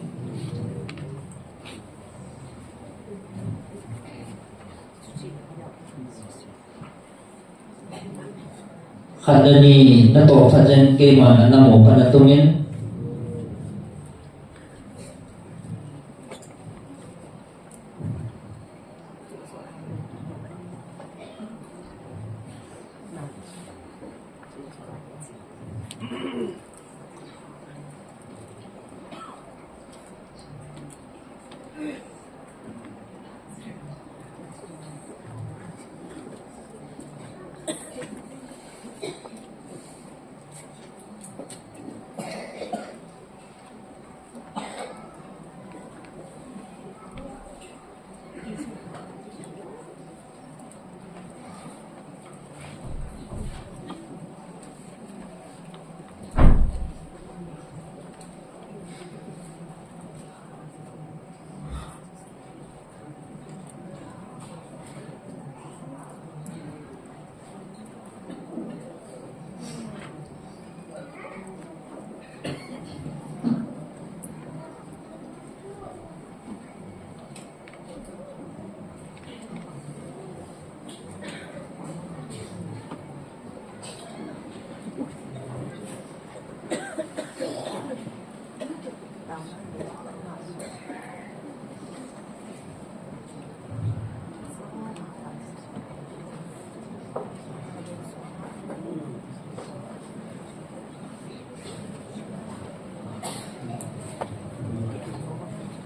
Khat le ni natoh phat jin, keiman anam o khat na tungin.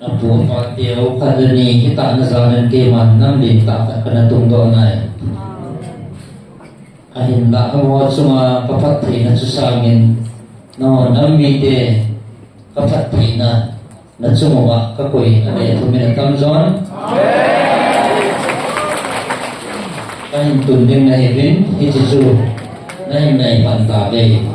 Apu, apa, teu, khat le ni, kitahna jal in keiman nam lentah khat kana tungdoh nai. Ahinlah amaho chunga kaphattheina chu sangin, nangho nam mite kaphattheina nachung uva kakoi a le thum in atam jon. Kahin tun ding nahiuvin, hiche chu nahin nai pan tauve.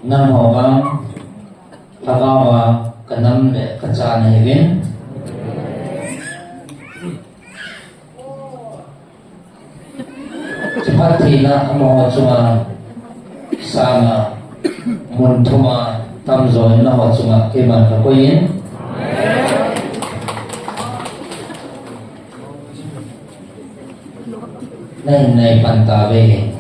Nangho vang, lhagao a kanam le kachah nahiuvin. Kiphattheina amaho chunga sanga mun thum a tamjon nangho chunga keiman kakoi in. Nahin nai pan tauve.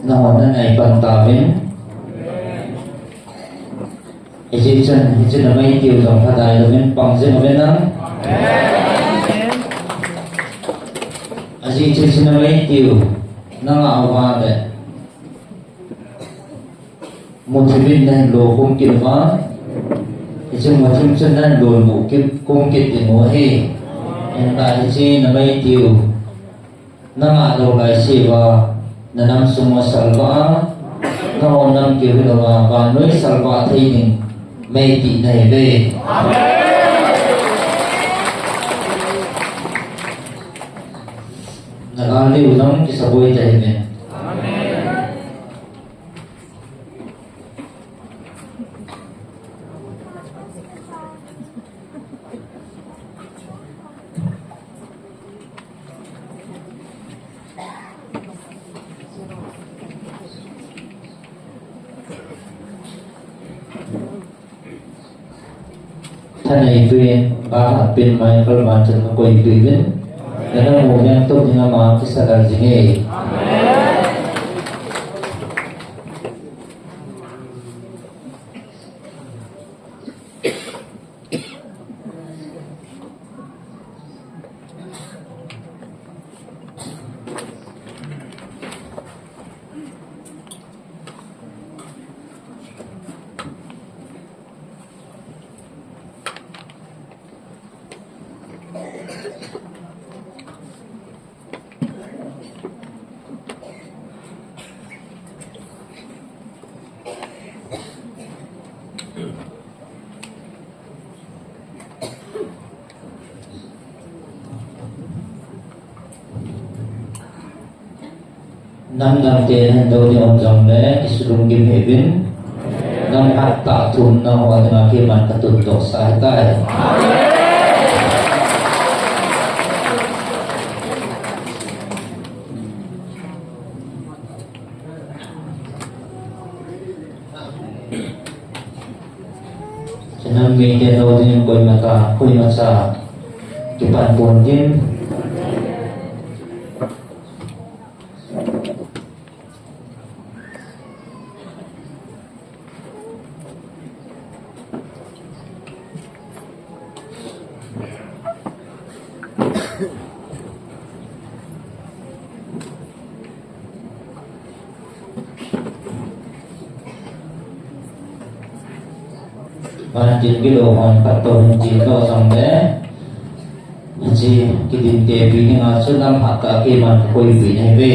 Nangho nanai pan tauvin. Hijeh chun, hiche namai tiu jong lhadai louvin pang jing uvin lang. Ajeh chu hiche namai tiu nangah uva le, muthim in nahin lo khum kit uva. Hiche muthim chun nahin lo mu kit, khum kit ding u ahi. Hinla hiche namai tiu nangah lou laise uva, nanam sung uva salvah a, nangho nam keu hilou a, vannoi salvah thei ding meitih nahiuve. Nagal diu jong kisaboi tahiuve. Thanei tuin, ba hapin Michael Vanchel kakoi tuin, nana mu veng tup ding ama kisa gal jing e. Nam nam te nahin dou ding um jongle, kisulunggim hih uvin. Nang hattah thumna ho dinga keiman katun doh sah ahitai. Chinam mite lou ding koima ta, koima cha kipan pon ding. Vantil kilou hon phattou hin chil doh jongle, hiche kidinte pi dinga chu nang hattah keiman kakoipeh nahiuve.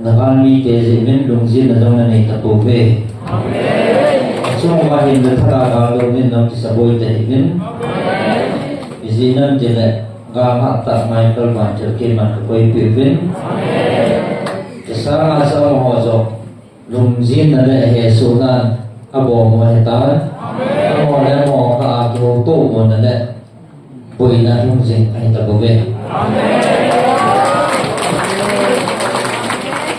Nagalmite jeh in lungjinna jong nanei tapouve. Achung uva hin nathat a gal doh in nang kisaboi tahih in. Ijeh inem itile gal hattah Michael Vantil keiman kakoipeh uvin. Kisanga sa amaho jong lungjinna le hesohnan abom u ahitan. Amaho le amaho kha a kihouto mona le boina lhung jing ahi tapouve.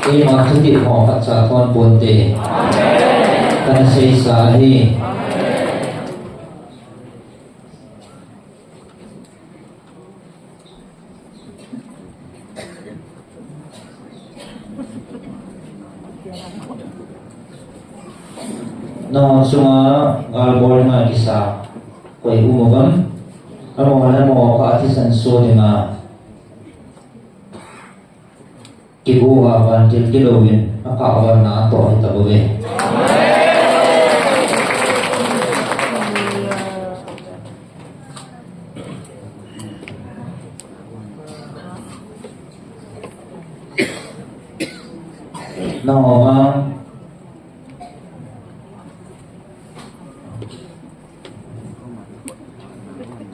Keima chuti ho khatcha thon ponte. Kana seisa ahi. Nangho chunga gal bol dinga kisa koi um uvem? Amaho le amaho kha a thisan so dinga kigo a vantil kilouvin akah a vanna atoh ahi tapouve. Nangho vang,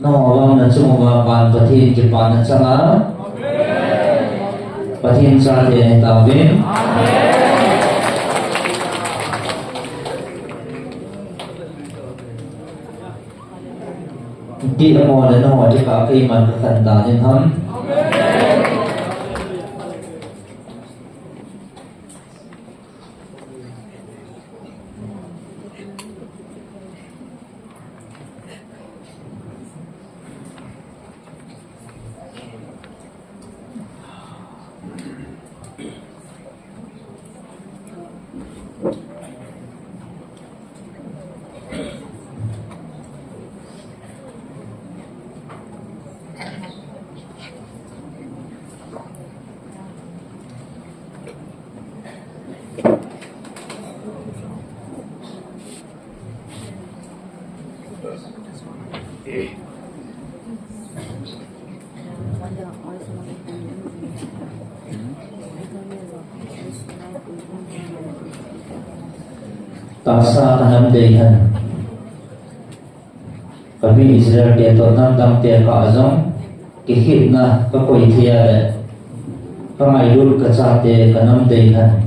nangho vang nachung uva van Pathen kipana changa Pathen chate nahitauvin. Hiti amaho le nangho ding a keiman kakhen dan in ham. Tahsa kanam dei hen. Kami Israel te toh namdang te kah a jong Kikhetna kakoi thei a le, kangailut kachate, kanam dei khan,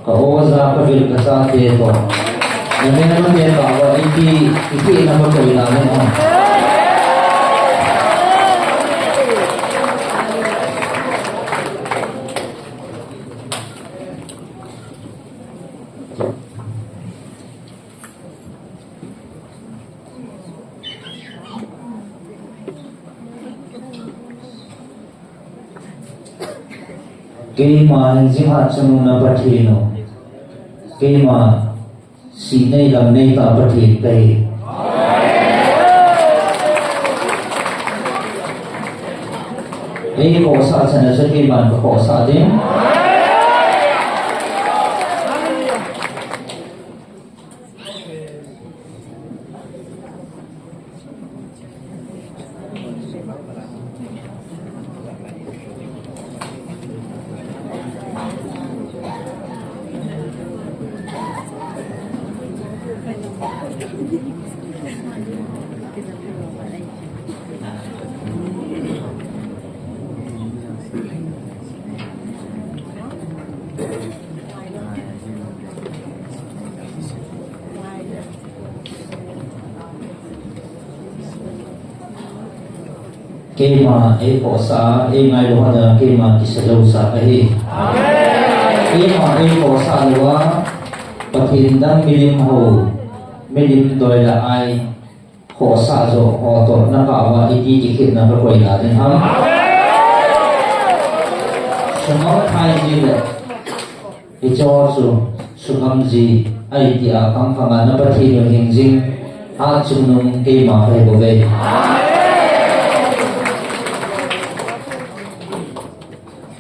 ka oja kavil kachate toh, namel mate tah uva iti kikhetna kakoi na le hon. Keima hingjing hatchungnung na Pathen u, keima sihnei lamnei tah Pathen kahi. Eikhohsah chan a chu keiman kakhohsah ding. Keima eikhohsah, eingailu hon a keima kiseilou sa kahi. Keima eikhohsah lou a, Pathen dang milim ho, milim doi le ai, khohsah joh ho toh nakah uva iti kikhetna kakoi na ding ham. Sumang thai ji le. Hiche chu sugam ji ahi tia khangkhang a na Pathen u hingjing hatchungnung keima kahi bouve.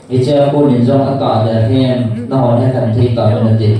Hiche a konin jong atah le ahem, nahon hekhen thei tauvin ati.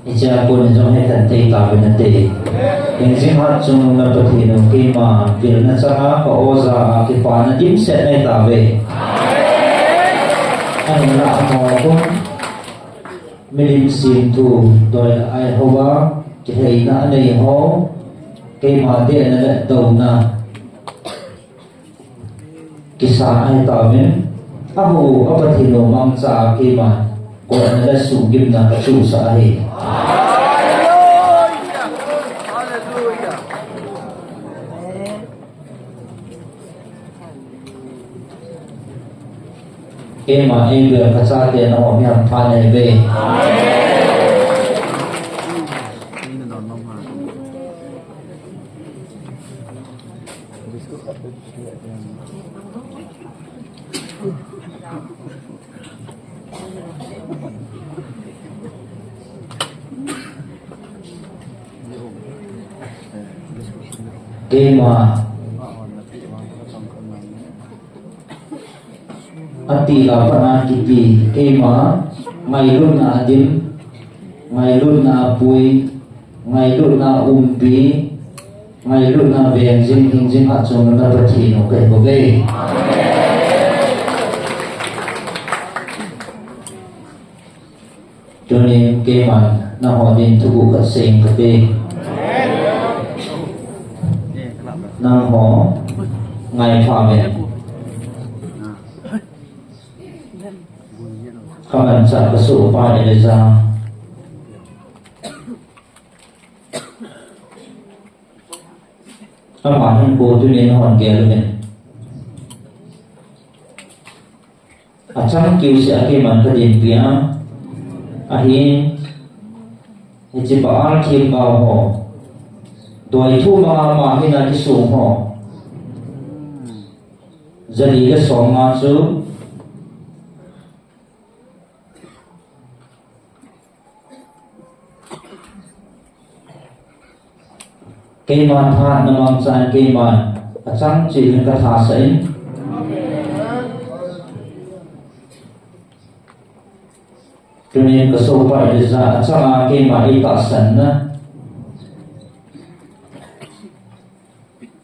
Hiche a konin jong hekhen thei tauvin ati. Hingjing hatchungnung na Pathen u, keima vilna chang a ka oja a kipana dimset nei tauve. Ahinla amaho khun milim semthu doi le ai hoa kiheina anei ho, keima dehna le douna kisa ahi tauvin, ahou a Pathen u mangcha a keima kona le suhgimna kachuhsah ahi. Keima eibel kachate nahom hi hampha neive. Keima atila pat a kipe, keima ngailutna a dim, ngailutna a pui, ngailutna a umpi, ngailutna a veng jing, hingjing hatchungnung na Pathen u kahi bouve. Tunin keiman nangho din thuguh khat seiyin kate. Nangho ngaipha uvin. Kamanchah kasohpa Elijah. Ama hin ko tunin hon gel uvin. Achang kiu seh a keiman kadinpi a. Ahin, hiche Baal themgao ho, doithu manga ma hina kisong ho, jali le som nga chu keiman thahatna mangchan keiman achang cheh in kathasah in. Tunin kasopa Elijah achanga keiman eitahsanna,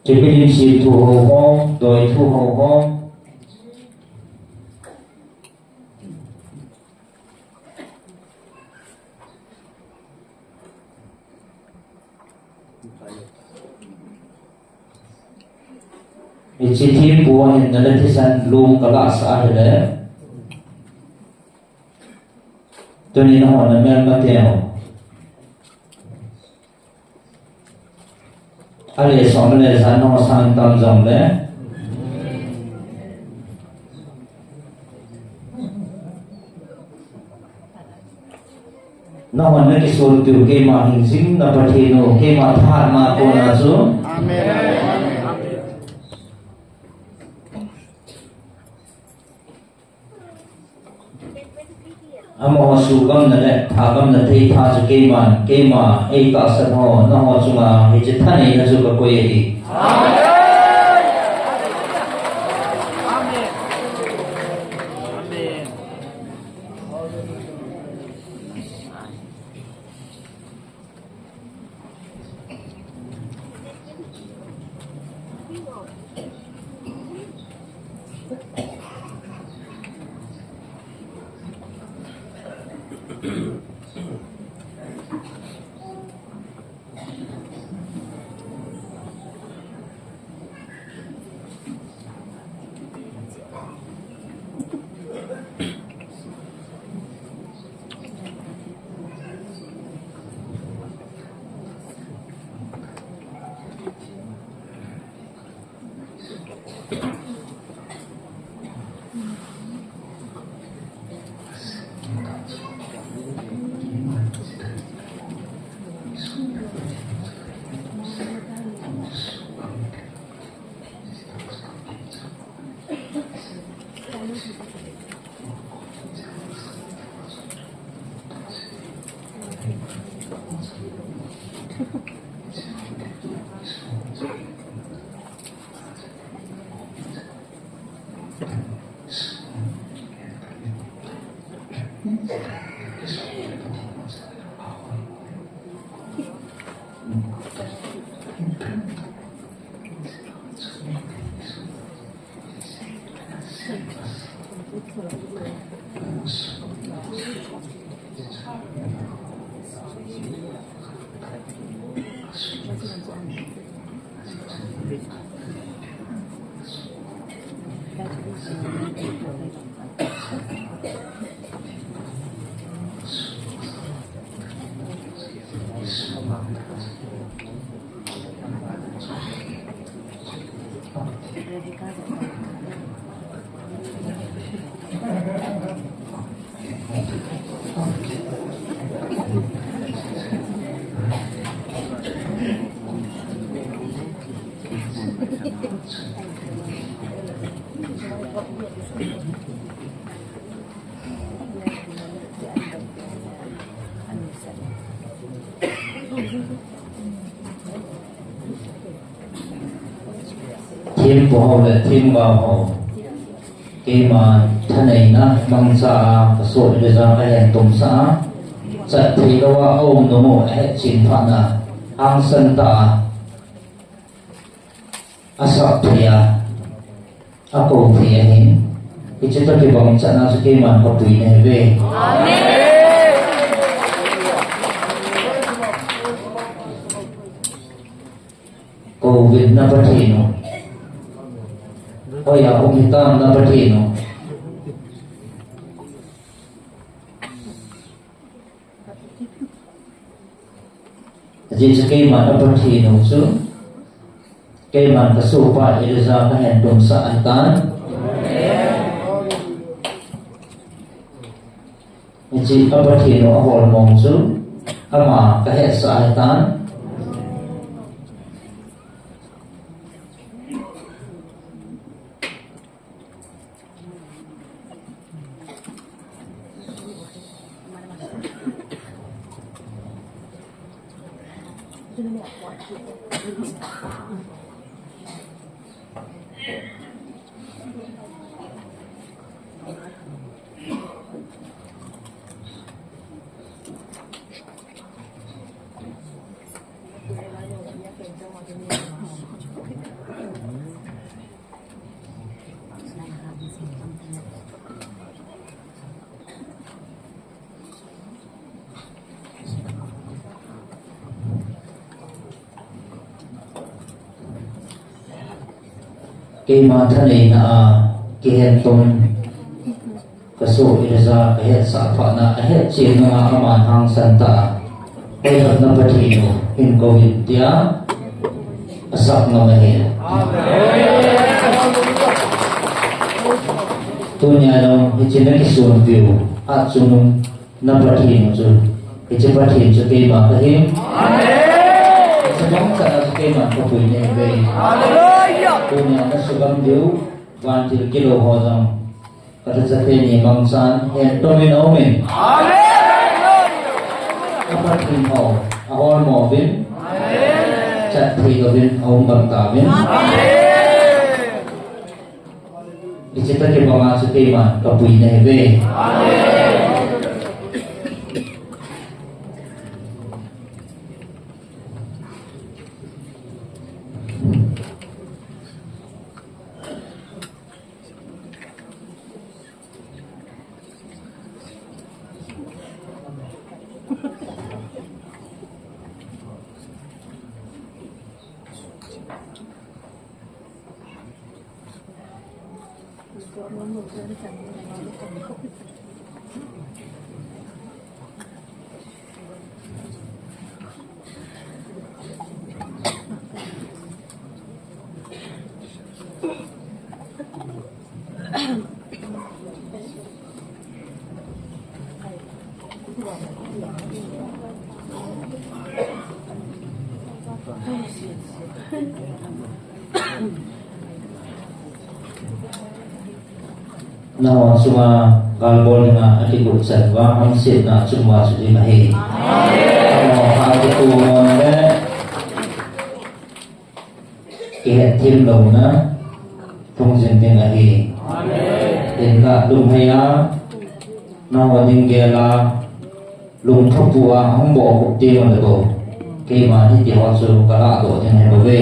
hiche milim semthu ho ho, doithu ho ho, hiche thempu a hinna le thisan long kalahsah ahile, tunin nahon namelmateu, ale som le jan nahon sang tam jongle, nahon nakisonpiu keima hingjingna Pathen u, keima thahatna kona chu. Amen. Amaho suhgamna le thagamna theitha chu keiman, keima eitahsan ho, nangho chunga hiche thaneina chu kakoi ahi. Thempu ho le themgao ho, keima thaneina mangcha a kasoh le ja kahen tumsah a, chat thei louva aum nung u ahetchen phat na, hangsan tah a asap thei a, akou thei ahin, hiche toh kibang chan a chu keiman kapui nahi uve. Amen. Kou vetna Pathen u. Hoiya um hitam na Pathen u. Ajeh chu keiman a Pathen u chu, keiman kasohpa Elijah kahen tumsah ahitan. Hiche a Pathen u a hol mong chu ama ka hetsah ahitan. Keima thaneina a kihen tom, ka soh ija, ka hetsah phatna a hetchen nunga aman hangsan tah a, Hoilhahna Pathen u hin kou in tia a sap ngam ahi. Tunia jong hiche na kisonpiu, hatchungnung na Pathen u chu, hiche Pathen chu keima kahi. Hiche mangchan a chu keiman kapui nahi ve. Tunia na sugam diu, vantil kilou ho jong, ka thachate ni mangchan, hen tomin aumin. Ka Pathen ho, ahol mo uvin. Chat thei louvin, aum gam tauvin. Hiche tah kibanga chu keiman kapui nahi ve. Nangho chunga galbol dinga akigot chan uva, hamsetna achung uva chu ding ahi. Nangho pha kitoh mo le, kihetthem louna lhung jing ding ahi. Hinla lungheiya, nangho ding gela, lungthupu a hung bol khup teng uleh bou, keiman hitiho chu ka lahdoh ding ahi bouve.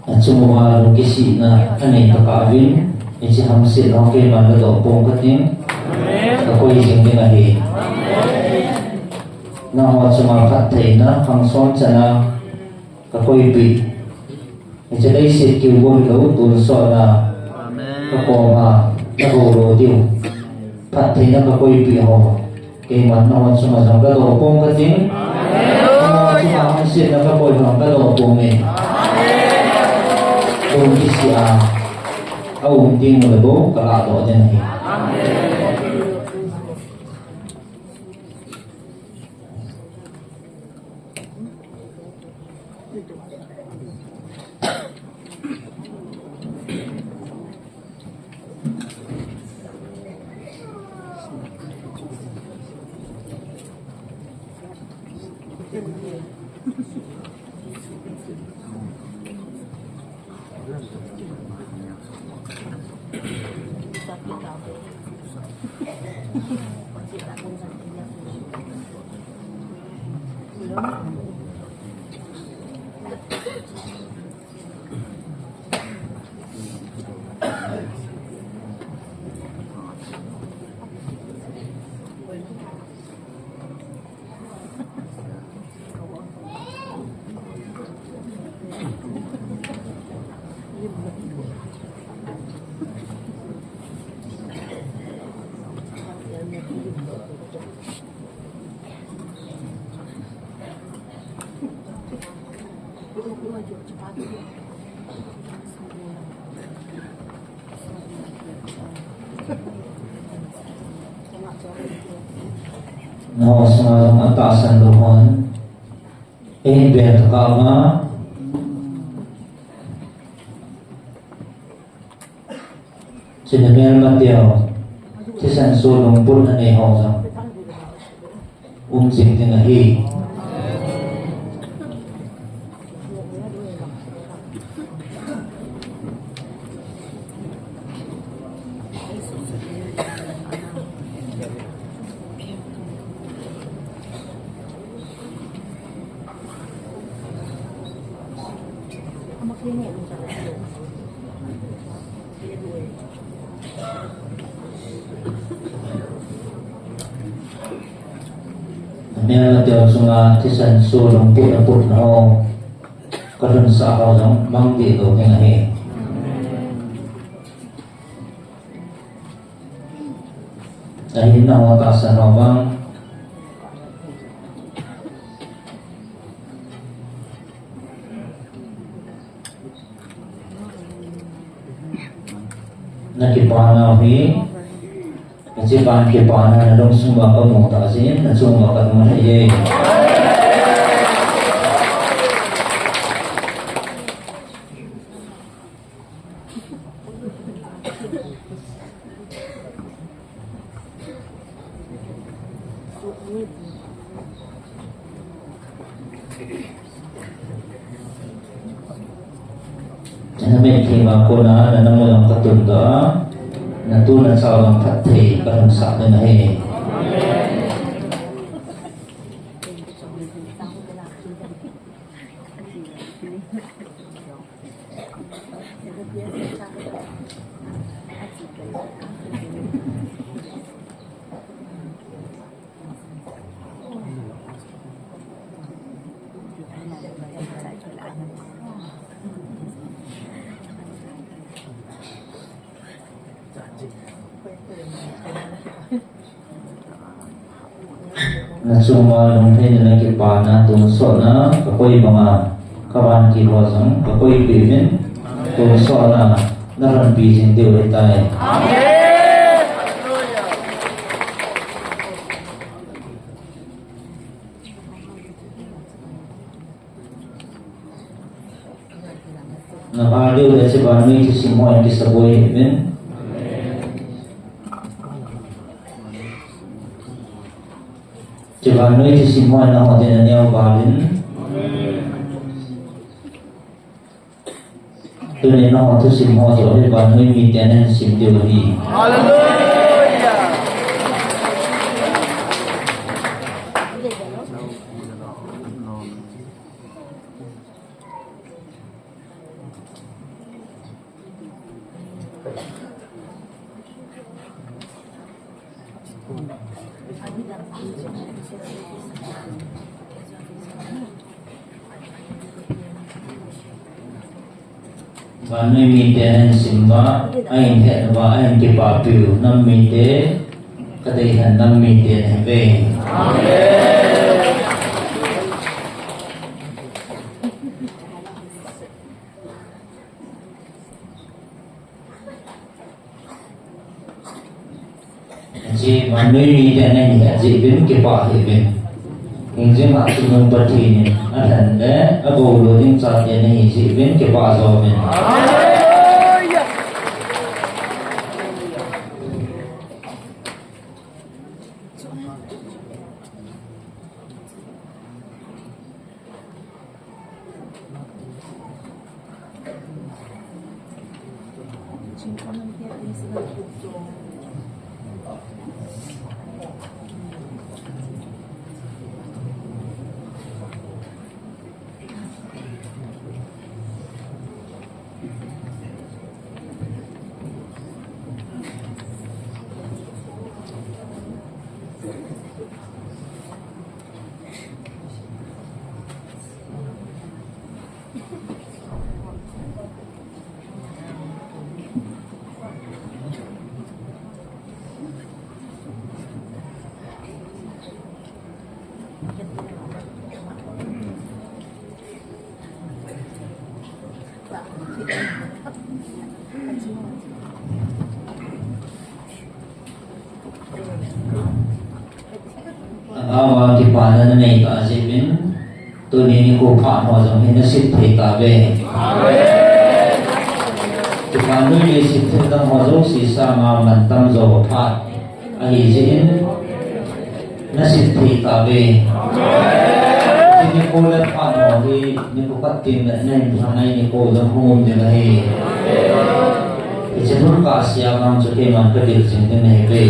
Achung uva lungkisihna anei tokah uvin, hiche hamsetna keiman ladoh pong kating, kakoi jing ding ahi. Nangho chunga phattheina khangson chana kakoipeh. Hiche leiset kiu bou hilou, tonsot na kakoma nagoulo diu. Phattheina kakoipeh ho, keiman nangho chunga jong kadoh pong kating. Nangho chunga hamsetna kakoi ho kadoh pong e. Lungkisih a aum teng uleh bou kalahdoh ding ahi. Nangho sunga jong atahsan lou hon, eihin beng tokah uva, chuna melmateu, thisan soh lungput anei ho jong um jing ding ahi. Melmateu chunga thisan soh lungput aputna ho, kalhunsah ho jong mang dih lou ding ahi. Ahin nangho tahsan ho vang, nakipah nau hi, nachipan kipana nalungsung uva kamu tah jeh in, nachung uva kamu ahi e. Namet thim a kona nana mu jong katun doh a, natu nacha jong phatthei kalhunsah ding ahi. Nachung uva lungheina, nakipana, tonsotna kakoi banga, kavantil ho jong kakoipeh uvin, tonsotna nalhonpi jing diu ahitai. Amen. Nabol diu le hiche vannoi thusim ho in kisaboi hih uvin. Hiche vannoi thusim ho in nangho dinga neo val in. Tuni nangho thusim ho joh hi vannoi miten ahin sim diu ahi. Hallelujah. Vannoi miten ahin sim uva, ahin het uva, ahin kipah piu nam mite, kadei hen nam mite nahiuve. Amen. Hiche vannoi mite nahi jeh uvin kipah hih uvin. Hingjing a chungnung Pathen in alhen le agou lou ding chate nahi jeh uvin kipah jo uvin. Lhagao a kipana nanei tah jeh uvin, tuni nikho phat ho jong hi nasit thei tauve. Kipana nanei sit thei dang ho jouse sanga mantam jo phat ahi jeh in, nasit thei tauve. Hiche nikho le phat ho hi nikho khat tin le nahin thanei nikho jong hung um ding ahi. Hiche thum kah sia vang chu keiman kadil jing ding ahiuve.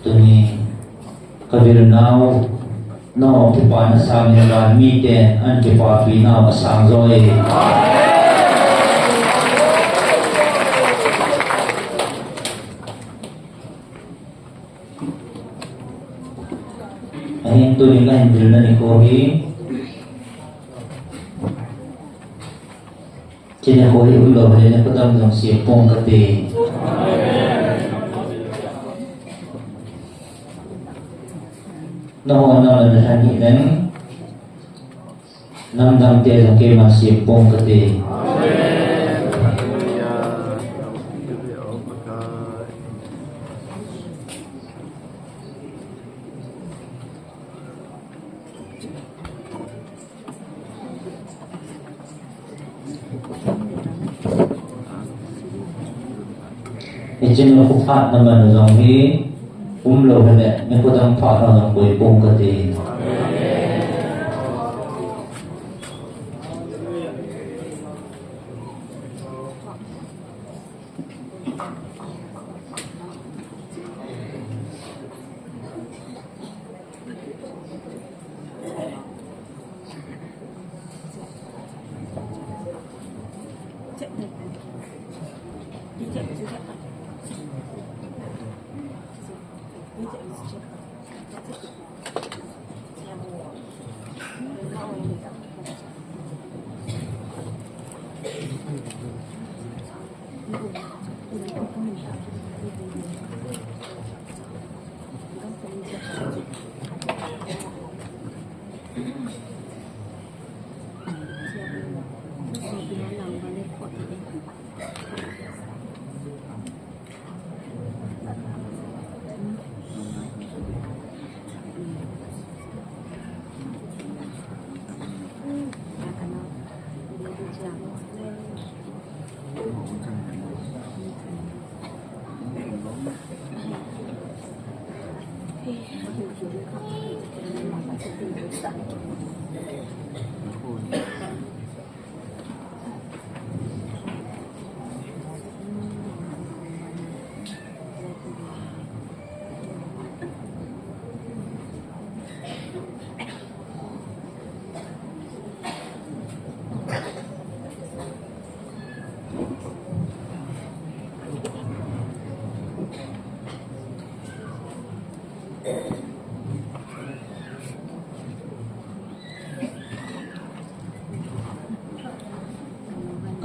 Tuni kavil nau, nangho kipana sangin van miten an kipapi nau asang jo e. Ahin tuni kahin vilna nikho hi, hiche nikho hi umlou hile nikho dang jong sem pong kate. Nangho nam le na lhan hih leng, namdang te jong keiman sem pong kate. Hiche nikho phat naman u jong hi umlou hile nikho dang phat ho jong koi pong kate.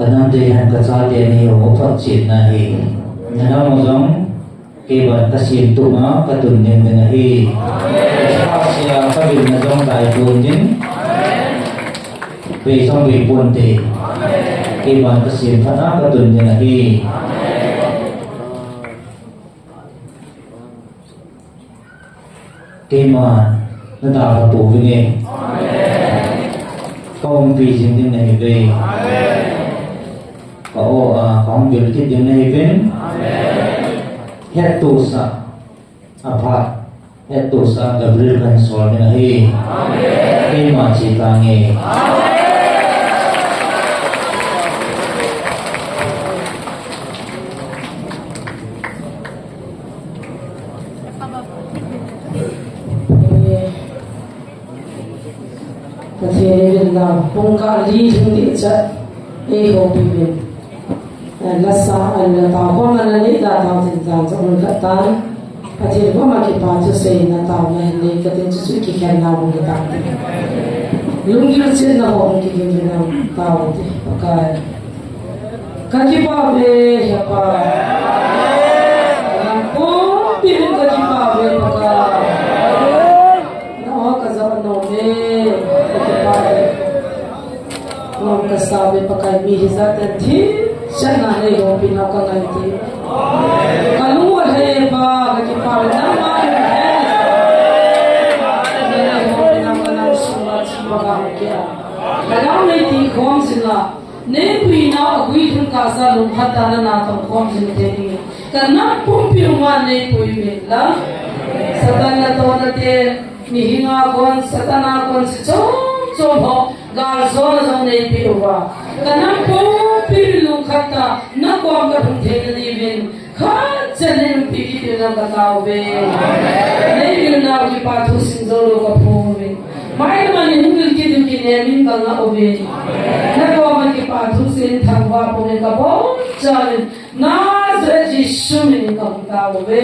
Ka nam te hen ka chate ni ho phatchetna hi. Na nam jong kei ban ka sem tup a ka tun ding ding ahi. Ka sa sia ka bil na jong tai pon ding. Bei jong bei pon te. Kei ban ka sem phat a ka tun ding ahi. Keima na dalha pouvinge. Ka umpi jing ding nahi ve. Ka o a, ka umpi kit ding nahi ve. Hettohsah, aphat, hettohsah Gabriel kahin sol ding ahi. Keima che tange. Pathen in la pung kah li lhing ding chet eiho piuvin. Eh, la sa, eh, la tao khom ana nei da tao tin jan cha un khat tan. Pathen khom a kipa thusei na tao na hin nei katin chu chu kikhen na hung kit tan. Lunggil chetna ho hung kigin na tao te Pakai. Ka kipah uve, He Pa. Nang pumpi in ka kipah uve, Pakai. Na o ka jao nom e, ka kipah uve. Nom ka sa uve, Pakai, mi hijat ten thi, chan na nei houpi na ka ngai ti. Ka lung u a He Pa, ka kipah uve, nangma nei houpi na ka nang sung a chi pa ka hung kia. Ka nang nei ti khom jing a. Nei puina a guilhun kasa lungkhat tah a na natong khom jing thei ding. Ka nam pumpi uva nei pui uvin lang. Satan natohna te, mihing a kon, Satan a kon si chom chom ho, galjona jong nei pui uva. Ka nam pumpi lungkhat tah a na kom ka lhung thei na diuvin. Khat chan in umpi kit in lang ka tao uve. Nei vil nau kipa thu sim jou lou ka phong uve. Mai lam a nei hung vil kit diu kinem in ka ngah uve. Na kom a kipa thu sim thangvah pum in ka bol chan in Nazareth Jesu min in ka hung tao uve.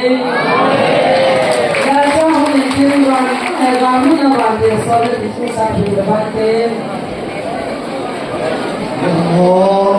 Ya cha hung in tin wan, eh, ga mun na wan te so le ti sa bi le wan te. Oh.